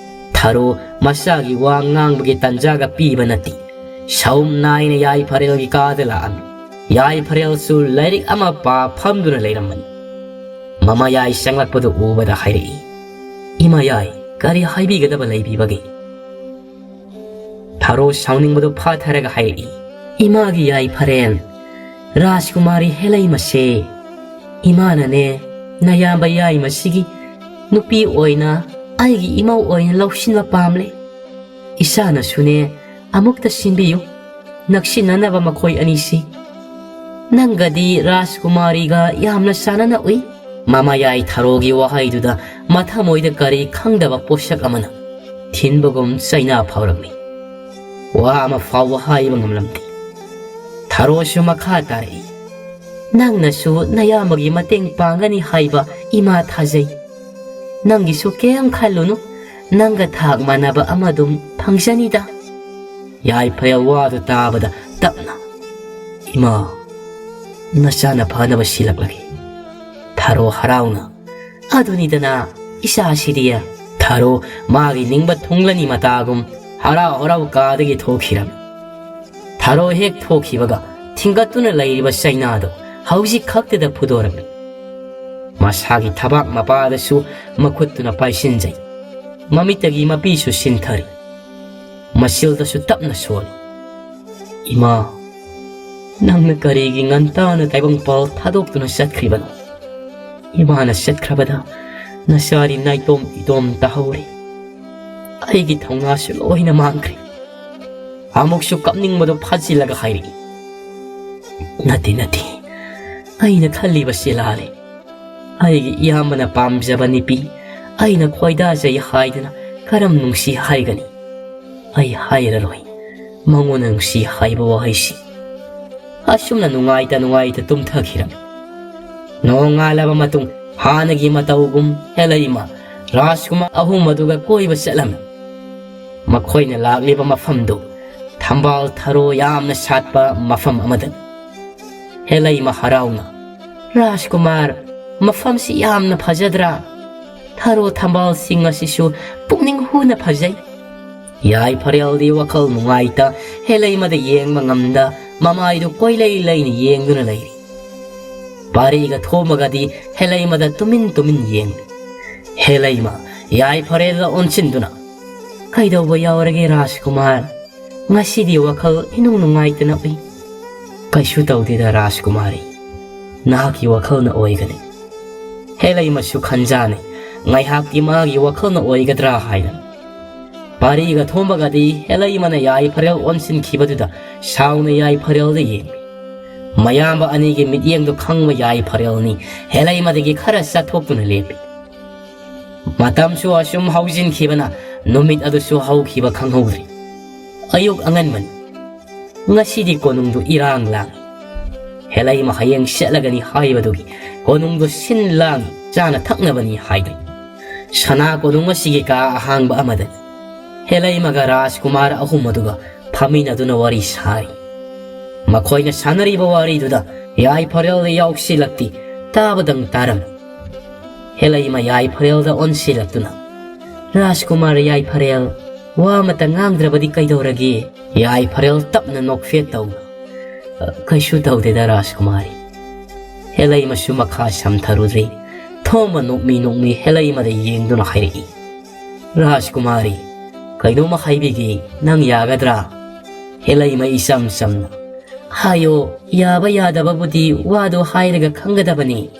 ꯊꯥꯔꯣ ꯃꯆꯥꯒꯤ ꯋꯥ ꯉꯥꯡꯕꯒꯤ ꯇꯟꯖꯥꯒ ꯄꯤꯕ ꯅꯠꯇꯦ꯫ ꯁꯥꯎꯝ ꯅꯥꯏꯅ ꯌꯥꯏꯐꯔꯦꯜꯒꯤ ꯀꯥꯗ ꯂꯥꯛꯑꯝꯃꯤ꯫ ꯌꯥꯏꯐꯔꯦꯜꯁꯨ ꯂꯥꯏꯔꯤꯛ ꯑꯃ ꯄꯥ ꯐꯝꯗꯨꯅ ꯂꯩꯔꯝꯕꯅꯤ꯫ ꯃꯃꯌꯥꯏ ꯆꯪꯂꯛꯄꯗꯨ ꯎꯕꯗ ꯍꯥꯏꯔꯛꯏ, "ꯏꯃꯥ ꯌꯥꯏ, ꯀꯔꯤ ꯍꯥꯏꯕꯤꯒꯗꯕ ꯂꯩꯕꯤꯕꯒꯦ?" ꯊꯥꯔꯣ ꯁꯥꯎꯅꯤꯡꯕꯗꯨ ꯐꯥꯊꯔꯒ ꯍꯥꯏꯔꯛꯏ, "ꯏꯃꯥꯒꯤ ꯌꯥꯏꯐꯔꯦꯜ, ꯔꯥꯖꯀꯨꯃꯥꯔꯤ ꯍꯦꯂꯩꯃꯁꯦ ꯏꯃꯥꯅꯅꯦ, ꯅꯌꯥꯝꯕ ꯌꯥꯏꯃꯁꯤꯒꯤ ꯅꯨꯄꯤ ꯑꯣꯏꯅ ꯑꯩꯒꯤ ꯏꯃꯧ ꯑꯣꯏꯅ ꯂꯧꯁꯤꯟꯕ ꯄꯥꯝꯂꯦ꯫ ꯏꯆꯥꯅꯁꯨꯅꯦ, ꯑꯃꯨꯛꯇ ꯁꯤꯟꯕꯤꯌꯨ, ꯅꯛꯁꯤꯟꯅꯅꯕ ꯃꯈꯣꯏ ꯑꯅꯤꯁꯤ꯫ ꯅꯪꯒꯗꯤ ꯔꯥꯖꯀꯨꯃꯥꯔꯤꯒ ꯌꯥꯝꯅ ꯆꯥꯟꯅꯅ ꯎꯏ꯫ ꯃꯃꯥꯌꯥꯏ ꯊꯔꯣꯒꯤ ꯋꯥꯍꯩꯗꯨꯗ ꯃꯊꯃꯣꯏꯗ ꯀꯔꯤ ꯈꯪꯗꯕ ꯄꯣꯠꯁꯛ ꯑꯃꯅ ꯊꯤꯟꯕꯒꯨꯝ ꯆꯩꯅꯥ ꯐꯥꯎꯔꯝꯃꯤ꯫ ꯋꯥ ꯑꯃ ꯐꯥꯎꯕ ꯍꯥꯏꯕ ꯉꯝꯂꯝꯗꯦ꯫ ꯊꯔꯣꯁꯨ ꯃꯈꯥ ꯇꯥꯔꯛꯏ, "ꯅꯪꯅꯁꯨ ꯅꯌꯥꯝꯕꯒꯤ ꯃꯇꯦꯡ ꯄꯥꯡꯒꯅꯤ ꯍꯥꯏꯕ ꯏꯃꯥ ꯊꯥꯖꯩ꯫ ꯅꯪꯒꯤꯁꯨ ꯀꯩꯝ ꯈꯜꯂꯨꯅꯨ, ꯅꯪꯒ ꯊꯥꯛ ꯃꯥꯟꯅꯕ ꯑꯃ ꯑꯗꯨꯝ ꯐꯪꯖꯅꯤꯗ"꯫ ꯌꯥꯏꯐꯔꯦꯜ ꯋꯥꯗꯨ ꯇꯥꯕꯗ ꯇꯞꯅ, "ꯏꯃꯥ, ꯅꯆꯥꯅ ꯐꯅꯕ ꯁꯤꯜꯂꯛꯂꯒꯦ"꯫ ꯊꯔꯣ ꯍꯔꯥꯎꯅ, "ꯑꯗꯨꯅꯤꯗꯅ ꯏꯆꯥꯁꯤꯗꯤ"꯫ ꯊꯔꯣ ꯃꯥꯒꯤ ꯅꯤꯡꯕ ꯊꯨꯡꯂꯅꯤ ꯃꯇꯥꯒꯨꯝ ꯍꯔꯥꯎ ꯍꯔꯥꯎ ꯀꯥꯗꯒꯤ ꯊꯣꯛꯈꯤꯔꯝꯃꯤ꯫ ꯊꯔꯣ ꯍꯦꯛ ꯊꯣꯛꯈꯤꯕꯒ ꯊꯤꯡꯒꯠꯇꯨꯅ ꯂꯩꯔꯤꯕ ꯆꯩꯅꯥꯗꯨ ꯍꯧꯖꯤꯛ ꯈꯛꯇꯗ ꯐꯨꯗꯣꯔꯝꯃꯤ꯫ ꯃꯁꯥꯒꯤ ꯊꯕꯥꯛ ꯃꯄꯥꯗꯁꯨ ꯃꯈꯨꯠꯇꯨꯅ ꯄꯥꯏꯁꯤꯟꯖꯩ꯫ ꯃꯃꯤꯠꯇꯒꯤ ꯃꯄꯤꯁꯨ ꯁꯤꯟꯊꯔꯤ꯫ ꯃꯁꯤꯜꯗꯁꯨ ꯇꯞꯅ ꯁꯣꯜꯂꯤ, "ꯏꯃꯥ, ꯅꯪꯅ ꯀꯔꯤꯒꯤ ꯉꯟꯇꯥꯅ ꯇꯥꯏꯕꯪꯄꯥꯜ ꯊꯥꯗꯣꯛꯇꯨꯅ ꯆꯠꯈ꯭ꯔꯤꯕꯅꯣ? ꯏꯃꯥꯅ ꯆꯠꯈ꯭ꯔꯕꯗ ꯅꯆꯥꯗꯤ ꯅꯥꯏꯇꯣꯝ ꯏꯇꯣꯝ ꯇꯥꯍꯧꯔꯦ꯫ ꯑꯩꯒꯤ ꯊꯧꯅꯥꯁꯨ ꯂꯣꯏꯅ ꯃꯥꯡꯈ꯭ꯔꯦ"꯫ ꯑꯃꯨꯛꯁꯨ ꯀꯞꯅꯤꯡꯕꯗꯨ ꯐꯥꯖꯤꯜꯂꯒ ꯍꯥꯏꯔꯛꯏ, "ꯅꯠꯇꯦ, ꯅꯠꯇꯦ, ꯑꯩꯅ ꯈꯜꯂꯤꯕꯁꯤ ꯂꯥꯜꯂꯦ꯫ ꯑꯩꯒꯤ ꯏꯌꯥꯝꯕꯅ ꯄꯥꯝꯖꯕ ꯅꯨꯄꯤ ꯑꯩꯅ ꯈꯣꯏꯗꯥꯖꯩ ꯍꯥꯏꯗꯨꯅ ꯀꯔꯝ ꯅꯨꯡꯁꯤ ꯍꯥꯏꯒꯅꯤ? ꯑꯩ ꯍꯥꯏꯔꯔꯣꯏ ꯃꯉꯣꯟꯗ ꯅꯨꯡꯁꯤ ꯍꯥꯏꯕ ꯋꯥꯍꯩꯁꯤ"꯫ ꯑꯁꯨꯝꯅ ꯅꯨꯡꯉꯥꯏꯇ ꯅꯨꯡꯉꯥꯏꯇ ꯇꯨꯝꯊꯈꯤꯔꯝꯃꯤ꯫ ꯅꯣꯡꯉꯥꯜꯂꯕ ꯃꯇꯨꯡ ꯍꯥꯟꯅꯒꯤ ꯃꯇꯧꯒꯨꯝ ꯍꯦꯂꯩꯃ ꯔꯥꯖꯀꯨꯃꯥꯔ ꯑꯍꯨꯝ ꯑꯗꯨꯒ ꯀꯣꯏꯕ ꯆꯠꯂꯝꯃꯤ꯫ ꯃꯈꯣꯏꯅ ꯂꯥꯛꯂꯤꯕ ꯃꯐꯝꯗꯨ ꯊꯝꯕꯥꯜ ꯊꯔꯣ ꯌꯥꯝꯅ ꯁꯥꯠꯄ ꯃꯐꯝ ꯑꯃꯗꯅꯤ꯫ ꯍꯦꯂꯩꯃ ꯍꯔꯥꯎꯅ, "ꯔꯥꯖꯀꯨꯃꯥꯔ, ꯃꯐꯝꯁꯤ ꯌꯥꯝꯅ ꯐꯖꯗ꯭ꯔꯥ? ꯊꯔꯣ ꯊꯝꯕꯥꯜꯁꯤꯡ ꯑꯁꯤꯁꯨ ꯄꯨꯛꯅꯤꯡ ꯍꯨꯅ ꯐꯖꯩ"꯫ ꯌꯥꯏꯐꯔꯦꯜꯗꯤ ꯋꯥꯈꯜ ꯅꯨꯡꯉꯥꯏꯇ ꯍꯦꯂꯩꯃꯗ ꯌꯦꯡꯕ ꯉꯝꯗ ꯃꯃꯥꯏꯗꯨ ꯀꯣꯏꯂꯩ ꯂꯩꯅ ꯌꯦꯡꯗꯨꯅ ꯂꯩꯔꯤ꯫ ꯄꯥꯔꯤꯒ ꯊꯣꯝꯕꯒꯗꯤ ꯍꯦꯂꯩꯃꯗ ꯇꯨꯃꯤꯟ ꯇꯨꯃꯤꯟ ꯌꯦꯡꯂꯤ꯫ ꯍꯦꯂꯩꯃ ꯌꯥꯏꯐꯔꯦꯜꯗ ꯑꯣꯟꯁꯤꯟꯗꯨꯅ, "ꯀꯩꯗꯧꯕ ꯌꯥꯎꯔꯒꯦ ꯔꯥꯖꯀꯨꯃꯥꯔ? ꯉꯁꯤꯗꯤ ꯋꯥꯈꯜ ꯏꯅꯨꯡ ꯅꯨꯡꯉꯥꯏꯇꯅ ꯎꯏ"꯫ "ꯀꯩꯁꯨ ꯇꯧꯗꯦꯗ ꯔꯥꯖꯀꯨꯃꯥꯔꯤ, ꯅꯍꯥꯛꯀꯤ ꯋꯥꯈꯜꯅ ꯑꯣꯏꯒꯅꯤ"꯫ ꯍꯦꯂꯩꯃꯁꯨ ꯈꯟꯖꯥꯅꯩ, ꯉꯥꯏꯍꯥꯛꯇꯤ ꯃꯥꯒꯤ ꯋꯥꯈꯜꯅ ꯑꯣꯏꯒꯗ꯭ꯔꯥ ꯍꯥꯏꯅ꯫ ꯄꯥꯔꯤꯒ ꯊꯣꯝꯕꯒꯗꯤ ꯍꯦꯂꯩꯃꯅ ꯌꯥꯏꯐꯔꯦꯜ ꯑꯣꯟꯁꯤꯟꯈꯤꯕꯗꯨꯗ ꯁꯥꯎꯅ ꯌꯥꯏꯐꯔꯦꯜꯗ ꯌꯦꯡꯂꯤ꯫ ꯃꯌꯥꯝꯕ ꯑꯅꯤꯒꯤ ꯃꯤꯠꯌꯦꯡꯗꯨ ꯈꯪꯕ ꯌꯥꯏꯐꯔꯦꯜꯅꯤ ꯍꯦꯂꯩꯃꯗꯒꯤ ꯈꯔ ꯆꯠꯊꯣꯛꯇꯨꯅ ꯂꯦꯞꯄꯤ꯫ ꯃꯇꯝꯁꯨ ꯑꯁꯨꯝ ꯍꯧꯖꯤꯟꯈꯤꯕꯅ ꯅꯨꯃꯤꯠ ꯑꯗꯨꯁꯨ ꯍꯧꯈꯤꯕ ꯈꯪꯍꯧꯗ꯭ꯔꯤ꯫ ꯑꯌꯨꯛ ꯑꯉꯟꯕꯅꯤ꯫ ꯉꯁꯤꯗꯤ ꯀꯣꯅꯨꯡꯗꯨ ꯏꯔꯥꯡ ꯂꯥꯡꯏ꯫ ꯍꯦꯂꯩꯃ ꯍꯌꯦꯡ ꯆꯠꯂꯒꯅꯤ ꯍꯥꯏꯕꯗꯨꯒꯤ ꯀꯣꯅꯨꯡꯗꯨ ꯁꯤꯟ ꯂꯥꯡꯏ, ꯆꯥꯅ ꯊꯛꯅꯕꯅꯤ ꯍꯥꯏꯗꯨꯅ꯫ ꯁꯅꯥ ꯀꯣꯅꯨꯡ ꯑꯁꯤꯒꯤ ꯀꯥ ꯑꯍꯥꯡꯕ ꯑꯃꯗꯅꯤ ꯍꯦꯂꯩꯃꯒ ꯔꯥꯖꯀꯨꯃꯥꯔ ꯑꯍꯨꯝ ꯑꯗꯨꯒ ꯐꯝꯃꯤꯟꯅꯗꯨꯅ ꯋꯥꯔꯤ ꯁꯥꯔꯤ꯫ ꯃꯈꯣꯏꯅ ꯁꯥꯟꯅꯔꯤꯕ ꯋꯥꯔꯤꯗꯨꯗ ꯌꯥꯏꯐꯔꯦꯜꯗ ꯌꯥꯎꯁꯤꯜꯂꯛꯇꯤ ꯇꯥꯕꯗꯪ ꯇꯥꯔꯝꯃꯤ꯫ ꯍꯦꯂꯩꯃ ꯌꯥꯏꯐꯔꯦꯜꯗ ꯑꯣꯟꯁꯤꯜꯂꯛꯇꯨꯅ, "ꯔꯥꯖꯀꯨꯃꯥꯔ ꯌꯥꯏꯐꯔꯦꯜ, ꯋꯥ ꯑꯃꯇ ꯉꯥꯡꯗ꯭ꯔꯕꯗꯤ ꯀꯩꯗꯧꯔꯒꯦ?" ꯌꯥꯏꯐꯔꯦꯜ ꯇꯞꯅ ꯅꯣꯛꯐꯦꯠ ꯇꯧꯅ, "ꯀꯩꯁꯨ ꯇꯧꯗꯦꯗ ꯔꯥꯖꯀꯨꯃꯥꯔꯤ꯫" ꯍꯦꯂꯩꯃꯁꯨ ꯃꯈꯥ ꯁꯝꯊꯔꯨꯗ꯭ꯔꯤ꯫ ꯊꯣꯝꯕ ꯅꯣꯛꯃꯤ ꯅꯣꯛꯃꯤ ꯍꯦꯂꯩꯃꯗ ꯌꯦꯡꯗꯨꯅ ꯍꯥꯏꯔꯛꯏ, "ꯔꯥꯖꯀꯨꯃꯥꯔꯤ, ꯀꯩꯅꯣꯝꯃ ꯍꯥꯏꯕꯤꯒꯦ, ꯅꯪ ꯌꯥꯒꯗ꯭ꯔꯥ?" ꯍꯦꯂꯩꯃ ꯏꯆꯝ ꯆꯝꯅ, "ꯍꯥꯏꯌꯣ, ꯌꯥꯕ ꯌꯥꯗꯕꯕꯨꯗꯤ ꯋꯥꯗꯣ ꯍꯥꯏꯔꯒ ꯈꯪꯒꯗꯕꯅꯤ꯫"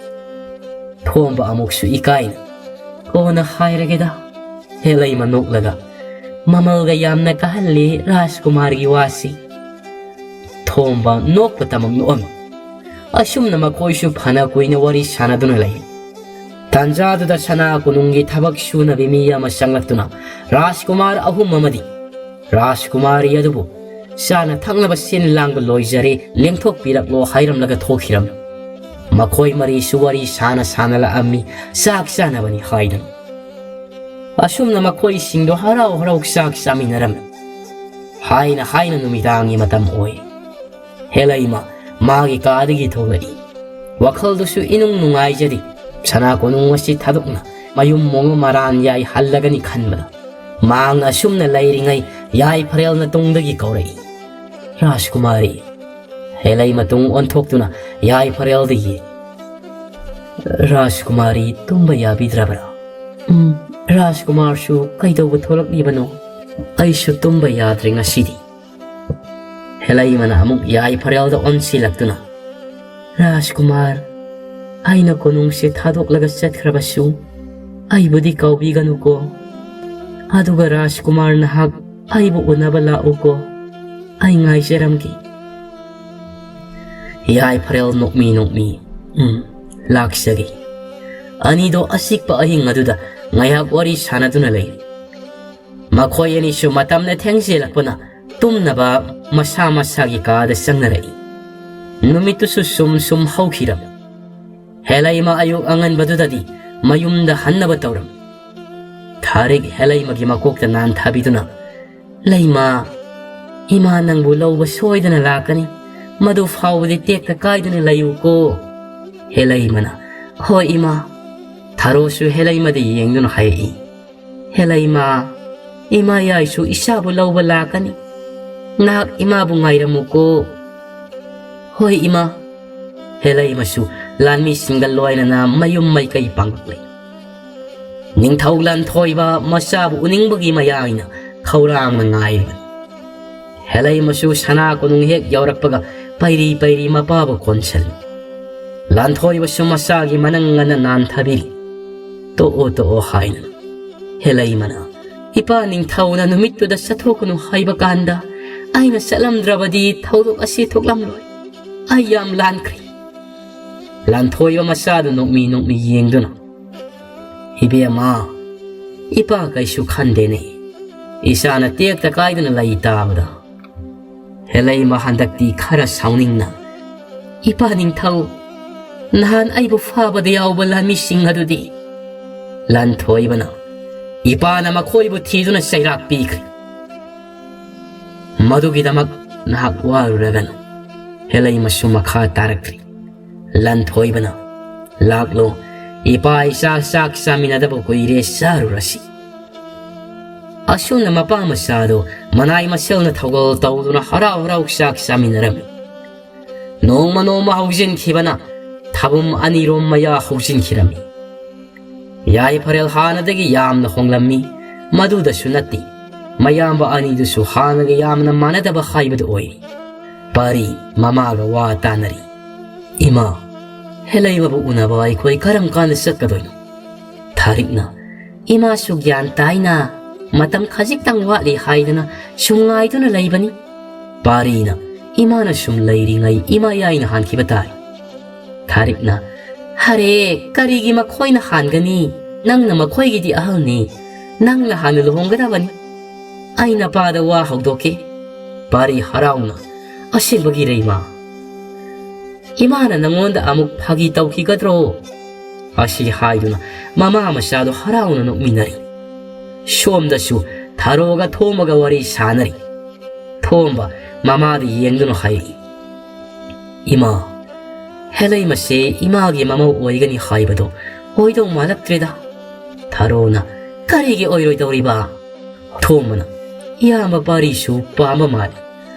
ꯊꯣꯝꯕ ꯑꯃꯨꯛꯁꯨ ꯏꯀꯥꯏꯅ, "ꯀꯣꯟꯅ ꯍꯥꯏꯔꯒꯦꯗ꯫" ꯍꯦꯂꯩꯃ ꯅꯣꯛꯂꯒ, "ꯃꯃꯜꯒ ꯌꯥꯝꯅ ꯀꯥꯍꯜꯂꯤ ꯔꯥꯖꯀꯨꯃꯥꯔꯒꯤ ꯋꯥꯁꯤ꯫" ꯊꯣꯝꯕ ꯅꯣꯛꯄꯇꯃꯛ ꯅꯣꯛꯑꯝꯃꯤ꯫ ꯑꯁꯨꯝꯅ ꯃꯈꯣꯏꯁꯨ ꯐꯅ ꯀꯨꯏꯅ ꯋꯥꯔꯤ ꯁꯥꯟꯅꯗꯨꯅ ꯂꯩ꯫ ꯇꯥꯟꯖꯥꯗꯨꯗ ꯁꯅꯥ ꯀꯣꯅꯨꯡꯒꯤ ꯊꯕꯛ ꯁꯨꯅꯕꯤ ꯃꯤ ꯑꯃ ꯆꯪꯂꯛꯇꯨꯅ ꯔꯥꯖꯀꯨꯃꯥꯔ ꯑꯍꯨꯝ ꯑꯃꯗꯤ ꯔꯥꯖꯀꯨꯃꯥꯔꯤ ꯑꯗꯨꯕꯨ ꯆꯥꯅ ꯊꯛꯅꯕ ꯁꯤꯟ ꯂꯥꯡꯕ ꯂꯣꯏꯖꯔꯦ, ꯂꯦꯡꯊꯣꯛꯄꯤꯔꯛꯂꯣ ꯍꯥꯏꯔꯝꯂꯒ ꯊꯣꯛꯈꯤꯔꯝꯃꯤ꯫ ꯃꯈꯣꯏ ꯃꯔꯤꯁꯨ ꯋꯥꯔꯤ ꯁꯥꯅ ꯁꯥꯅ ꯂꯥꯛꯑꯝꯃꯤ, ꯆꯥꯛ ꯆꯥꯅꯕꯅꯤ ꯍꯥꯏꯗꯨꯅ꯫ ꯑꯁꯨꯝꯅ ꯃꯈꯣꯏꯁꯤꯡꯗꯣ ꯍꯔꯥꯎ ꯍꯔꯥꯎ ꯆꯥꯛ ꯆꯥꯃꯤꯟꯅꯔꯝꯃꯤ꯫ ꯍꯥꯏꯅ ꯍꯥꯏꯅ ꯅꯨꯃꯤꯗꯥꯡꯒꯤ ꯃꯇꯝ ꯑꯣꯏ꯫ ꯍꯦꯂꯩꯃ ꯃꯥꯒꯤ ꯀꯥꯗꯒꯤ ꯊꯣꯛꯂꯛꯏ꯫ ꯋꯥꯈꯜꯗꯨꯁꯨ ꯏꯅꯨꯡ ꯅꯨꯡꯉꯥꯏꯖꯗꯦ꯫ ꯁꯅꯥ ꯀꯣꯅꯨꯡ ꯑꯁꯤ ꯊꯥꯗꯣꯛꯅ ꯃꯌꯨꯝ ꯃꯣꯡ ꯃꯔꯥꯟ ꯌꯥꯏ ꯍꯜꯂꯒꯅꯤ ꯈꯟꯕꯗ꯫ ꯃꯍꯥꯛꯅ ꯑꯁꯨꯝꯅ ꯂꯩꯔꯤꯉꯩ ꯌꯥꯏꯐꯔꯦꯜꯅ ꯇꯨꯡꯗꯒꯤ ꯀꯧꯔꯛꯏ, "ꯔꯥꯖꯀꯨꯃꯥꯔꯤ꯫" ꯍꯦꯂꯩꯃ ꯇꯨꯡ ꯑꯣꯟꯊꯣꯛꯇꯨꯅ ꯌꯥꯏꯐꯔꯦꯜꯗ ꯌꯦꯡ, "ꯔꯥꯖꯀꯨꯃꯥꯔꯤ ꯇꯨꯝꯕ ꯌꯥꯕꯤꯗ꯭ꯔꯕ꯭ꯔꯥ?" "ꯎꯝ, ꯔꯥꯖꯀꯨꯃꯥꯔꯁꯨ ꯀꯩꯗꯧꯕ ꯊꯣꯛꯂꯛꯂꯤꯕꯅꯣ? ꯑꯩꯁꯨ ꯇꯨꯝꯕ ꯌꯥꯗ꯭ꯔꯦ ꯉꯁꯤꯗꯤ꯫" ꯍꯦꯂꯩꯃꯅ ꯑꯃꯨꯛ ꯌꯥꯏꯐꯔꯦꯜꯗ ꯑꯣꯟꯁꯤꯜꯂꯛꯇꯨꯅ, "ꯔꯥꯖꯀꯨꯃꯥꯔ, ꯑꯩꯅ ꯀꯣꯅꯨꯡꯁꯦ ꯊꯥꯗꯣꯛꯂꯒ ꯆꯠꯈ꯭ꯔꯕꯁꯨ ꯑꯩꯕꯨꯗꯤ ꯀꯥꯎꯕꯤꯒꯅꯨꯀꯣ꯫ ꯑꯗꯨꯒ ꯔꯥꯖꯀꯨꯃꯥꯔ ꯅꯍꯥꯛ ꯑꯩꯕꯨ ꯎꯅꯕ ꯂꯥꯛꯎꯀꯣ꯫ ꯑꯩ ꯉꯥꯏꯖꯔꯝꯒꯦ꯫" ꯌꯥꯏꯐꯔꯦꯜ ꯅꯣꯛꯃꯤ ꯅꯣꯛꯃꯤ, "ꯎꯝ, ꯂꯥꯛꯆꯒꯦ꯫" ꯑꯅꯤꯗꯣ ꯑꯆꯤꯛꯄ ꯑꯍꯤꯡ ꯑꯗꯨꯗ ꯉꯥꯏꯍꯥꯛ ꯋꯥꯔꯤ ꯁꯥꯟꯅꯗꯨꯅ ꯂꯩꯔꯤ꯫ ꯃꯈꯣꯏ ꯑꯅꯤꯁꯨ ꯃꯇꯝꯅ ꯊꯦꯡꯖꯤꯜꯂꯛꯄꯅ ꯇꯨꯝꯅꯕ ꯃꯁꯥ ꯃꯁꯥꯒꯤ ꯀꯥꯗ ꯆꯪꯅꯔꯛꯏ꯫ ꯅꯨꯃꯤꯠꯇꯨꯁꯨ ꯁꯨꯝ ꯁꯨꯝ ꯍꯧꯈꯤꯔꯝꯃꯤ꯫ ꯍꯦꯂꯩꯃ ꯑꯌꯨꯛ ꯑꯉꯟꯕꯗꯨꯗꯗꯤ ꯃꯌꯨꯝꯗ ꯍꯟꯅꯕ ꯇꯧꯔꯝꯃꯤ꯫ ꯊꯥꯔꯤꯛ ꯍꯦꯂꯩꯃꯒꯤ ꯃꯀꯣꯛꯇ ꯅꯥꯟꯊꯕꯤꯗꯨꯅ, "ꯂꯩꯃ, ꯏꯃꯥ ꯅꯪꯕꯨ ꯂꯧꯕ ꯁꯣꯏꯗꯅ ꯂꯥꯛꯀꯅꯤ꯫ ꯃꯗꯨ ꯐꯥꯎꯕꯗꯤ ꯇꯦꯛꯇ ꯀꯥꯏꯗꯨꯅ ꯂꯩꯌꯨꯀꯣ꯫" ꯍꯦꯂꯩꯃꯅ, "ꯍꯣꯏ ꯏꯃꯥ꯫" ꯊꯥꯔꯣꯁꯨ ꯍꯦꯂꯩꯃꯗ ꯌꯦꯡꯗꯨꯅ ꯍꯥꯏꯔꯛꯏ, "ꯍꯦꯂꯩꯃ, ꯏꯃꯥ ꯌꯥꯏꯁꯨ ꯏꯆꯥꯕꯨ ꯂꯧꯕ ꯂꯥꯛꯀꯅꯤ꯫ ꯅꯍꯥꯛ ꯏꯃꯥꯕꯨ ꯉꯥꯏꯔꯝꯃꯨꯀꯣ꯫" "ꯍꯣꯏ ꯏꯃꯥ꯫" ꯍꯦꯂꯩꯃꯁꯨ ꯂꯥꯟꯃꯤꯁꯤꯡꯒ ꯂꯣꯏꯅꯅ ꯃꯌꯨꯝ ꯃꯥꯏꯀꯩ ꯄꯥꯡꯂꯛꯂꯦ꯫ ꯅꯤꯡꯊꯧ ꯂꯥꯟꯊꯣꯏꯕ ꯃꯆꯥꯕꯨ ꯎꯅꯤꯡꯕꯒꯤ ꯃꯌꯥꯏꯅ ꯈꯧꯔꯥꯡꯅ ꯉꯥꯏꯔꯤꯕꯅꯤ꯫ ꯍꯦꯂꯩꯃꯁꯨ ꯁꯅꯥ ꯀꯣꯅꯨꯡ ꯍꯦꯛ ꯌꯧꯔꯛꯄꯒ ꯄꯩꯔꯤ ꯄꯩꯔꯤ ꯃꯄꯥꯕꯨ ꯀꯣꯟꯁꯤꯜꯂꯤ꯫ ꯂꯥꯟꯊꯣꯏꯕꯁꯨ ꯃꯆꯥꯒꯤ ꯃꯅꯪ ꯑꯅ ꯅꯥꯟꯊꯕꯤꯔꯤ꯫ "ꯇꯣꯛꯑꯣ, ꯇꯣꯛꯑꯣ" ꯍꯥꯏꯅ꯫ ꯍꯦꯂꯩꯃꯅ, "ꯏꯄꯥ ꯅꯤꯡꯊꯧꯅ ꯅꯨꯃꯤꯠꯇꯨꯗ ꯆꯠꯊꯣꯛꯀꯅꯨ ꯍꯥꯏꯕ ꯀꯥꯟꯗ ꯑꯩꯅ ꯆꯠꯂꯝꯗ꯭ꯔꯕꯗꯤ ꯊꯧꯗꯣꯛ ꯑꯁꯤ ꯊꯣꯛꯂꯝꯂꯣꯏ꯫ ꯑꯩ ꯌꯥꯝ ꯂꯥꯟꯈ꯭ꯔꯦ꯫" ꯂꯥꯟꯊꯣꯏꯕ ꯃꯆꯥꯗꯨ ꯅꯣꯛꯃꯤ ꯅꯣꯛꯃꯤ ꯌꯦꯡꯗꯨꯅ, "ꯏꯕꯦꯝꯃ, ꯏꯄꯥ ꯀꯩꯁꯨ ꯈꯟꯗꯦꯅꯦ, ꯏꯆꯥꯅ ꯇꯦꯛꯇ ꯀꯥꯏꯗꯅ ꯂꯩ ꯇꯥꯕꯗ꯫" ꯍꯦꯂꯩꯃ ꯍꯟꯗꯛꯇꯤ ꯈꯔ ꯁꯥꯎꯅꯤꯡꯅ, "ꯏꯄꯥ ꯅꯤꯡꯊꯧ, ꯅꯍꯥꯟ ꯑꯩꯕꯨ ꯐꯥꯕꯗ ꯌꯥꯎꯕ ꯂꯥꯟꯃꯤꯁꯤꯡ ꯑꯗꯨꯗꯤ?" ꯂꯥꯟꯊꯣꯏꯕꯅ, "ꯏꯄꯥꯅ ꯃꯈꯣꯏꯕꯨ ꯊꯤꯗꯨꯅ ꯆꯩꯔꯥꯛ ꯄꯤꯈ꯭ꯔꯦ꯫ ꯃꯗꯨꯒꯤꯗꯃꯛ ꯅꯍꯥꯛ ꯋꯥꯔꯨꯔꯒꯅꯨ꯫" ꯍꯦꯂꯩꯃꯁꯨ ꯃꯈꯥ ꯇꯥꯔꯛꯇ꯭ꯔꯤ꯫ ꯂꯥꯟꯊꯣꯏꯕꯅ, "ꯂꯥꯛꯂꯣ, ꯏꯄꯥ ꯏꯆꯥ ꯆꯥꯛ ꯆꯥꯃꯤꯟꯅꯗꯕ ꯀꯨꯏꯔꯦ, ꯆꯥꯔꯨꯔꯁꯤ꯫" ꯑꯁꯨꯝꯅ ꯃꯄꯥ ꯃꯆꯥꯗꯨ ꯃꯅꯥꯏ ꯃꯁꯦꯜꯅ ꯊꯧꯒꯜ ꯇꯧꯗꯨꯅ ꯍꯔꯥꯎ ꯍꯔꯥꯎ ꯆꯥꯛ ꯆꯥꯃꯤꯟꯅꯔꯝꯃꯤ꯫ ꯅꯣꯡꯃ ꯅꯣꯡꯃ ꯍꯧꯖꯤꯟꯈꯤꯕꯅ ꯊꯥꯕꯨꯝ ꯑꯅꯤꯔꯣꯝ ꯃꯌꯥ ꯍꯧꯖꯤꯟꯈꯤꯔꯝꯃꯤ꯫ ꯌꯥꯏꯐꯔꯦꯜ ꯍꯥꯟꯅꯗꯒꯤ ꯌꯥꯝꯅ ꯍꯣꯡꯂꯝꯃꯤ꯫ ꯃꯗꯨꯗꯁꯨ ꯅꯠꯇꯦ, ꯃꯌꯥꯝꯕ ꯑꯅꯤꯗꯨꯁꯨ ꯍꯥꯟꯅꯒ ꯌꯥꯝꯅ ꯃꯥꯟꯅꯗꯕ ꯍꯥꯏꯕꯗꯨ ꯑꯣꯏꯔꯤ꯫ ꯄꯥꯔꯤ ꯃꯃꯥꯒ ꯋꯥ ꯇꯥꯅꯔꯤ꯫ "ꯏꯃꯥ, ꯍꯦꯂꯩꯃꯕꯨ ꯎꯅꯕ ꯑꯩꯈꯣꯏ ꯀꯔꯝ ꯀꯥꯟꯗ ꯆꯠꯀꯗꯣꯏꯅꯣ? ꯊꯥꯔꯤꯛꯅ, ꯏꯃꯥꯁꯨ ꯒ꯭ꯌꯥꯟ ꯇꯥꯏꯅ, ꯃꯇꯝ ꯈꯖꯤꯛꯇꯪ ꯋꯥꯠꯂꯤ ꯍꯥꯏꯗꯅ ꯁꯨꯝ ꯉꯥꯏꯗꯨꯅ ꯂꯩꯕꯅꯤ꯫" ꯄꯥꯔꯤꯅ, ꯏꯃꯥꯅ ꯁꯨꯝ ꯂꯩꯔꯤꯉꯩ ꯏꯃꯥ ꯌꯥꯏꯅ ꯍꯥꯟꯈꯤꯕ ꯇꯥꯔꯦ꯫ ꯊꯥꯔꯤꯛꯅ, "ꯍꯔꯦ, ꯀꯔꯤꯒꯤ ꯃꯈꯣꯏꯅ ꯍꯥꯟꯒꯅꯤ? ꯅꯪꯅ ꯃꯈꯣꯏꯒꯤꯗꯤ ꯑꯍꯜꯅꯤ꯫ ꯅꯪꯅ ꯍꯥꯟꯅ ꯂꯨꯍꯣꯡꯒꯗꯕꯅꯤ꯫ ꯑꯩ ꯅꯄꯥꯗ ꯋꯥ ꯍꯧꯗꯣꯛꯀꯦ꯫" ꯄꯥꯔꯤ ꯍꯔꯥꯎꯅ, "ꯑꯁꯦꯡꯕꯒꯤꯔ ꯏꯃꯥ? ꯏꯃꯥꯅ ꯅꯪꯉꯣꯟꯗ ꯑꯃꯨꯛ ꯐꯥꯒꯤ ꯇꯧꯈꯤꯒꯗ꯭ꯔꯣ?" ꯑꯁꯤ ꯍꯥꯏꯗꯨꯅ ꯃꯃꯥ ꯃꯆꯥꯗꯣ ꯍꯔꯥꯎꯅ ꯅꯣꯛꯃꯤꯟꯅꯔꯤ꯫ ꯁꯣꯝꯗꯁꯨ ꯊꯥꯔꯣꯒ ꯊꯣꯝꯕꯒ ꯋꯥꯔꯤ ꯁꯥꯟꯅꯔꯤ꯫ ꯊꯣꯝꯕ ꯃꯃꯥꯗ ꯌꯦꯡꯗꯨꯅ ꯍꯥꯏꯔꯛꯏ, "ꯏꯃꯥ, ꯍꯦꯂꯩꯃꯁꯦ ꯏꯃꯥꯒꯤ ꯃꯃꯧ ꯑꯣꯏꯒꯅꯤ ꯍꯥꯏꯕꯗꯣ ꯑꯣꯏꯗꯧ ꯃꯥꯜꯂꯛꯇ꯭ꯔꯦꯗ꯫" ꯊꯥꯔꯣꯅ, "ꯀꯔꯤꯒꯤ ꯑꯣꯏꯔꯣꯏꯗꯧꯔꯤꯕ?" ꯊꯣꯝꯕꯅ, "ꯏꯌꯥꯝꯕ ꯄꯥꯔꯤꯁꯨ ꯄꯥꯝꯕ ꯃꯥꯜꯂꯤ꯫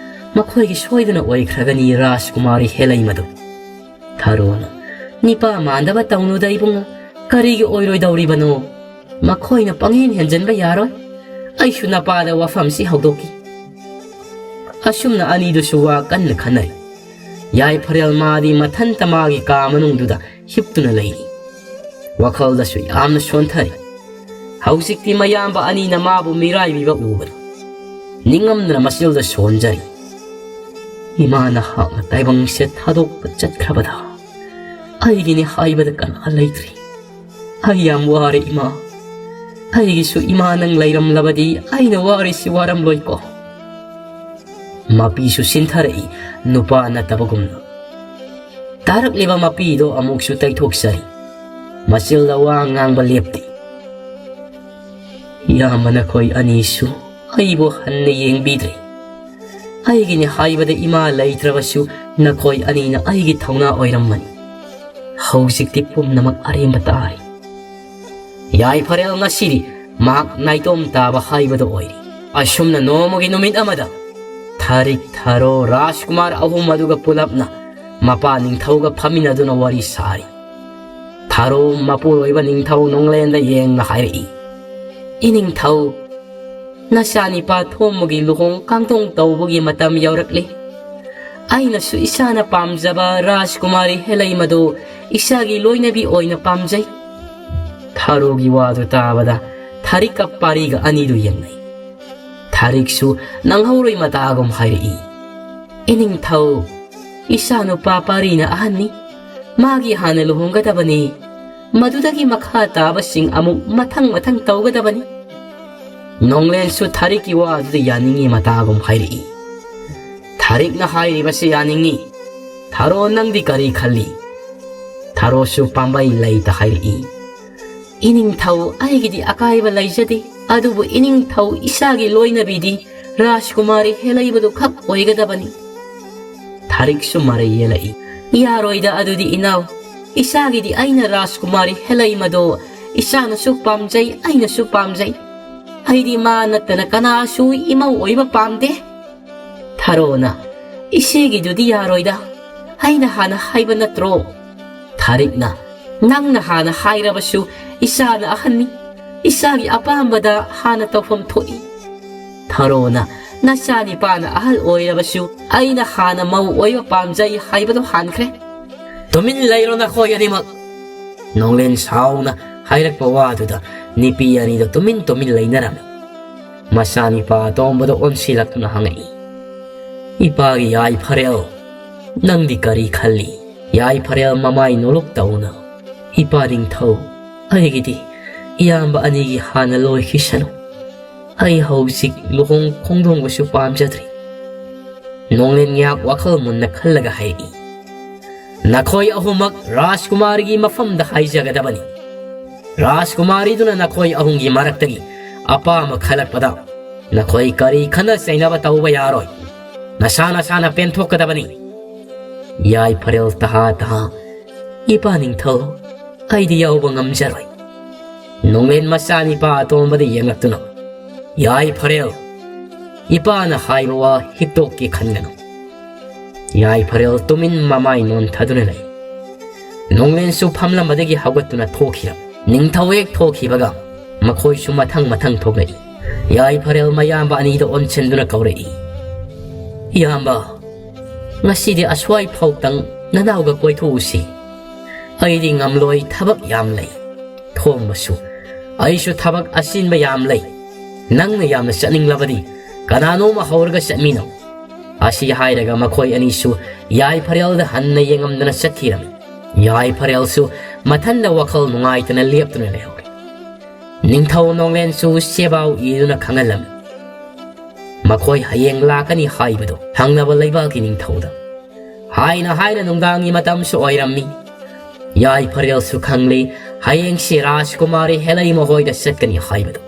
ꯃꯈꯣꯏꯒꯤ ꯁꯣꯏꯗꯅ ꯑꯣꯏꯈ꯭ꯔꯒꯅꯤ ꯔꯥꯖꯀꯨꯃꯥꯔꯤ ꯍꯦꯂꯩꯃꯗꯨ꯫" ꯊꯥꯔꯣꯅ, "ꯅꯤꯄꯥ ꯃꯥꯟꯗꯕ ꯇꯧꯅꯨꯗ ꯏꯕꯨꯡꯉꯣ, ꯀꯔꯤꯒꯤ ꯑꯣꯏꯔꯣꯏꯗꯧꯔꯤꯕꯅꯣ? ꯃꯈꯣꯏꯅ ꯄꯪꯍꯦꯟ ꯍꯦꯟꯖꯟꯕ ꯌꯥꯔꯣꯏ꯫ ꯑꯩꯁꯨ ꯅꯄꯥꯗ ꯋꯥꯐꯝꯁꯤ ꯍꯧꯗꯣꯛꯈꯤ꯫" ꯑꯁꯨꯝꯅ ꯑꯅꯤꯗꯨꯁꯨ ꯋꯥ ꯀꯟꯅ ꯈꯟꯅꯔꯤ꯫ ꯌꯥꯏꯐꯔꯦꯜ ꯃꯥꯗꯤ ꯃꯊꯟꯇ ꯃꯥꯒꯤ ꯀꯥ ꯃꯅꯨꯡꯗꯨꯗ ꯍꯤꯞꯇꯨꯅ ꯂꯩꯔꯤ꯫ ꯋꯥꯈꯜꯗꯁꯨ ꯌꯥꯝꯅ ꯁꯣꯟꯊꯔꯤ꯫ ꯍꯧꯖꯤꯛꯇꯤ ꯃꯌꯥꯝꯕ ꯑꯅꯤꯅ ꯃꯥꯕꯨ ꯃꯤꯔꯥꯏꯕꯤꯕ ꯎꯕꯗ ꯅꯤꯡꯉꯝꯗꯅ ꯃꯆꯤꯜꯗ ꯁꯣꯟꯖꯔꯤ꯫ "ꯏꯃꯥ ꯅꯍꯥꯛꯅ ꯇꯥꯏꯕꯪꯁꯦ ꯊꯥꯗꯣꯛꯄ ꯆꯠꯈ꯭ꯔꯕꯗ ꯑꯩꯒꯤꯅꯤ ꯍꯥꯏꯕꯗ ꯀꯅꯥ ꯂꯩꯇ꯭ꯔꯤ꯫ ꯑꯩ ꯌꯥꯝ ꯋꯥꯔꯦ ꯏꯃꯥ꯫ ꯑꯩꯒꯤꯁꯨ ꯏꯃꯥ ꯅꯪ ꯂꯩꯔꯝꯂꯕꯗꯤ ꯑꯩꯅ ꯋꯥꯔꯤꯁꯤ ꯋꯥꯔꯝꯂꯣꯏꯀꯣ꯫" ꯃꯄꯤꯁꯨ ꯁꯤꯟꯊꯔꯛꯏ, ꯅꯨꯄꯥ ꯅꯠꯇꯕꯒꯨꯝꯅ꯫ ꯇꯥꯔꯛꯂꯤꯕ ꯃꯄꯤꯗꯣ ꯑꯃꯨꯛꯁꯨ ꯇꯩꯊꯣꯛꯆꯔꯤ꯫ ꯃꯆꯤꯜꯗ ꯋꯥ ꯉꯥꯡꯕ ꯂꯦꯞꯇꯦ꯫ "ꯏꯌꯥꯝꯕ ꯅꯈꯣꯏ ꯑꯅꯤꯁꯨ ꯑꯩꯕꯨ ꯍꯟꯅ ꯌꯦꯡꯕꯤꯗ꯭ꯔꯦ꯫ ꯑꯩꯒꯤꯅꯤ ꯍꯥꯏꯕꯗ ꯏꯃꯥ ꯂꯩꯇ꯭ꯔꯕꯁꯨ ꯅꯈꯣꯏ ꯑꯅꯤꯅ ꯑꯩꯒꯤ ꯊꯧꯅꯥ ꯑꯣꯏꯔꯝꯃꯅꯤ꯫ ꯍꯧꯖꯤꯛꯇꯤ ꯄꯨꯝꯅꯃꯛ ꯑꯔꯦꯝꯕ ꯇꯥꯔꯦ꯫" ꯌꯥꯏꯐꯔꯦꯜ ꯉꯁꯤꯗꯤ ꯃꯍꯥꯛ ꯅꯥꯏꯇꯣꯝ ꯇꯥꯕ ꯍꯥꯏꯕꯗꯨ ꯑꯣꯏꯔꯦ꯫ ꯑꯁꯨꯝꯅ ꯅꯣꯡꯃꯒꯤ ꯅꯨꯃꯤꯠ ꯑꯃꯗ ꯊꯥꯔꯤꯛ, ꯊꯥꯔꯣ, ꯔꯥꯖꯀꯨꯃꯥꯔ ꯑꯍꯨꯝ ꯑꯗꯨꯒ ꯄꯨꯂꯞꯅ ꯃꯄꯥ ꯅꯤꯡꯊꯧꯒ ꯐꯝꯃꯤꯟꯅꯗꯨꯅ ꯋꯥꯔꯤ ꯁꯥꯔꯤ꯫ ꯊꯥꯔꯣ ꯃꯄꯨꯔꯣꯏꯕ ꯅꯤꯡꯊꯧ ꯅꯣꯡꯂꯦꯟꯗ ꯌꯦꯡꯅ ꯍꯥꯏꯔꯛꯏ, "ꯏꯅꯤꯡꯊꯧ, ꯅꯆꯥꯅꯤꯄꯥ ꯊꯣꯝꯕꯒꯤ ꯂꯨꯍꯣꯡ ꯀꯥꯡꯗꯣꯡ ꯇꯧꯕꯒꯤ ꯃꯇꯝ ꯌꯧꯔꯛꯂꯤ꯫ ꯑꯩꯅꯁꯨ ꯏꯆꯥꯅ ꯄꯥꯝꯖꯕ ꯔꯥꯖꯀꯨꯃꯥꯔꯤ ꯍꯦꯂꯩꯃꯗꯨ ꯏꯆꯥꯒꯤ ꯂꯣꯏꯅꯕꯤ ꯑꯣꯏꯅ ꯄꯥꯝꯖꯩ꯫" ꯊꯥꯔꯣꯒꯤ ꯋꯥꯗꯨ ꯇꯥꯕꯗ ꯊꯥꯔꯤꯛꯀ ꯄꯥꯔꯤꯒ ꯑꯅꯤꯗꯨ ꯌꯦꯡꯅꯩ꯫ ꯊꯥꯔꯤꯛꯁꯨ ꯅꯪꯍꯧꯔꯣꯏ ꯃꯇꯥꯒꯨꯝ ꯍꯥꯏꯔꯛꯏ, "ꯏꯅꯤꯡꯊꯧ, ꯏꯆꯥꯅꯨꯄꯥ ꯄꯥꯔꯤꯅ ꯑꯍꯟꯅꯤ꯫ ꯃꯥꯒꯤ ꯍꯥꯟꯅ ꯂꯨꯍꯣꯡꯒꯗꯕꯅꯤ꯫ ꯃꯗꯨꯗꯒꯤ ꯃꯈꯥ ꯇꯥꯕꯁꯤꯡ ꯑꯃꯨꯛ ꯃꯊꯪ ꯃꯊꯪ ꯇꯧꯒꯗꯕꯅꯤ꯫" ꯅꯣꯡꯂꯦꯟꯁꯨ ꯊꯥꯔꯤꯛꯀꯤ ꯋꯥ ꯑꯗꯨꯗ ꯌꯥꯅꯤꯡꯉꯤ ꯃꯇꯥꯒꯨꯝ ꯍꯥꯏꯔꯛꯏ꯫ "ꯊꯥꯔꯤꯛꯅ ꯍꯥꯏꯔꯤꯕꯁꯤ ꯌꯥꯅꯤꯡꯉꯤ꯫ ꯊꯥꯔꯣ, ꯅꯪꯗꯤ ꯀꯔꯤ ꯈꯜꯂꯤ?" ꯊꯥꯔꯣꯁꯨ ꯄꯥꯝꯕꯩ ꯂꯩꯇ ꯍꯥꯏꯔꯛꯏ꯫ "ꯏꯅꯤꯡꯊꯧ, ꯑꯩꯒꯤꯗꯤ ꯑꯀꯥꯏꯕ ꯂꯩꯖꯗꯦ, ꯑꯗꯨꯕꯨ ꯏꯅꯤꯡꯊꯧ ꯏꯆꯥꯒꯤ ꯂꯣꯏꯅꯕꯤꯗꯤ ꯔꯥꯖꯀꯨꯃꯥꯔꯤ ꯍꯦꯂꯩꯕꯗꯨ ꯈꯛ ꯑꯣꯏꯒꯗꯕꯅꯤ꯫" ꯊꯥꯔꯤꯛꯁꯨ ꯃꯔꯩ ꯌꯦꯜꯂꯛꯏ꯫ "ꯌꯥꯔꯣꯏꯗ ꯑꯗꯨꯗꯤ ꯏꯅꯥꯎ, ꯏꯆꯥꯒꯤꯗꯤ ꯑꯩꯅ ꯔꯥꯖꯀꯨꯃꯥꯔꯤ ꯍꯦꯂꯩꯃꯗꯣ ꯏꯆꯥꯅꯁꯨ ꯄꯥꯝꯖꯩ, ꯑꯩꯅꯁꯨ ꯄꯥꯝꯖꯩ꯫ ꯑꯩꯗꯤ ꯃꯥ ꯅꯠꯇꯅ ꯀꯅꯥꯁꯨ ꯏꯃꯧ ꯑꯣꯏꯕ ꯄꯥꯝꯗꯦ꯫" ꯊꯥꯔꯣꯅ, "ꯏꯆꯦꯒꯤꯗꯨꯗꯤ ꯌꯥꯔꯣꯏꯗ, ꯑꯩꯅ ꯍꯥꯟꯅ ꯍꯥꯏꯕ ꯅꯠꯇ꯭ꯔꯣ?" ꯊꯥꯔꯤꯛꯅ, "ꯅꯪꯅ ꯍꯥꯟꯅ ꯍꯥꯏꯔꯕꯁꯨ ꯏꯆꯥꯅ ꯑꯍꯟꯅꯤ, ꯏꯆꯥꯒꯤ ꯑꯄꯥꯝꯕꯗ ꯍꯥꯟꯅ ꯇꯧꯐꯝ ꯊꯣꯛꯏ꯫" ꯊꯥꯔꯣꯅ, "ꯅꯆꯥꯅꯤꯄꯥꯅ ꯑꯍꯜ ꯑꯣꯏꯔꯕꯁꯨ ꯑꯩꯅ ꯍꯥꯟꯅ ꯃꯧ ꯑꯣꯏꯕ ꯄꯥꯝꯖꯩ ꯍꯥꯏꯕꯗꯣ ꯍꯥꯟꯈ꯭ꯔꯦ꯫" "ꯇꯨꯃꯤꯟ ꯂꯩꯔꯣ ꯅꯈꯣꯏ ꯑꯅꯤꯃꯛ!" ꯅꯣꯡꯂꯦꯟ ꯁꯥꯎꯅ ꯍꯥꯏꯔꯛꯄ ꯋꯥꯗꯨꯗ ꯅꯨꯄꯤ ꯑꯅꯤꯗꯣ ꯇꯨꯃꯤꯟ ꯇꯨꯃꯤꯟ ꯂꯩꯅꯔꯝꯃꯤ꯫ ꯃꯆꯥꯅꯤꯄꯥ ꯑꯇꯣꯝꯕꯗ ꯑꯣꯟꯁꯤꯜꯂꯛꯇꯨꯅ ꯍꯪꯉꯛꯏ, "ꯏꯄꯥꯒꯤ ꯌꯥꯏꯐꯔꯦꯜ, ꯅꯪꯗꯤ ꯀꯔꯤ ꯈꯜꯂꯤ?" ꯌꯥꯏꯐꯔꯦꯜ ꯃꯃꯥꯏ ꯅꯣꯂꯨꯛ ꯇꯧꯅ, "ꯏꯄꯥ ꯅꯤꯡꯊꯧ, ꯑꯩꯒꯤꯗꯤ ꯏꯌꯥꯝꯕ ꯑꯅꯤꯒꯤ ꯍꯥꯟꯅ ꯂꯣꯏꯈꯤꯁꯅꯨ꯫ ꯑꯩ ꯍꯧꯖꯤꯛ ꯂꯨꯍꯣꯡ ꯈꯣꯡꯗꯣꯡꯕꯁꯨ ꯄꯥꯝꯖꯗ꯭ꯔꯤ꯫" ꯅꯣꯡꯂꯦꯟ ꯉꯥꯏꯍꯥꯛ ꯋꯥꯈꯜ ꯃꯨꯟꯅ ꯈꯜꯂꯒ ꯍꯥꯏꯔꯛꯏ, "ꯅꯈꯣꯏ ꯑꯍꯨꯝꯃꯛ ꯔꯥꯖꯀꯨꯃꯥꯔꯤꯒꯤ ꯃꯐꯝꯗ ꯍꯥꯏꯖꯒꯗꯕꯅꯤ꯫ ꯔꯥꯖꯀꯨꯃꯥꯔꯤꯗꯨꯅ ꯅꯈꯣꯏ ꯑꯍꯨꯝꯒꯤ ꯃꯔꯛꯇꯒꯤ ꯑꯄꯥꯝꯕ ꯈꯜꯂꯛꯄꯗ ꯅꯈꯣꯏ ꯀꯔꯤ ꯈꯟꯅ ꯆꯩꯅꯕ ꯇꯧꯕ ꯌꯥꯔꯣꯏ꯫ ꯅꯁꯥ ꯅꯁꯥꯅ ꯄꯦꯟꯊꯣꯛꯀꯗꯕꯅꯤ꯫" ꯌꯥꯏꯐꯔꯦꯜ ꯇꯍꯥ ꯇꯍꯥ, "ꯏꯄꯥ ꯅꯤꯡꯊꯧ, ꯑꯩꯗꯤ ꯌꯥꯎꯕ ꯉꯝꯖꯔꯣꯏ꯫" ꯅꯣꯡꯂꯦꯟ ꯃꯆꯥꯅꯤꯄꯥ ꯑꯇꯣꯝꯕꯗ ꯌꯦꯡꯂꯛꯇꯨꯅ, "ꯌꯥꯏꯐꯔꯦꯜ, ꯏꯄꯥꯅ ꯍꯥꯏꯕ ꯋꯥ ꯍꯤꯛꯇꯣꯛꯀꯦ ꯈꯟꯒꯅꯨ꯫" ꯌꯥꯏꯐꯔꯦꯜ ꯇꯨꯃꯤꯟ ꯃꯃꯥꯏ ꯅꯣꯟꯊꯗꯨꯅ ꯂꯩ꯫ ꯅꯣꯡꯂꯦꯟꯁꯨ ꯐꯝꯂꯝꯕꯗꯒꯤ ꯍꯧꯒꯠꯇꯨꯅ ꯊꯣꯛꯈꯤꯔꯝꯃꯤ꯫ ꯅꯤꯡꯊꯧ ꯍꯦꯛ ꯊꯣꯛꯈꯤꯕꯒ ꯃꯈꯣꯏꯁꯨ ꯃꯊꯪ ꯃꯊꯪ ꯊꯣꯛꯂꯛꯏ꯫ ꯌꯥꯏꯐꯔꯦꯜ ꯃꯌꯥꯝꯕ ꯑꯅꯤꯗ ꯑꯣꯟꯁꯤꯟꯗꯨꯅ ꯀꯧꯔꯛꯏ, "ꯏꯌꯥꯝꯕ, ꯉꯁꯤꯗꯤ ꯑꯁ꯭ꯋꯥꯏ ꯐꯥꯎꯇꯪ ꯅꯅꯥꯎꯒ ꯀꯣꯏꯊꯣꯛꯎꯁꯤ꯫ ꯑꯩꯗꯤ ꯉꯝꯂꯣꯏ, ꯊꯕꯛ ꯌꯥꯝ ꯂꯩ꯫ ꯊꯣꯝꯕꯁꯨ, ꯑꯩꯁꯨ ꯊꯕꯛ ꯑꯆꯤꯟꯕ ꯌꯥꯝ ꯂꯩ꯫ ꯅꯪꯅ ꯌꯥꯝꯅ ꯆꯠꯅꯤꯡꯂꯕꯗꯤ ꯀꯅꯥꯅꯣꯝꯃ ꯍꯧꯔꯒ ꯆꯠꯃꯤꯟꯅꯧ꯫" ꯑꯁꯤ ꯍꯥꯏꯔꯒ ꯃꯈꯣꯏ ꯑꯅꯤꯁꯨ ꯌꯥꯏꯐꯔꯦꯜꯗ ꯍꯟꯅ ꯌꯦꯡꯉꯝꯗꯅ ꯆꯠꯈꯤꯔꯝꯃꯤ꯫ ꯌꯥꯏꯐꯔꯦꯜꯁꯨ ꯃꯊꯟꯗ ꯋꯥꯈꯜ ꯅꯨꯡꯉꯥꯏꯇꯅ ꯂꯦꯞꯇꯨꯅ ꯂꯩꯍꯧꯔꯦ꯫ ꯅꯤꯡꯊꯧ ꯅꯣꯡꯂꯦꯟꯁꯨ ꯆꯦꯕꯥꯎ ꯏꯗꯨꯅ ꯈꯪꯍꯜꯂꯝꯃꯤ꯫ ꯃꯈꯣꯏ ꯍꯌꯦꯡ ꯂꯥꯛꯀꯅꯤ ꯍꯥꯏꯕꯗꯨ ꯊꯪꯅꯕ ꯂꯩꯕꯥꯛꯀꯤ ꯅꯤꯡꯊꯧꯗ꯫ ꯍꯥꯏꯅ ꯍꯥꯏꯅ ꯅꯨꯡꯗꯥꯡꯒꯤ ꯃꯇꯝꯁꯨ ꯑꯣꯏꯔꯝꯃꯤ꯫ ꯌꯥꯏꯐꯔꯦꯜꯁꯨ ꯈꯪꯂꯤ, ꯍꯌꯦꯡꯁꯤ ꯔꯥꯖꯀꯨꯃꯥꯔꯤ ꯍꯦꯂꯩ ꯃꯈꯣꯏꯗ ꯆꯠꯀꯅꯤ ꯍꯥꯏꯕꯗꯨ꯫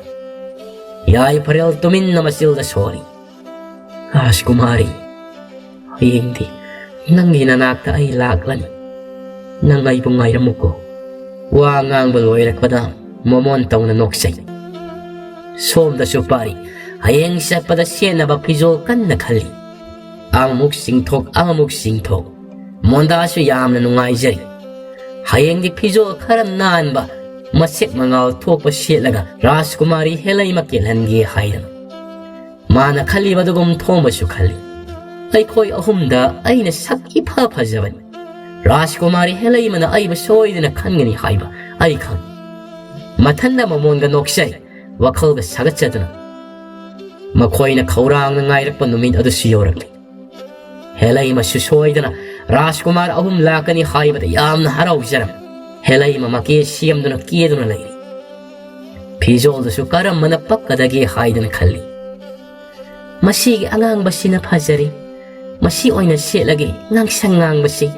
ꯌꯥꯏꯐꯔꯦꯜ ꯇꯨꯃꯤꯟꯅ ꯃꯆꯤꯜꯗ ꯁꯣꯜꯂꯤ꯫ "ꯔꯥꯖꯀꯨꯃꯥꯔꯤ, ꯍꯌꯦꯡꯗꯤ ꯅꯪꯒꯤ ꯅꯅꯥꯛꯇ ꯑꯩ ꯂꯥꯛꯂꯅꯤ꯫ ꯅꯪ ꯑꯩꯕꯨ ꯉꯥꯏꯔꯝꯃꯨꯀꯣ꯫" ꯋꯥ ꯉꯥꯡꯕ ꯂꯣꯏꯔꯛꯄꯗ ꯃꯣꯃꯣꯟ ꯇꯧꯅ ꯅꯣꯛꯆꯩ꯫ ꯁꯣꯝꯗꯁꯨ ꯄꯥꯔꯤ ꯍꯌꯦꯡ ꯆꯠꯄꯗ ꯁꯦꯠꯅꯕ ꯐꯤꯖꯣꯜ ꯀꯟꯅ ꯈꯜꯂꯤ꯫ ꯑꯃꯃꯨꯛ ꯆꯤꯡꯊꯣꯛ, ꯑꯃꯃꯨꯛ ꯆꯤꯡꯊꯣꯛ꯫ ꯃꯣꯟꯗꯥꯁꯨ ꯌꯥꯝꯅ ꯅꯨꯡꯉꯥꯏꯖꯔꯤ꯫ ꯍꯌꯦꯡꯗꯤ ꯐꯤꯖꯣꯜ ꯈꯔ ꯅꯥꯟꯕ, ꯃꯁꯦꯛ ꯃꯉꯥꯜ ꯊꯣꯛꯄ ꯁꯦꯠꯂꯒ ꯔꯥꯖꯀꯨꯃꯥꯔꯤ ꯍꯦꯂꯩꯃ ꯀꯦꯜꯍꯟꯒꯦ ꯍꯥꯏꯗꯅ꯫ ꯃꯥꯅ ꯈꯜꯂꯤꯕꯗꯨꯒꯨꯝ ꯊꯣꯝꯕꯁꯨ ꯈꯜꯂꯤ꯫ ꯑꯩꯈꯣꯏ ꯑꯍꯨꯝꯗ ꯑꯩꯅ ꯁꯛ ꯏꯐ ꯐꯖꯕꯅꯤ꯫ ꯔꯥꯖꯀꯨꯃꯥꯔꯤ ꯍꯦꯂꯩꯃꯅ ꯑꯩꯕꯨ ꯁꯣꯏꯗꯅ ꯈꯟꯒꯅꯤ ꯍꯥꯏꯕ ꯑꯩ ꯈꯪꯏ꯫ ꯃꯊꯟꯗ ꯃꯃꯣꯟꯒ ꯅꯣꯛꯆꯩ꯫ ꯋꯥꯈꯜꯒ ꯁꯥꯒꯠꯆꯗꯨꯅ ꯃꯈꯣꯏꯅ ꯈꯧꯔꯥꯡꯅ ꯉꯥꯏꯔꯛꯄ ꯅꯨꯃꯤꯠ ꯑꯗꯨꯁꯨ ꯌꯧꯔꯛꯂꯤ꯫ ꯍꯦꯂꯩꯃꯁꯨ ꯁꯣꯏꯗꯅ ꯔꯥꯖꯀꯨꯃꯥꯔ ꯑꯍꯨꯝ ꯂꯥꯛꯀꯅꯤ ꯍꯥꯏꯕꯗ ꯌꯥꯝꯅ ꯍꯔꯥꯎꯖꯔꯝꯃꯤ꯫ ꯍꯦꯂꯩꯃ ꯃꯀꯦ ꯁꯦꯝꯗꯨꯅ ꯀꯦꯗꯨꯅ ꯂꯩꯔꯤ꯫ ꯐꯤꯖꯣꯜꯗꯨꯁꯨ ꯀꯔꯝꯕꯅ ꯄꯛꯀꯗꯒꯦ ꯍꯥꯏꯗꯅ ꯈꯜꯂꯤ꯫ "ꯃꯁꯤꯒꯤ ꯑꯉꯥꯡꯕꯁꯤꯅ ꯐꯖꯔꯦ꯫ ꯃꯁꯤ ꯑꯣꯏꯅ ꯁꯦꯠꯂꯒꯦ, ꯉꯥꯡꯁꯪ ꯉꯥꯡꯕꯁꯤ꯫"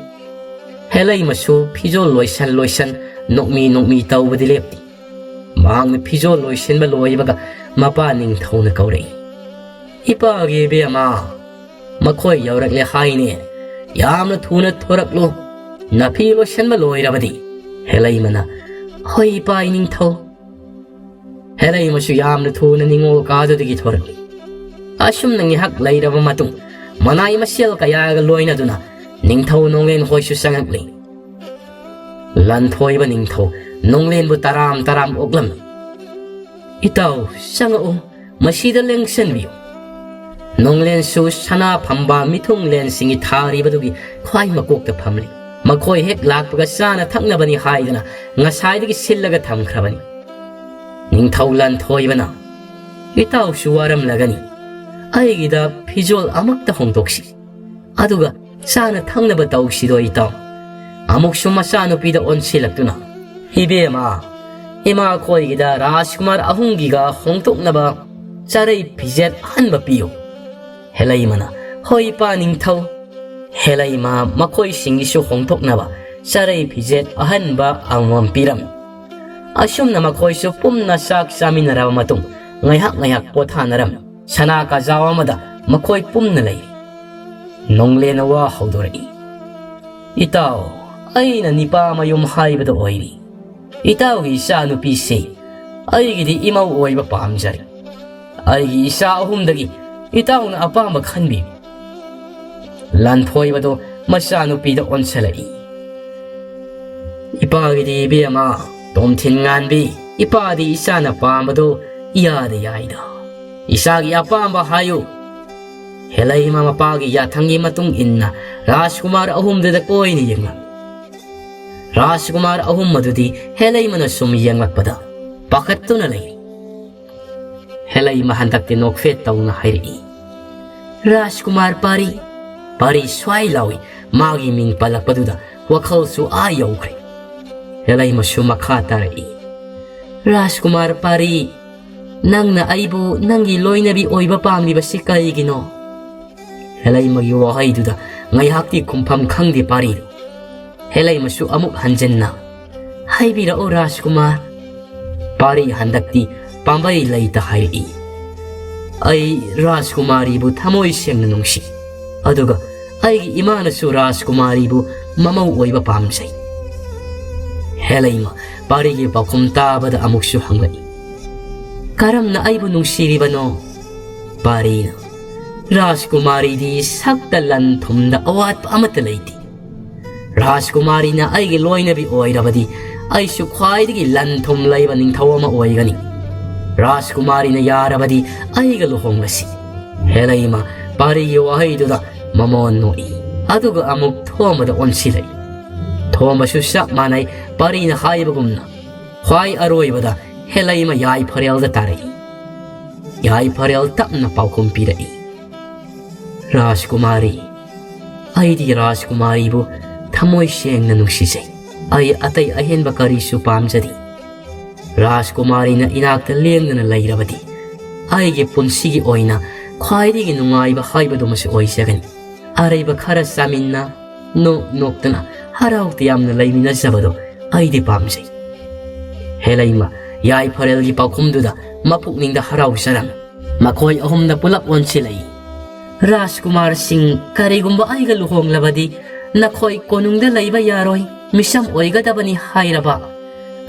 ꯍꯦꯂꯩꯃꯁꯨ ꯐꯤꯖꯣꯜ ꯂꯣꯏꯁꯟ ꯂꯣꯏꯁꯟ ꯅꯣꯛꯃꯤ ꯅꯣꯛꯃꯤ ꯇꯧꯕꯗꯤ ꯂꯦꯞꯇꯦ꯫ ꯃꯍꯥꯛꯅ ꯐꯤꯖꯣꯜ ꯂꯣꯏꯁꯤꯟꯕ ꯂꯣꯏꯕꯒ ꯃꯄꯥ ꯅꯤꯡꯊꯧꯅ ꯀꯧꯔꯛꯏ꯫ "ꯏꯄꯥꯒꯤ ꯏꯕꯦꯝꯃ, ꯃꯈꯣꯏ ꯌꯧꯔꯛꯂꯦ ꯍꯥꯏꯅꯦ꯫ ꯌꯥꯝꯅ ꯊꯨꯅ ꯊꯣꯔꯛꯂꯨ꯫ ꯅꯐꯤ ꯂꯣꯏꯁꯤꯟꯕ ꯂꯣꯏꯔꯕꯗꯤ?" ꯍꯦꯂꯩꯃꯅ, "ꯍꯣꯏ, ꯏꯄꯥ ꯏꯅꯤꯡꯊꯧ꯫" ꯍꯦꯂꯩꯃꯁꯨ ꯌꯥꯝꯅ ꯊꯨꯅ ꯅꯤꯡꯉꯣꯜ ꯀꯥꯗꯨꯗꯒꯤ ꯊꯣꯔꯛꯂꯤ꯫ ꯑꯁꯨꯝꯅ ꯉꯥꯏꯍꯥꯛ ꯂꯩꯔꯕ ꯃꯇꯨꯡ, ꯃꯅꯥꯏ ꯃꯁꯦꯜ ꯀꯌꯥꯒ ꯂꯣꯏꯅꯗꯨꯅ ꯅꯤꯡꯊꯧ ꯅꯣꯡꯂꯦꯟ ꯍꯣꯏꯁꯨ ꯆꯪꯉꯛꯂꯤ꯫ ꯂꯟꯊꯣꯏꯕ ꯅꯤꯡꯊꯧ ꯅꯣꯡꯂꯦꯟꯕꯨ ꯇꯔꯥꯝ ꯇꯔꯥꯝ ꯑꯣꯛꯂꯝꯃꯤ꯫ "ꯏꯇꯥꯎ, ꯆꯪꯉꯛꯎ, ꯃꯁꯤꯗ ꯂꯦꯡꯁꯟꯕꯤꯌꯨ꯫" ꯅꯣꯡꯂꯦꯟꯁꯨ ꯁꯅꯥ ꯐꯝꯕꯥꯜ ꯃꯤꯊꯨꯡꯂꯦꯟꯁꯤꯡꯒꯤ ꯊꯥꯔꯤꯕꯗꯨꯒꯤ ꯈ꯭ꯋꯥꯏ ꯃꯀꯣꯛꯇ ꯐꯝꯂꯤ꯫ ꯃꯈꯣꯏ ꯍꯦꯛ ꯂꯥꯛꯄꯒ ꯆꯥꯅ ꯊꯛꯅꯕꯅꯤ ꯍꯥꯏꯗꯅ ꯉꯁꯥꯏꯗꯒꯤ ꯁꯤꯜꯂꯒ ꯊꯝꯈ꯭ꯔꯕꯅꯤ꯫ ꯅꯤꯡꯊꯧ ꯂꯟꯊꯣꯏꯕꯅ, "ꯏꯇꯥꯎꯁꯨ ꯋꯥꯔꯝꯂꯒꯅꯤ꯫ ꯑꯩꯒꯤꯗ ꯐꯤꯖꯣꯜ ꯑꯃꯛꯇ ꯍꯣꯡꯗꯣꯛꯁꯤ, ꯑꯗꯨꯒ ꯆꯥꯅ ꯊꯛꯅꯕ ꯇꯧꯁꯤꯗꯣ ꯏꯇꯥꯎ꯫ ꯑꯃꯨꯛꯁꯨ ꯃꯆꯥꯅꯨꯄꯤꯗ ꯑꯣꯟꯁꯤꯜꯂꯛꯇꯨꯅ, "ꯏꯕꯦꯝꯃ, ꯏꯃꯥꯈꯣꯏꯒꯤꯗ ꯔꯥꯖꯀꯨꯃꯥꯔ ꯑꯍꯨꯝꯒꯤꯒ ꯍꯣꯡꯗꯣꯛꯅꯕ ꯆꯥꯔꯩ ꯐꯤꯖꯦꯠ ꯑꯍꯟꯕ ꯄꯤꯌꯨ"꯫ ꯍꯦꯂꯩꯃꯅ, "ꯍꯣꯏ ꯏꯄꯥ ꯅꯤꯡꯊꯧ"꯫ ꯍꯦꯂꯩꯃ ꯃꯈꯣꯏꯁꯤꯡꯒꯤꯁꯨ ꯍꯣꯡꯗꯣꯛꯅꯕ ꯆꯥꯔꯩ ꯐꯤꯖꯦꯠ ꯑꯍꯟꯕ ꯑꯃꯃꯝ ꯄꯤꯔꯝꯃꯤ꯫ ꯑꯁꯨꯝꯅ ꯃꯈꯣꯏꯁꯨ ꯄꯨꯟꯅ ꯆꯥꯛ ꯆꯥꯃꯤꯟꯅꯔꯕ ꯃꯇꯨꯡ ꯉꯥꯏꯍꯥꯛ ꯉꯥꯏꯍꯥꯛ ꯄꯣꯊꯥꯅꯔꯝꯃꯤ꯫ ꯁꯅꯥ ꯀꯥꯖꯥꯎ ꯑꯃꯗ ꯃꯈꯣꯏ ꯄꯨꯟꯅ ꯂꯩꯔꯤ꯫ ꯅꯣꯡꯂꯦꯟꯅ ꯋꯥ ꯍꯧꯗꯣꯔꯛꯏ, "ꯏꯇꯥꯎ, ꯑꯩꯅ ꯅꯤꯄꯥ ꯃꯌꯨꯝ ꯍꯥꯏꯕꯗꯣ ꯑꯣꯏꯔꯤ꯫ ꯏꯇꯥꯎꯒꯤ ꯏꯆꯥꯅꯨꯄꯤꯁꯤ ꯑꯩꯒꯤꯗꯤ ꯏꯃꯧ ꯑꯣꯏꯕ ꯄꯥꯝꯖꯔꯦ꯫ ꯑꯩꯒꯤ ꯏꯆꯥ ꯑꯍꯨꯝꯗꯒꯤ ꯏꯇꯥꯎꯅ ꯑꯄꯥꯝꯕ ꯈꯟꯕꯤꯌꯨ"꯫ ꯂꯥꯟꯊꯣꯏꯕꯗꯣ ꯃꯆꯥꯅꯨꯄꯤꯗ ꯑꯣꯟꯁꯤꯜꯂꯛꯏ, "ꯏꯄꯥꯒꯤꯗꯤ ꯏꯕꯦꯝꯃ ꯇꯣꯝꯊꯤꯟ ꯉꯥꯟꯕꯤ, ꯏꯄꯥꯗꯤ ꯏꯆꯥꯅ ꯄꯥꯝꯕꯗꯣ ꯏꯌꯥꯗ ꯌꯥꯏꯗ꯫ ꯏꯆꯥꯒꯤ ꯑꯄꯥꯝꯕ ꯍꯥꯏꯌꯨ"꯫ ꯍꯦꯂꯩꯃ ꯃꯄꯥꯒꯤ ꯌꯥꯊꯪꯒꯤ ꯃꯇꯨꯡ ꯏꯟꯅ ꯔꯥꯖꯀꯨꯃꯥꯔ ꯑꯍꯨꯝꯗꯨꯗ ꯀꯣꯏꯅ ꯌꯦꯡꯂꯝꯃꯤ꯫ ꯔꯥꯖꯀꯨꯃꯥꯔ ꯑꯍꯨꯝ ꯑꯗꯨꯗꯤ ꯍꯦꯂꯩꯃꯅ ꯁꯨꯝ ꯌꯦꯡꯂꯛꯄꯗ ꯄꯥꯈꯠꯇꯨꯅ ꯂꯩꯔꯤ꯫ ꯍꯦꯂꯩꯃ ꯍꯟꯗꯛꯇꯤ ꯅꯣꯛꯐꯦꯠ ꯇꯧꯅ ꯍꯥꯏꯔꯛꯏ, "ꯔꯥꯖꯀꯨꯃꯥꯔ ꯄꯥꯔꯤ"꯫ ꯄꯥꯔꯤ ꯁ꯭ꯋꯥꯏ ꯂꯥꯎꯏ꯫ ꯃꯥꯒꯤ ꯃꯤꯡ ꯄꯜꯂꯛꯄꯗꯨꯗ ꯋꯥꯈꯜꯁꯨ ꯑꯥ ꯌꯧꯈ꯭ꯔꯦ꯫ ꯍꯦꯂꯩꯃꯁꯨ ꯃꯈꯥ ꯇꯥꯔꯛꯏ, "ꯔꯥꯖꯀꯨꯃꯥꯔ ꯄꯥꯔꯤ, ꯅꯪꯅ ꯑꯩꯕꯨ ꯅꯪꯒꯤ ꯂꯣꯏꯅꯕꯤ ꯑꯣꯏꯕ ꯄꯥꯝꯂꯤꯕꯁꯤ ꯀꯔꯤꯒꯤꯅꯣ?" ꯍꯦꯂꯩꯃꯒꯤ ꯋꯥꯍꯩꯗꯨꯗ ꯉꯥꯏꯍꯥꯛꯇꯤ ꯈꯨꯝꯐꯝ ꯈꯪꯗꯦ ꯄꯥꯔꯤꯗꯨ꯫ ꯍꯦꯂꯩꯃꯁꯨ ꯑꯃꯨꯛ ꯍꯟꯖꯤꯟꯅ, "ꯍꯥꯏꯕꯤꯔꯛꯎ ꯔꯥꯖꯀꯨꯃꯥꯔ"꯫ ꯄꯥꯔꯤ ꯍꯟꯗꯛꯇꯤ ꯄꯥꯝꯕꯩ ꯂꯩꯇ ꯍꯥꯏꯔꯛꯏ, "ꯑꯩ ꯔꯥꯖꯀꯨꯃꯥꯔꯤꯕꯨ ꯊꯃꯣꯏ ꯁꯦꯡꯅ ꯅꯨꯡꯁꯤ, ꯑꯗꯨꯒ ꯑꯩꯒꯤ ꯏꯃꯥꯅꯁꯨ ꯔꯥꯖꯀꯨꯃꯥꯔꯤꯕꯨ ꯃꯃꯧ ꯑꯣꯏꯕ ꯄꯥꯝꯖꯩ"꯫ ꯍꯦꯂꯩꯃ ꯄꯥꯔꯤꯒꯤ ꯄꯥꯎꯈꯨꯝ ꯇꯥꯕꯗ ꯑꯃꯨꯛꯁꯨ ꯍꯪꯂꯛꯏ, "ꯀꯔꯝꯅ ꯑꯩꯕꯨ ꯅꯨꯡꯁꯤꯔꯤꯕꯅꯣ?" ꯄꯥꯔꯤꯅ, "ꯔꯥꯖꯀꯨꯃꯥꯔꯤꯗꯤ ꯁꯛꯇ ꯂꯟ ꯊꯨꯝꯗ ꯑꯋꯥꯠꯄ ꯑꯃꯠꯇ ꯂꯩꯇꯦ꯫ ꯔꯥꯖꯀꯨꯃꯥꯔꯤꯅ ꯑꯩꯒꯤ ꯂꯣꯏꯅꯕꯤ ꯑꯣꯏꯔꯕꯗꯤ ꯑꯩꯁꯨ ꯈ꯭ꯋꯥꯏꯗꯒꯤ ꯂꯟ ꯊꯨꯝ ꯂꯩꯕ ꯅꯤꯡꯊꯧ ꯑꯃ ꯑꯣꯏꯒꯅꯤ꯫ ꯔꯥꯖꯀꯨꯃꯥꯔꯤꯅ ꯌꯥꯔꯕꯗꯤ ꯑꯩꯒ ꯂꯨꯍꯣꯡꯂꯁꯤ"꯫ ꯍꯦꯂꯩꯃ ꯄꯥꯔꯤꯒꯤ ꯋꯥꯍꯩꯗꯨꯗ ꯃꯃꯣꯟ ꯅꯣꯛꯏ, ꯑꯗꯨꯒ ꯑꯃꯨꯛ ꯊꯣꯝꯕꯗ ꯑꯣꯟꯁꯤꯜꯂꯛꯏ꯫ ꯊꯣꯝꯕꯁꯨ ꯆꯞ ꯃꯥꯟꯅꯩ, ꯄꯥꯔꯤꯅ ꯍꯥꯏꯕꯒꯨꯝꯅ ꯈ꯭ꯋꯥꯏ ꯑꯔꯣꯏꯕꯗ ꯍꯦꯂꯩꯃ ꯌꯥꯏꯐꯔꯦꯜꯗ ꯇꯥꯔꯛꯏ꯫ ꯌꯥꯏꯐꯔꯦꯜ ꯇꯞꯅ ꯄꯥꯎꯈꯨꯝ ꯄꯤꯔꯛꯏ, "ꯔꯥꯖꯀꯨꯃꯥꯔꯤ, ꯑꯩꯗꯤ ꯔꯥꯖꯀꯨꯃꯥꯔꯤꯕꯨ ꯊꯃꯣꯏ ꯁꯦꯡꯅ ꯅꯨꯡꯁꯤꯖꯩ꯫ ꯑꯩ ꯑꯇꯩ ꯑꯍꯦꯟꯕ ꯀꯔꯤꯁꯨ ꯄꯥꯝꯖꯗꯦ꯫ ꯔꯥꯖꯀꯨꯃꯥꯔꯤꯅ ꯏꯅꯥꯛꯇ ꯂꯦꯡꯗꯅ ꯂꯩꯔꯕꯗꯤ ꯑꯩꯒꯤ ꯄꯨꯟꯁꯤꯒꯤ ꯑꯣꯏꯅ ꯈ꯭ꯋꯥꯏꯗꯒꯤ ꯅꯨꯡꯉꯥꯏꯕ ꯍꯥꯏꯕꯗꯨꯃꯁꯨ ꯑꯣꯏꯖꯒꯅꯤ꯫ ꯑꯔꯩꯕ ꯈꯔ ꯆꯥꯃꯤꯟꯅ, ꯅꯣꯛ ꯅꯣꯛꯇꯅ ꯍꯔꯥꯎ ꯇꯌꯥꯝꯅ ꯂꯩꯃꯤꯟꯅꯖꯕꯗꯣ ꯑꯩꯗꯤ ꯄꯥꯝꯖꯩ꯫" ꯍꯦꯂꯩꯃ ꯌꯥꯏꯐꯔꯦꯜꯒꯤ ꯄꯥꯎꯈꯨꯝꯗꯨꯗ ꯃꯄꯨꯛꯅꯤꯡꯗ ꯍꯔꯥꯎꯖꯔꯝꯃꯤ꯫ ꯃꯈꯣꯏ ꯑꯍꯨꯝꯗ ꯄꯨꯂꯞ ꯑꯣꯟꯁꯤꯜꯂꯛꯏ꯫ "ꯔꯥꯖꯀꯨꯃꯥꯔꯁꯤꯡ, ꯀꯔꯤꯒꯨꯝꯕ ꯑꯩꯒ ꯂꯨꯍꯣꯡꯂꯕꯗꯤ ꯅꯈꯣꯏ ꯀꯣꯅꯨꯡꯗ ꯂꯩꯕ ꯌꯥꯔꯣꯏ, ꯃꯤꯁꯝ ꯑꯣꯏꯒꯗꯕꯅꯤ ꯍꯥꯏꯔꯕ?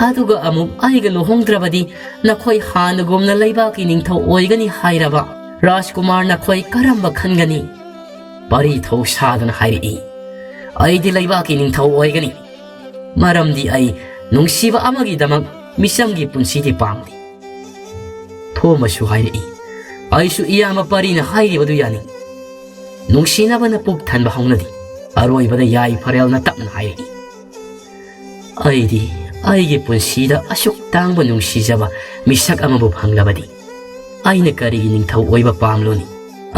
ꯑꯗꯨꯒ ꯑꯃꯨꯛ ꯑꯩꯒ ꯂꯨꯍꯣꯡꯗ꯭ꯔꯕꯗꯤ ꯅꯈꯣꯏ ꯍꯥꯟꯅꯒꯨꯝꯅ ꯂꯩꯕꯥꯛꯀꯤ ꯅꯤꯡꯊꯧ ꯑꯣꯏꯒꯅꯤ ꯍꯥꯏꯔꯕ? ꯔꯥꯖꯀꯨꯃꯥꯔ ꯅꯈꯣꯏ ꯀꯔꯝꯕ ꯈꯟꯒꯅꯤ?" ꯄꯔꯤ ꯊꯧ ꯁꯥꯗꯅ ꯍꯥꯏꯔꯛꯏ, "ꯑꯩꯗꯤ ꯂꯩꯕꯥꯛꯀꯤ ꯅꯤꯡꯊꯧ ꯑꯣꯏꯒꯅꯤ, ꯃꯔꯝꯗꯤ ꯑꯩ ꯅꯨꯡꯁꯤꯕ ꯑꯃꯒꯤꯗꯃꯛ ꯃꯤꯆꯝꯒꯤ ꯄꯨꯟꯁꯤꯗꯤ ꯄꯥꯝꯗꯦ꯫" ꯊꯣꯃꯁꯁꯨ ꯍꯥꯏꯔꯛꯏ, "ꯑꯩꯁꯨ ꯏꯌꯥꯝꯕ ꯄꯔꯤꯅ ꯍꯥꯏꯔꯤꯕꯗꯨ ꯌꯥꯅꯤꯡꯏ꯫ ꯅꯨꯡꯁꯤꯅꯕꯅ ꯄꯨꯛ ꯊꯟꯕ ꯍꯧꯅꯗꯦ꯫" ꯑꯔꯣꯏꯕꯗ ꯌꯥꯏꯐꯔꯦꯜꯅ ꯇꯞꯅ ꯍꯥꯏꯔꯛꯏ, "ꯑꯩꯗꯤ ꯑꯩꯒꯤ ꯄꯨꯟꯁꯤꯗ ꯑꯁꯨꯛ ꯇꯥꯡꯕ ꯅꯨꯡꯁꯤꯖꯕ ꯃꯤꯁꯛ ꯑꯃꯕꯨ ꯐꯪꯂꯕꯗꯤ ꯑꯩꯅ ꯀꯔꯤꯒꯤ ꯅꯤꯡꯊꯧ ꯑꯣꯏꯕ ꯄꯥꯝꯂꯨꯅꯤ?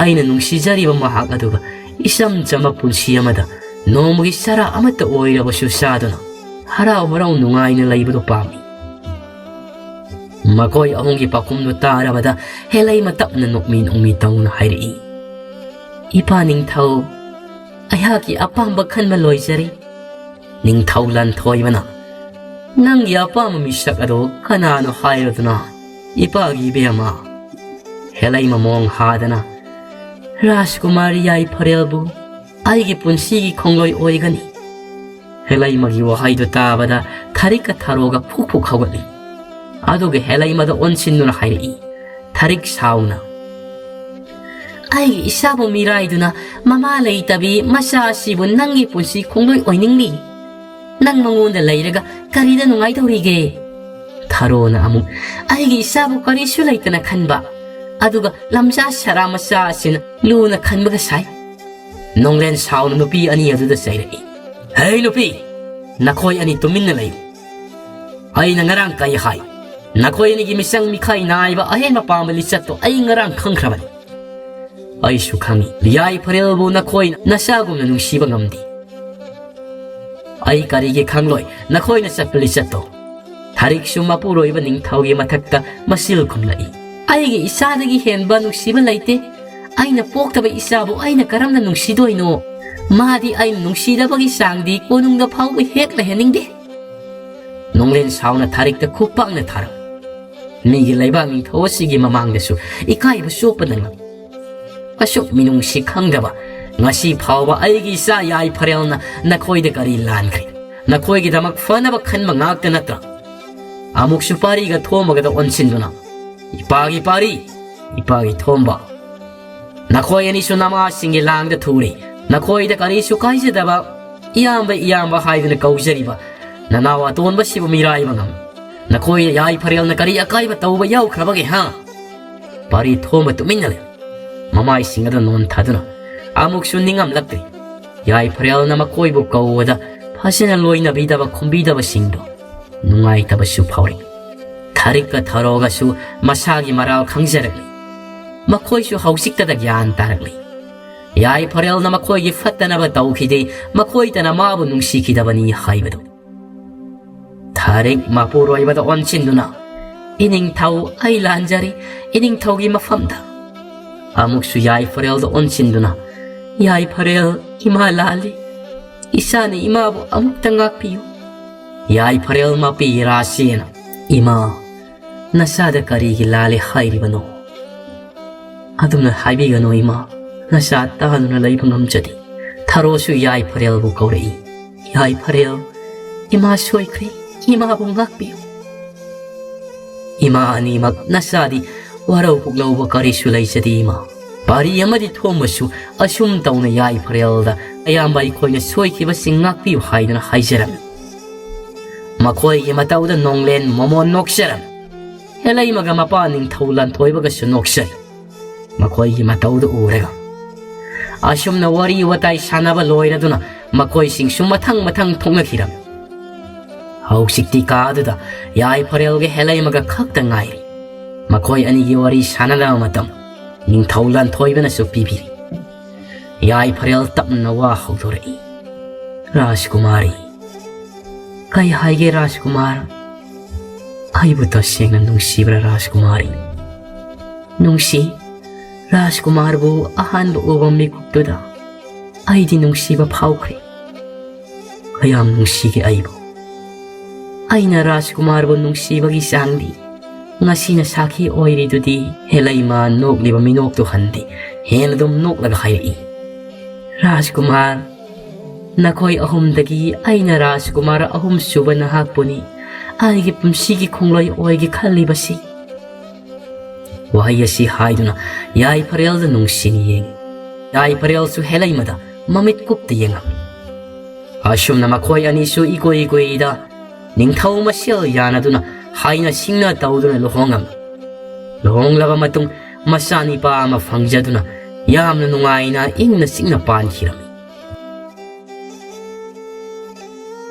ꯑꯩꯅ ꯅꯨꯡꯁꯤꯖꯔꯤꯕ ꯃꯍꯥꯛ ꯑꯗꯨꯒ ꯏꯆꯝ ꯆꯝꯕ ꯄꯨꯟꯁꯤ ꯑꯃꯗ ꯅꯣꯡꯃꯒꯤ ꯆꯔꯥ ꯑꯃꯠꯇ ꯑꯣꯏꯔꯕꯁꯨ ꯆꯥꯗꯨꯅ ꯍꯔꯥꯎ ꯍꯔꯥꯎ ꯅꯨꯡꯉꯥꯏꯅ ꯂꯩꯕꯗꯨ ꯄꯥꯝꯃꯤ꯫" ꯃꯈꯣꯏ ꯑꯍꯨꯝꯒꯤ ꯄꯥꯎꯈꯨꯝꯗꯨ ꯇꯥꯔꯕꯗ ꯍꯦꯂꯩꯃ ꯇꯞꯅ ꯅꯣꯛꯃꯤ ꯅꯣꯛꯃꯤ ꯇꯧꯅ ꯍꯥꯏꯔꯛꯏ, "ꯏꯄꯥ ꯅꯤꯡꯊꯧ, ꯑꯩꯍꯥꯛꯀꯤ ꯑꯄꯥꯝꯕ ꯈꯟꯕ ꯂꯣꯏꯖꯔꯦ꯫ ꯅꯤꯡꯊꯧ ꯂꯥꯟꯊꯣꯏꯕꯅ, ꯅꯪꯒꯤ ꯑꯄꯥꯝꯕ ꯃꯤꯁꯛ ꯑꯗꯨ ꯀꯅꯥꯅꯣ ꯍꯥꯏꯔꯗꯨꯅ ꯏꯄꯥꯒꯤ ꯏꯕꯦꯝꯃ?" ꯍꯦꯂꯩꯃ ꯃꯣꯡ ꯍꯥꯗꯅ, "ꯔꯥꯖꯀꯨꯃꯥꯔꯤ ꯌꯥꯏꯐꯔꯦꯜꯕꯨ ꯑꯩꯒꯤ ꯄꯨꯟꯁꯤꯒꯤ ꯈꯣꯡꯂꯣꯏ ꯑꯣꯏꯒꯅꯤ꯫" ꯍꯦꯂꯩꯃꯒꯤ ꯋꯥꯍꯩꯗꯨ ꯇꯥꯕꯗ ꯊꯔꯤꯛꯀ ꯊꯔꯣꯒ ꯐꯨꯛ ꯐꯨꯛ ꯍꯧꯒꯠꯂꯤ꯫ ꯑꯗꯨꯒ ꯍꯦꯂꯩꯃꯗ ꯑꯣꯟꯁꯤꯟꯗꯨꯅ ꯍꯥꯏꯔꯛꯏ, ꯊꯔꯤꯛ ꯁꯥꯎꯅ, "ꯑꯩꯒꯤ ꯏꯆꯥꯕꯨ ꯃꯤꯔꯥꯏꯗꯨꯅ ꯃꯃꯥ ꯂꯩꯇꯕꯤ ꯃꯆꯥ ꯑꯁꯤꯕꯨ ꯅꯪꯒꯤ ꯄꯨꯟꯁꯤ ꯈꯣꯡꯂꯣꯏ ꯑꯣꯏꯅꯤꯡꯂꯤ꯫ ꯅꯪ ꯃꯉꯣꯟꯗ ꯂꯩꯔꯒ ꯀꯔꯤꯗ ꯅꯨꯡꯉꯥꯏꯗꯧꯔꯤꯒꯦ?" ꯊꯔꯣꯅ ꯑꯃꯨꯛ, "ꯑꯩꯒꯤ ꯏꯆꯥꯕꯨ ꯀꯔꯤꯁꯨ ꯂꯩꯇꯅ ꯈꯟꯕ, ꯑꯗꯨꯒ ꯂꯝꯖꯥ ꯁꯔꯥ ꯃꯆꯥ ꯑꯁꯤꯅ ꯂꯨꯅ ꯈꯟꯕꯒ ꯁꯥꯏ꯫" ꯅꯣꯡꯂꯦꯟ ꯁꯥꯎꯅ ꯅꯨꯄꯤ ꯑꯅꯤ ꯑꯗꯨꯗ ꯆꯩꯔꯛꯏ, "ꯍꯦ ꯅꯨꯄꯤ, ꯅꯈꯣꯏ ꯑꯅꯤ ꯇꯨꯃꯤꯟꯅ ꯂꯩꯌꯨ꯫ ꯑꯩꯅ ꯉꯔꯥꯡ ꯀꯩ ꯍꯥꯏ? ꯅꯈꯣꯏ ꯑꯅꯤꯒꯤ ꯃꯤꯆꯪ ꯃꯤꯈꯥꯏ ꯅꯥꯏꯕ ꯑꯍꯦꯟꯕ ꯄꯥꯝꯕ ꯂꯤꯆꯠꯇꯣ ꯑꯩ ꯉꯔꯥꯡ ꯈꯪꯈ꯭ꯔꯕꯅꯤ꯫ ꯑꯩꯁꯨ ꯈꯪꯏ, ꯌꯥꯏꯐꯔꯦꯜꯕꯨ ꯅꯈꯣꯏꯅ ꯅꯆꯥꯒꯨꯝꯅ ꯅꯨꯡꯁꯤꯕ ꯉꯝꯗꯦ꯫ ꯑꯩ ꯀꯔꯤꯒꯤ ꯈꯪꯂꯣꯏ ꯅꯈꯣꯏꯅ ꯆꯠꯄ ꯂꯤꯆꯠꯇꯣ? ꯊꯥꯔꯤꯛꯁꯨ ꯃꯄꯨꯔꯣꯏꯕ ꯅꯤꯡꯊꯧꯒꯤ ꯃꯊꯛꯇ ꯃꯆꯤꯜ ꯈꯨꯝꯂꯛꯏ꯫ ꯑꯩꯒꯤ ꯏꯆꯥꯗꯒꯤ ꯍꯦꯟꯕ ꯅꯨꯡꯁꯤꯕ ꯂꯩꯇꯦ꯫ ꯑꯩꯅ ꯄꯣꯛꯇꯕ ꯏꯆꯥꯕꯨ ꯑꯩꯅ ꯀꯔꯝꯅ ꯅꯨꯡꯁꯤꯗꯣꯏꯅꯣ? ꯃꯥꯗꯤ ꯑꯩꯅ ꯅꯨꯡꯁꯤꯗꯕꯒꯤ ꯆꯥꯡꯗꯤ ꯀꯣꯅꯨꯡꯗ ꯐꯥꯎꯕ ꯍꯦꯛ ꯂꯩꯍꯟꯅꯤꯡꯗꯦ꯫ ꯅꯣꯡꯂꯦꯟ ꯁꯥꯎꯅ ꯊꯥꯔꯤꯛꯇ ꯈꯨꯄꯥꯛꯅ ꯊꯥꯔꯝꯃꯤ꯫ ꯃꯤꯒꯤ ꯂꯩꯕꯥꯛ ꯅꯤꯡꯊꯧ ꯑꯁꯤꯒꯤ ꯃꯃꯥꯡꯗꯁꯨ ꯏꯀꯥꯏꯕ ꯆꯣꯞꯄ ꯅꯪꯂꯝꯃꯤ꯫ ꯑꯁꯨꯛ ꯃꯤꯅꯨꯡꯁꯤ ꯈꯪꯗꯕ, ꯉꯁꯤ ꯐꯥꯎꯕ ꯑꯩꯒꯤ ꯏꯆꯥ ꯌꯥꯏꯐꯔꯦꯜꯅ ꯅꯈꯣꯏꯗ ꯀꯔꯤ ꯂꯥꯟꯈ꯭ꯔꯦ? ꯅꯈꯣꯏꯒꯤꯗꯃꯛ ꯐꯅꯕ ꯈꯟꯕ ꯉꯥꯛꯇ ꯅꯠꯇ꯭ꯔꯥ? ꯑꯃꯨꯛꯁꯨ ꯄꯥꯔꯤꯒ ꯊꯣꯝꯕꯒꯗ ꯑꯣꯟꯁꯤꯟꯗꯨꯅ, "ꯏꯄꯥꯒꯤ ꯄꯥꯔꯤ, ꯏꯄꯥꯒꯤ ꯊꯣꯝꯕ, ꯅꯈꯣꯏ ꯑꯅꯤꯁꯨ ꯅꯃꯥꯁꯤꯡꯒꯤ ꯂꯥꯡꯗ ꯊꯨꯔꯦ꯫ ꯅꯈꯣꯏꯗ ꯀꯔꯤꯁꯨ ꯀꯥꯏꯖꯗꯕ, ꯏꯌꯥꯝꯕ, ꯏꯌꯥꯝꯕ ꯍꯥꯏꯗꯨꯅ ꯀꯧꯖꯔꯤꯕ ꯅꯅꯥꯎ ꯑꯇꯣꯟꯕꯁꯤꯕꯨ ꯃꯤꯔꯥꯏꯕ ꯉꯝꯃꯤ꯫ ꯅꯈꯣꯏ ꯌꯥꯏꯐꯔꯦꯜꯅ ꯀꯔꯤ ꯑꯀꯥꯏꯕ ꯇꯧꯕ ꯌꯥꯎꯈ꯭ꯔꯕꯒꯦ, ꯍꯥ?" ꯄꯥꯔꯤ ꯊꯣꯝꯕ ꯇꯨꯃꯤꯟꯅ ꯂꯩ꯫ ꯃꯃꯥꯏꯁꯤꯡ ꯑꯗꯨ ꯅꯣꯟꯊꯗꯨꯅ ꯑꯃꯨꯛꯁꯨ ꯅꯤꯡꯉꯝꯂꯛꯇ꯭ꯔꯤ꯫ ꯌꯥꯏꯐꯔꯦꯜꯅ ꯃꯈꯣꯏꯕꯨ ꯀꯧꯕꯗ ꯐꯖꯅ ꯂꯣꯏꯅꯕꯤꯗꯕ ꯈꯨꯝꯕꯤꯗꯕꯁꯤꯡꯗꯣ ꯅꯨꯡꯉꯥꯏꯇꯕꯁꯨ ꯐꯥꯎꯔꯤ꯫ ꯊꯥꯔꯤꯛꯀ ꯊꯔꯣꯒꯁꯨ ꯃꯁꯥꯒꯤ ꯃꯔꯥꯜ ꯈꯪꯖꯔꯛꯂꯤ꯫ ꯃꯈꯣꯏꯁꯨ ꯍꯧꯖꯤꯛꯇꯗ ꯒ꯭ꯌꯥꯟ ꯇꯥꯔꯛꯂꯤ꯫ ꯌꯥꯏꯐꯔꯦꯜꯅ ꯃꯈꯣꯏꯒꯤ ꯐꯠꯇꯅꯕ ꯇꯧꯈꯤꯗꯦ, ꯃꯈꯣꯏꯇꯅ ꯃꯥꯕꯨ ꯅꯨꯡꯁꯤꯈꯤꯗꯕꯅꯤ ꯍꯥꯏꯕꯗꯨ꯫ ꯊꯥꯔꯤꯛ ꯃꯄꯨꯔꯣꯏꯕꯗ ꯑꯣꯟꯁꯤꯟꯗꯨꯅ, "ꯏꯅꯤꯡꯊꯧ, ꯑꯩ ꯂꯥꯟꯖꯔꯦ, ꯏꯅꯤꯡꯊꯧꯒꯤ ꯃꯐꯝꯗ"꯫ ꯑꯃꯨꯛꯁꯨ ꯌꯥꯏꯐꯔꯦꯜꯗ ꯑꯣꯟꯁꯤꯟꯗꯨꯅ, "ꯌꯥꯏꯐꯔꯦꯜ, ꯏꯃꯥ ꯂꯥꯜꯂꯤ꯫ ꯏꯆꯥꯅ ꯏꯃꯥꯕꯨ ꯑꯃꯨꯛꯇ ꯉꯥꯛꯄꯤꯌꯨ"꯫ ꯌꯥꯏꯐꯔꯦꯜ ꯃꯄꯤ ꯔꯥꯁꯤꯅ, "ꯏꯃꯥ, ꯅꯆꯥꯗ ꯀꯔꯤꯒꯤ ꯂꯥꯜꯂꯦ ꯍꯥꯏꯔꯤꯕꯅꯣ? ꯑꯗꯨꯝꯅ ꯍꯥꯏꯕꯤꯒꯅꯨ ꯏꯃꯥ, ꯅꯆꯥ ꯇꯥꯗꯨꯅ ꯂꯩꯕ ꯉꯝꯖꯗꯦ"꯫ ꯊꯔꯣꯁꯨ ꯌꯥꯏꯐꯔꯦꯜꯕꯨ ꯀꯧꯔꯛꯏ꯫ "ꯌꯥꯏꯐꯔꯦꯜ, ꯏꯃꯥ ꯁꯣꯏꯈ꯭ꯔꯦ, ꯏꯃꯥꯕꯨ ꯉꯥꯛꯄꯤꯌꯨ"꯫ "ꯏꯃꯥ ꯑꯅꯤꯃꯛ ꯅꯆꯥꯗꯤ ꯋꯥꯔꯧ ꯄꯨꯛꯂꯧꯕ ꯀꯔꯤꯁꯨ ꯂꯩꯖꯗꯦ ꯏꯃꯥ"꯫ ꯄꯥꯔꯤ ꯑꯃꯗꯤ ꯊꯣꯝꯕꯁꯨ ꯑꯁꯨꯝ ꯇꯧꯅ ꯌꯥꯏꯐꯔꯦꯜꯗ, "ꯑꯌꯥꯝꯕ, ꯑꯩꯈꯣꯏꯅ ꯁꯣꯏꯈꯤꯕꯁꯤꯡ ꯉꯥꯛꯄꯤꯌꯨ" ꯍꯥꯏꯗꯨꯅ ꯍꯥꯏꯖꯔꯝꯃꯤ꯫ ꯃꯈꯣꯏꯒꯤ ꯃꯇꯧꯗ ꯅꯣꯡꯂꯦꯟ ꯃꯃꯣꯟ ꯅꯣꯛꯆꯔꯝꯃꯤ꯫ ꯍꯦꯂꯩꯃꯒ ꯃꯄꯥ ꯅꯤꯡꯊꯧ ꯂꯥꯟꯊꯣꯏꯕꯒꯁꯨ ꯅꯣꯛꯆꯔꯤ꯫ ꯃꯈꯣꯏꯒꯤ ꯃꯇꯧꯗꯨ ꯎꯔꯒ ꯑꯁꯨꯝꯅ ꯋꯥꯔꯤ ꯋꯥꯇꯥꯏ ꯁꯥꯟꯅꯕ ꯂꯣꯏꯔꯗꯨꯅ ꯃꯈꯣꯏꯁꯤꯡꯁꯨ ꯃꯊꯪ ꯃꯊꯪ ꯊꯣꯛꯅꯈꯤꯔꯝꯃꯤ꯫ ꯍꯧꯖꯤꯛꯇꯤ ꯀꯥꯗꯨꯗ ꯌꯥꯏꯐꯔꯦꯜꯒ ꯍꯦꯂꯩꯃꯒ ꯈꯛꯇ ꯉꯥꯏꯔꯤ꯫ ꯃꯈꯣꯏ ꯑꯅꯤꯒꯤ ꯋꯥꯔꯤ ꯁꯥꯟꯅꯅꯕ ꯃꯇꯝ ꯅꯤꯡꯊꯧ ꯂꯥꯟꯊꯣꯏꯕꯅꯁꯨ ꯄꯤꯕꯤꯔꯤ꯫ ꯌꯥꯏꯐꯔꯦꯜ ꯇꯞꯅ ꯋꯥ ꯍꯧꯗꯣꯔꯛꯏ꯫ "ꯔꯥꯖꯀꯨꯃꯥꯔꯤ꯫" "ꯀꯩ ꯍꯥꯏꯒꯦ ꯔꯥꯖꯀꯨꯃꯥꯔ?" "ꯑꯩꯕꯨ ꯇꯁꯦꯡꯅ ꯅꯨꯡꯁꯤꯕ꯭ꯔꯥ ꯔꯥꯖꯀꯨꯃꯥꯔꯤ?" "ꯅꯨꯡꯁꯤ꯫ ꯔꯥꯖꯀꯨꯃꯥꯔꯕꯨ ꯑꯍꯥꯟꯕ ꯎꯕ ꯃꯤꯀꯨꯞꯇꯨꯗ ꯑꯩꯗꯤ ꯅꯨꯡꯁꯤꯕ ꯐꯥꯎꯈ꯭ꯔꯦ꯫" "ꯀꯌꯥꯝ ꯅꯨꯡꯁꯤꯒꯦ ꯑꯩꯕꯨ?" "ꯑꯩꯅ ꯔꯥꯖꯀꯨꯃꯥꯔꯕꯨ ꯅꯨꯡꯁꯤꯕꯒꯤ ꯆꯥꯡꯗꯤ ꯉꯁꯤꯅ ꯁꯥꯈꯤ ꯑꯣꯏꯔꯤꯗꯨꯗꯤ꯫" ꯍꯦꯂꯩꯃ ꯅꯣꯛꯂꯤꯕ ꯃꯤꯅꯣꯛꯇꯨ ꯍꯟꯗꯦ, ꯍꯦꯟꯅ ꯑꯗꯨꯝ ꯅꯣꯛꯂꯒ ꯍꯥꯏꯔꯛꯏ꯫ "ꯔꯥꯖꯀꯨꯃꯥꯔ, ꯅꯈꯣꯏ ꯑꯍꯨꯝꯗꯒꯤ ꯑꯩꯅ ꯔꯥꯖꯀꯨꯃꯥꯔ ꯑꯍꯨꯝ ꯁꯨꯕ ꯅꯍꯥꯛꯄꯨꯅꯤ ꯑꯩꯒꯤ ꯄꯨꯟꯁꯤꯒꯤ ꯈꯣꯡꯂꯣꯏ ꯑꯣꯏꯒꯦ ꯈꯜꯂꯤꯕꯁꯤ꯫" ꯋꯥꯍꯩ ꯑꯁꯤ ꯍꯥꯏꯗꯨꯅ ꯌꯥꯏꯐꯔꯦꯜꯗ ꯅꯨꯡꯁꯤꯅ ꯌꯦꯡꯉꯤ꯫ ꯌꯥꯏꯐꯔꯦꯜꯁꯨ ꯍꯦꯂꯩꯃꯗ ꯃꯃꯤꯠ ꯀꯨꯞꯇ ꯌꯦꯡꯉꯝꯃꯤ꯫ ꯑꯁꯨꯝꯅ ꯃꯈꯣꯏ ꯑꯅꯤꯁꯨ ꯏꯀꯨꯏ ꯀꯨꯏꯗ ꯅꯤꯡꯊꯧ ꯃꯁꯦꯜ ꯌꯥꯅꯗꯨꯅ ꯍꯥꯏꯅ ꯁꯤꯡꯅ ꯇꯧꯗꯨꯅ ꯂꯨꯍꯣꯡꯉꯝꯃꯤ꯫ ꯂꯨꯍꯣꯡꯂꯕ ꯃꯇꯨꯡ ꯃꯆꯥꯅꯤꯄꯥ ꯑꯃ ꯐꯪꯖꯗꯨꯅ ꯌꯥꯝꯅ ꯅꯨꯡꯉꯥꯏꯅ ꯏꯪꯅ ꯆꯤꯛꯅ ꯄꯥꯟꯈꯤꯔꯝꯃꯤ꯫